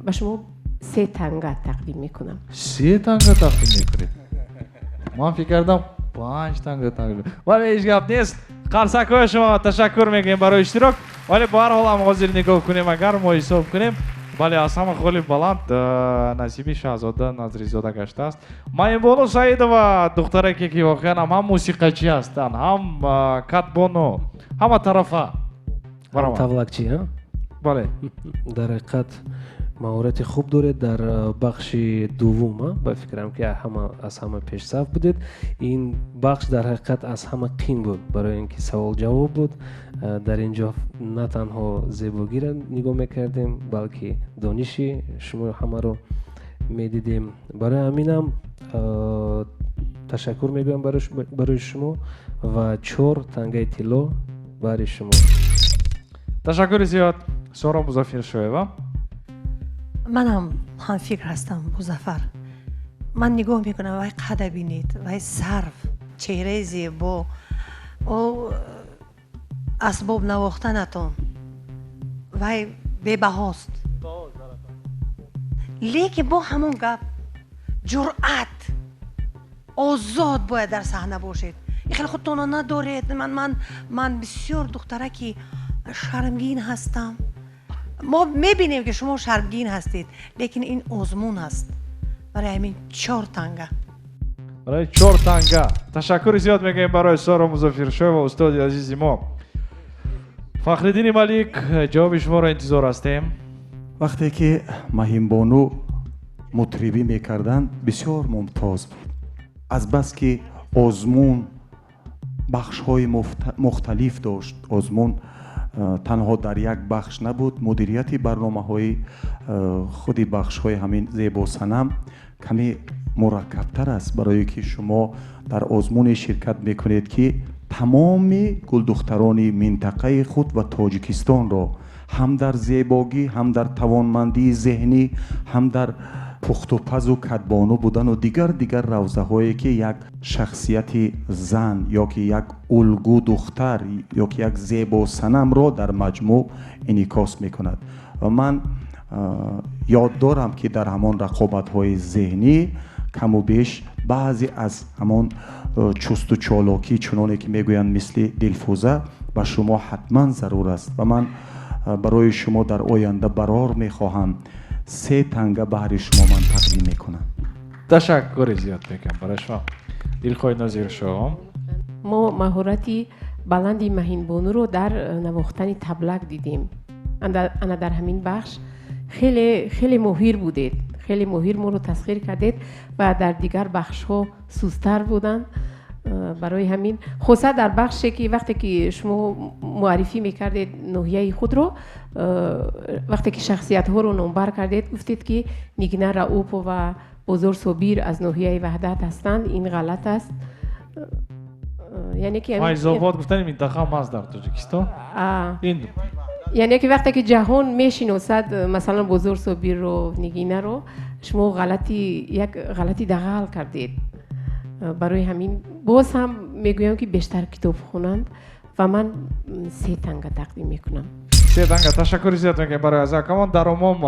[SPEAKER 8] ба шумо се танга тақдим мекунам.
[SPEAKER 6] Се танга тақдим мекунед? Ман фикр кардам, панҷ танга тақдим, вале ҳеҷ гап нест. Қарсакҳои шумо. Ташаккур мегӯем барои иштирок. Вале ба ҳар ҳол ҳам ҳозир нигоҳ кунем, агар мо ҳисоб кунем, бале, аз ҳама холи баланд насиби Шаҳзода Назризода гаштааст. Маинбону Саидова, духтараке, ки воқеан ҳам мусиқачӣ ҳастанд, ҳам катбону, ҳама тарафа.
[SPEAKER 10] Тавлакчӣ.
[SPEAKER 6] Бале.
[SPEAKER 10] Дар ҳақиқат маҳорати хуб доред. Дар бахши дуввум ба фикрам, ки аз ҳама пешсаф будед. Ин бахш дар ҳақиқат аз ҳама қин буд, барои ин ки савол ҷавоб буд. Дар ин ҷо на танҳо зебогиро нигоҳ мекардем, балки дониши шумо ҳамаро медидем. Барои ҳаминам ташаккур мегӯям барои шумо ва чор тангаи тилло бари шумо.
[SPEAKER 6] Ташаккури зиёд. Соро Музаффиршоева.
[SPEAKER 9] Манам ҳамфикр ҳастам бо Зафар. Ман нигоҳ мекунам, вай қада бинед, вай сарв, чеҳраи зебо, о асбоб навохтанатон, вай бебаҳост. Лекин бо ҳамон гап, ҷуръат, озод бояд дар саҳна бошед. Ин хеле худтона надоред. Ман бисёр духтараки шармгин ҳастам. Мо мебинем, ки шумо шармгин ҳастед, лекин ин озмун аст. Барои ҳамин чор танга.
[SPEAKER 6] Барои чор танга ташаккури зиёд мегӯем барои Соро Музаффиршоева, устоди азизи мо. Фахриддини Малик, ҷавоби шуморо интизор ҳастем.
[SPEAKER 7] Вақте ки Маҳинбону мутрибӣ мекарданд, бисёр мумтоз буд. Азбаски озмун бахшҳои мухталиф дошт, озмун танҳо дар як бахш набуд, мудирияти барномаҳои худи бахшҳои ҳамин зебосанам каме мураккабтар аст, барое ки шумо дар озмуне ширкат мекунед, ки тамоми гулдухтарони минтақаи худ ва Тоҷикистонро ҳам дар зебогӣ, ҳам дар тавонмандии зеҳнӣ, ҳам дар пухтупазу кадбону будану дигар дигар равзаҳое, ки як шахсияти зан ё ки як улгӯ духтар ё ки як зебосанамро дар маҷмӯъ инъикос мекунад. Ва ман ёд дорам, ки дар ҳамон рақобатҳои зеҳнӣ каму беш баъзе аз ҳамон чусту чолокӣ, чуноне ки мегӯянд, мисли Дилфӯза, ба шумо ҳатман зарур аст ва ман барои шумо дар оянда барор мехоҳам. Се танга баҳри шумо ман тақдим мекунам.
[SPEAKER 6] Ташаккури зиёд мекунам барои шумо. Дилхоҳи Нозиршоҳ.
[SPEAKER 8] Мо маҳорати баланди Маҳинбонуро дар навохтани таблак дидем. Ана дар ҳамин бахш хеле хеле моҳир будед, хеле моҳир моро тасхир кардед ва дар дигар бахшҳо сустар буданд. Барои ҳамин, хоса дар бахше ки вақте ки шумо муаррифӣ мекардед ноҳияи худро, вақте ки шахсиятҳоро номбар кардед, гуфтед, ки Нигина Раупова, Бозор Собир аз ноҳияи Ваҳдат ҳастанд. Ин ғалат аст. Яъне ки
[SPEAKER 6] Файзобод гуфтани минтақа ҳам дар Тоҷикистон ин.
[SPEAKER 8] Яъне ки вақте ки ҷаҳон мешиносад, масалан, Бозор Собирро, Нигинаро, шумо ғалати, як ғалати дағал кардед. Барои ҳамин боз ҳам мегӯям, ки бештар китоб хонанд ва ман се танга тақдим мекунам.
[SPEAKER 6] Се танга. Ташаккури зиёд мекунем барои аъзоакамон. Дар умум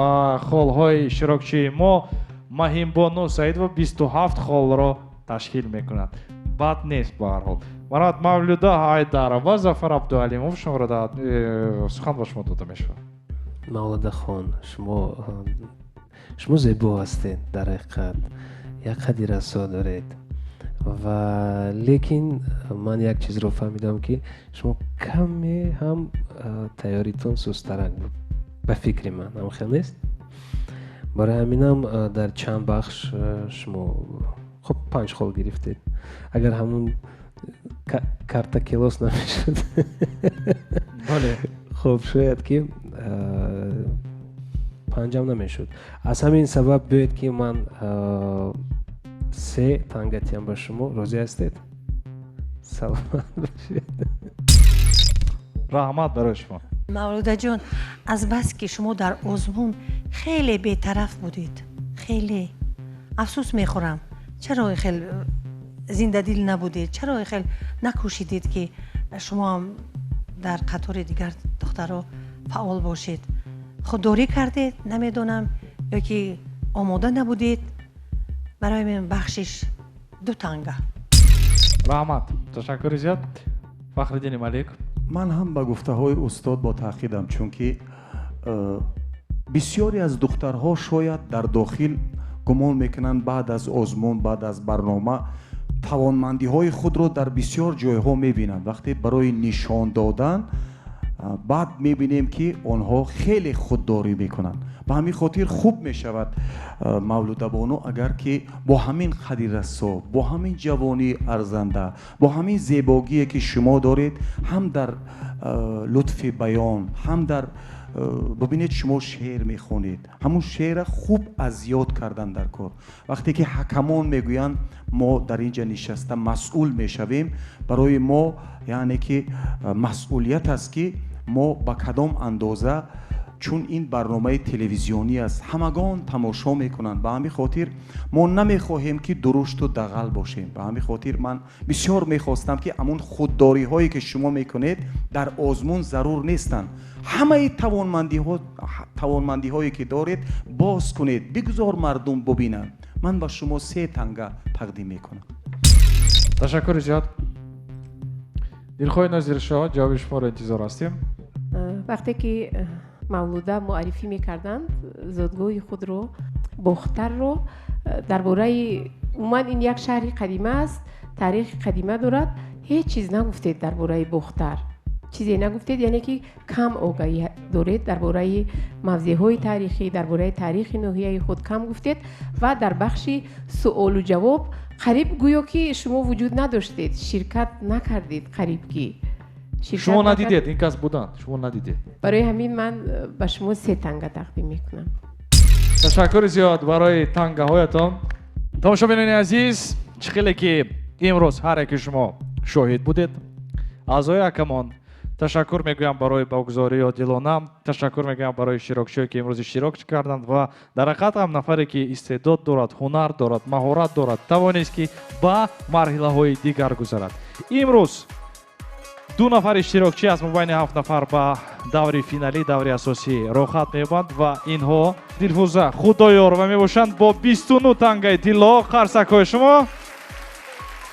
[SPEAKER 6] холҳои иштирокчии мо Маҳимбону Саидова 27 холро ташкил мекунад. Бад нест. Ба ҳар ҳол, марҳамат, Мавлюда Ҳайдарова, Зафар Абдуалимов, шуморо сухан ба шумо дода мешавад.
[SPEAKER 10] Мавлудахон, шумо зебо ҳастед, дар ҳақиқат як қади расо доред ва лекин ман як чизро фаҳмидам, ки шумо каме ҳам тайёритон сустарак буд. Ба фикри ман, ҳамхел нест? Барои ҳаминам дар чанд бахш шумо хуб панҷ хол гирифтед. Агар ҳамун карта келос намешуд, хуб, шояд ки панҷам намешуд. Аз ҳамин сабаб биёед, ки ман се танга тиям ба шумо. Розӣ ҳастед? Саломат бошед.
[SPEAKER 6] Раҳмат барои шумо.
[SPEAKER 9] Мавлудаҷон, азбаски шумо дар озмун хеле бетараф будед, хеле афсӯс мехӯрам, чаро хел зиндадил набудед, чаро хел накӯшидед, ки шумо ҳам дар қатори дигар духтаро фаъол бошед? Худдорӣ кардед, намедонам, ё ки омода набудед. Барои мен бахшиш, ду танга.
[SPEAKER 6] Раҳмат, ташаккури зиёд. Фахриддини Малик.
[SPEAKER 7] Ман ҳам ба гуфтаҳои устод бо таъқидам, чунки бисёре аз духтарҳо шояд дар дохил гумон мекунанд, баъд аз озмун, баъд аз барнома тавонмандиҳои худро дар бисёр ҷойҳо мебинанд. Вақте барои нишон додан, баъд мебинем, ки онҳо хеле худдорӣ мекунанд. Ба ҳамин хотир хуб мешавад, Мавлудабону, агар ки бо ҳамин қади расо, бо ҳамин ҷавонии арзанда, бо ҳамин зебогие, ки шумо доред, ҳам дар лутфи баён, ҳам дар, бубинед, шумо шеър мехонед, ҳамун шеъра хуб аз ёд кардан дар кор. Вақте ки ҳакамон мегӯянд, мо дар ин ҷа нишаста масъул мешавем, барои мо яъне ки масъулият аст, ки мо ба кадом андоза Чун ин барномаи телевизионӣ аст, ҳамагон тамошо мекунанд. Ба ҳамин хотир мо намехоҳем, ки дурушту дағал бошем. Ба ҳамин хотир ман бисёр мехостам, ки ҳамун худдориҳое, ки шумо мекунед, дар озмун зарур нестанд. Ҳамаи тавонмандиҳое, ки доред, боз кунед, бигузор мардум бубинанд. Ман ба шумо се танга тақдим мекунам.
[SPEAKER 6] Ташаккури зиёд. Дилхоҳи Нозиршоҳ, ҷавоби шуморо интизор ҳастем.
[SPEAKER 8] Вақте ки Мавлуда муаррифӣ мекарданд зодгоҳи худро, Бохтарро, дар бораи умуман ин як шаҳри қадима аст, таърихи қадима дорад, ҳеҷ чиз нагуфтед дар бораи Бохтар, чизе нагуфтед, яъне ки кам огаҳӣ доред дар бораи мавзеъҳои таърихӣ, дар бораи таърихи ноҳияи худ кам гуфтед ва дар бахши суолу ҷавоб қариб гӯё ки шумо вуҷуд надоштед, ширкат накардед қариб ки.
[SPEAKER 6] Шумо надидед, ин кас буданд, шумо надидед.
[SPEAKER 8] Барои ҳамин ман ба шумо се танга тақдим мекунам.
[SPEAKER 6] Ташаккури зиёд барои тангаҳоятон. Тамошобинони азиз, чӣ хеле ки имрӯз ҳар яки шумо шоҳид будед, аъзои ҳакамон ташаккур мегӯям барои богузории одилона, ташаккур мегӯям барои иштирокчиое, ки имрӯз иштирок карданд ва дар ҳақиқат ҳам нафаре, ки истеъдод дорад, ҳунар дорад, маҳорат дорад, тавонист, ки ба марҳилаҳои дигар гузарад. Имрӯз ду нафар иштирокчӣ аз мобайни ҳафт нафар ба даври финалӣ, даври асосӣ роҳхат меёбанд ва инҳо Дилфуза Худоёрова мебошанд бо 29 тангаи тилло, қарсакҳои шумо,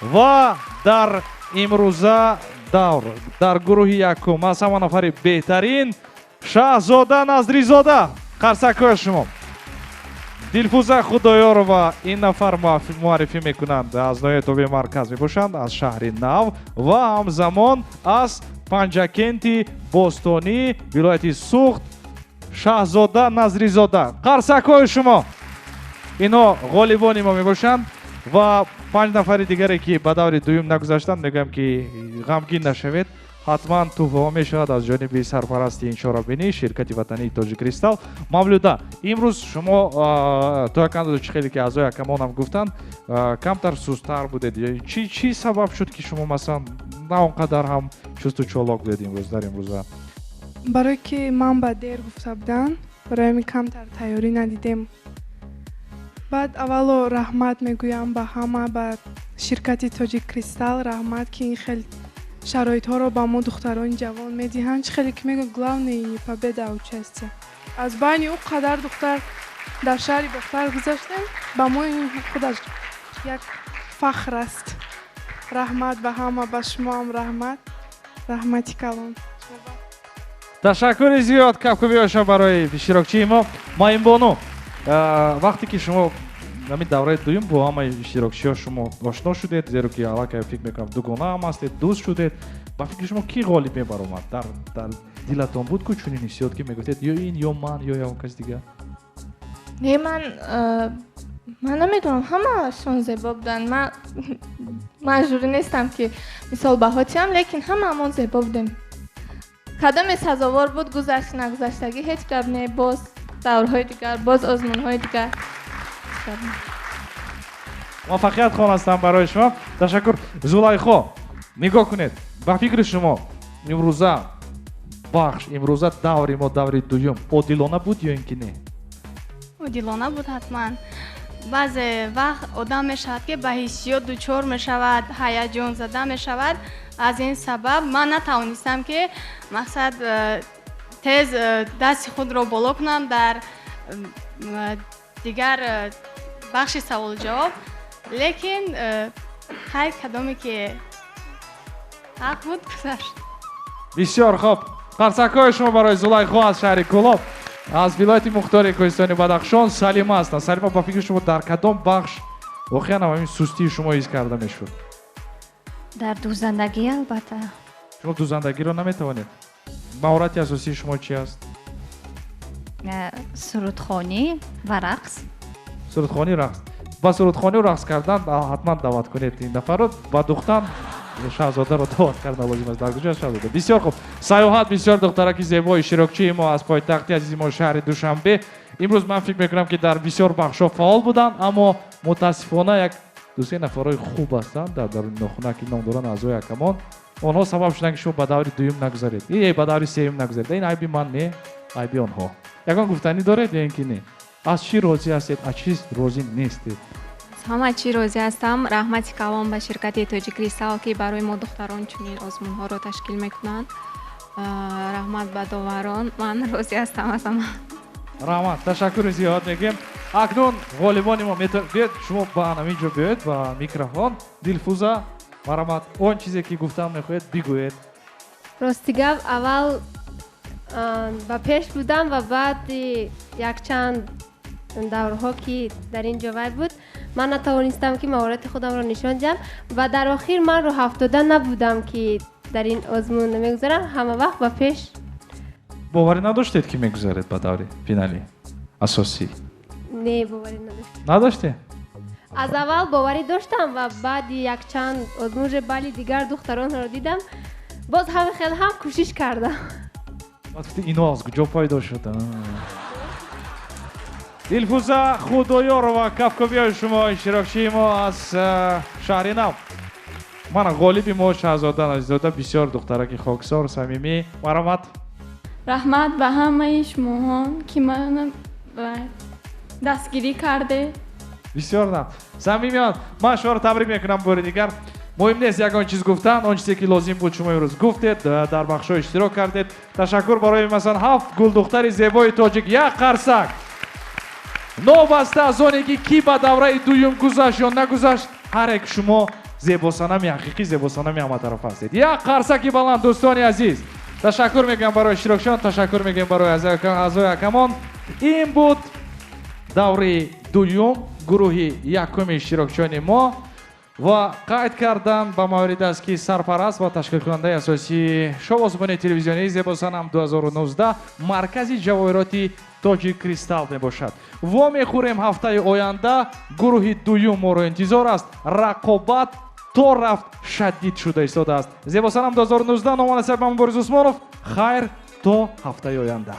[SPEAKER 6] ва дар имрӯза давр дар гурӯҳи якум аз ҳама нафари беҳтарин Шаҳзода Назризода, қарсакҳои шумо. Дилфуза Худоёрова, ин нафар муаррифӣ мекунанд, аз ноҳияи тобеи марказ мебошанд, аз шаҳри Нав ва ҳамзамон аз Панҷакенти бостонӣ, вилояти Суғд, Шаҳзода Назризода, қарсакҳои шумо. Инҳо ғолибони мо мебошанд ва панҷ нафари дигаре, ки ба даври дуюм нагузаштанд, мегӯям, ки ғамгин нашавед, ҳатман туҳфаҳо мешавад аз ҷониби сарпарасти ин чорабинӣ, ширкати ватании Тоҷиккристал. Мавлуда, имрӯз шумо то як андоза, чӣ хеле ки аъзои ҳакамонам гуфтанд, камтар сусттар будед. Чӣ сабаб шуд, ки шумо масалан на он қадар ҳам чусту чолок будед имрӯз, дар имрӯза?
[SPEAKER 2] Барое ки ман ба дер гуфта будам, барои ҳамин камтар тайёрӣ надидем. Баъд аввало раҳмат мегӯям ба ҳама, ба ширкати Тоҷик Кристалл раҳмат, ки ин хел шароитҳоро ба мо, духтарони ҷавон, медиҳанд. Чӣ хеле ки мегӯяд, главное не победа, а участие. Аз байни ӯ қадар духтар дар шаҳри Бохтар гузаштем, ба мо ин худаш як фахр аст. Раҳмат ба ҳама, ба шумоам раҳмат, раҳмати калон.
[SPEAKER 6] Ташаккури зиёд, кафкӯбиҳояшон барои иштирокчии мо. Маимбону, вақте ки шумо ҳамин давраи дуюм бо ҳамаи иштирокчиҳо шумо ошно шудед, зеро ки аллакай фикр мекунам, дугона ҳам ҳастед, дӯст шудед, ба фикри шумо кӣ ғолиб мебаромад? Дар дилатон буд ку чунин ҳиссиёт, ки мегуфтед, ё ин, ё ман, ё ягон каси дигар?
[SPEAKER 4] Не, ман намедонам, ҳамаашон зебо буданд. Ман маҷбурӣ нестам, ки мисол баҳо диҳам, лекин ҳамаамон зебо будем. Кадоме сазовор буд, гузашт, нагузаштагӣ ҳеҷ гап не, боз даврҳои дигар, боз озмунҳои дигар.
[SPEAKER 6] Муваффақият хонастам барои шумо. Ташаккур. Зулайхо, нигоҳ кунед, ба фикри шумо имрӯза бахш, имрӯза даври мо, даври дуюм, одилона буд ё ин ки не?
[SPEAKER 5] Одилона буд ҳатман. Баъзе вақт одам мешавад, ки ба ҳиссиёт дучор мешавад, ҳаяҷонзада мешавад. Аз ин сабаб ман натавонистам, ки мақсад тез дасти худро боло кунам дар дигар бахши саволу ҷавоб, лекин хайр, кадоме ки ҳақ буд, гузашт.
[SPEAKER 6] Бисёр хуб, қарсакҳои шумо барои Зулайхо аз шаҳри Кӯлоб. Аз вилояти мухтори кӯҳистони Бадахшон Салима ҳастанд. Салима, ба фикри шумо дар кадом бахш воқеан ҳамин сустии шумо ҳис карда мешуд?
[SPEAKER 3] Дар дӯзандагӣ, албатта.
[SPEAKER 6] Шумо дӯзандагиро наметавонед? Маҳорати асосии шумо чи аст?
[SPEAKER 3] Сурудхонӣ ва рақс.
[SPEAKER 6] Сурудхонӣ, рақс. Ба сурудхонию рақс кардан ҳатман даъват кунед ин нафарро. Ба духтан Шаҳзодаро даъват кардан лозим аст. Дар куҷо Шаҳзода? Бисёр хуб. Саёҳат, бисёр духтараки зебо, иштирокчии мо аз пойтахти азизи мо, шаҳри Душанбе. Имрӯз ман фикр мекунам, ки дар бисёр бахшҳо фаъол буданд, аммо мутаассифона як дусе нафарҳои хуб ҳастанд дар даруни нохуна, ки ном доранд аъзои ҳакамон, онҳо сабаб шуданд, ки шумо ба даври дуюм нагузаред, ба даври сеюм нагузаред. Ин айби ман не? Айби онҳо. Ягон гуфтанӣ доред ё ин ки не? Аз чӣ розӣ ҳастед, аз чӣ розӣ нестед?
[SPEAKER 14] Аз ҳама чӣ розӣ ҳастам. Раҳмати калон ба ширкати Тоҷик Кристалл, ки барои мо духтарон чунин озмунҳоро ташкил мекунанд. Раҳмат ба доварон. Ман розӣ ҳастам аз ҳама.
[SPEAKER 6] Раҳмат, ташаккури зиёд мегӯем. Акнун ғолибони мо биёед, шумо ба ҳамин ҷо биёед, ба микрофон. Дилфуза, марҳамат, он чизе ки гуфтан мехоҳед, бигӯед.
[SPEAKER 11] Рости гап, аввал ба пеш будам ва баъди якчанд даврҳо, ки дар ин ҷо вай буд, ман натавонистам, ки маҳорати худамро нишон диҳам ва дар охир ман рӯҳафтода набудам, ки дар ин озмун мегузарам, ҳама вақт ба пеш.
[SPEAKER 6] Боварӣ надоштед, ки мегузаред ба даври финали асосӣ?
[SPEAKER 11] Не, боварӣ надоштам.
[SPEAKER 6] Надоштед?
[SPEAKER 11] Аз аввал боварӣ доштам ва баъди якчанд озмун уже бали дигар духтаронро дидам, боз ҳама хел ҳам кӯшиш кардам.
[SPEAKER 6] Баъд гуфти, ино аз куҷо пайдо шуд? Дилфуза Худоёрова, кафкобиҳои шумо, иштирокчии мо аз шаҳри Нав. Мана ғолиби мо Шаҳзода Назизода, бисёр духтараки хоксор, самимӣ. Марҳамат.
[SPEAKER 4] Раҳмат ба ҳамаи шумоҳон, ки мана дастгирӣ кардед.
[SPEAKER 6] Бисёр нам самимиён, ман шуморо табрик мекунам бори дигар. Муҳим нест ягон чиз гуфтан, он чизе ки лозим буд, шумо имрӯз гуфтед, дар бахшҳо иштирок кардед. Ташаккур барои, масалан, ҳафт гулдухтари зебои тоҷик. Як қарсак. Новобаста аз оне ки кӣ ба давраи дуюм гузашт ё нагузашт, ҳар як шумо зебосанами ҳақиқӣ, зебосанами ҳаматараф ҳастед. Як қарсаки баланд, дӯстони азиз. Ташаккур мегӯям барои иштирокчиён, ташаккур мегӯям барои аъзои ҳакамон. Ин буд даври дуюм, гурӯҳи якуми иштирокчиёни мо. Ва қайд кардан ба маврид аст, ки сарпараст ва ташкилкунандаи асосии шоу озмуни телевизионии Зебосанам 2019 маркази ҷавоҳироти Тоҷик Кристалл мебошад. Вомехӯрем ҳафтаи оянда, гурӯҳи дуюм моро интизор аст. Рақобат то рафт шадид шуда истодааст. Зебосанам 2019, номи насаб Мубориз Усмонов. Хайр, то ҳафтаи оянда.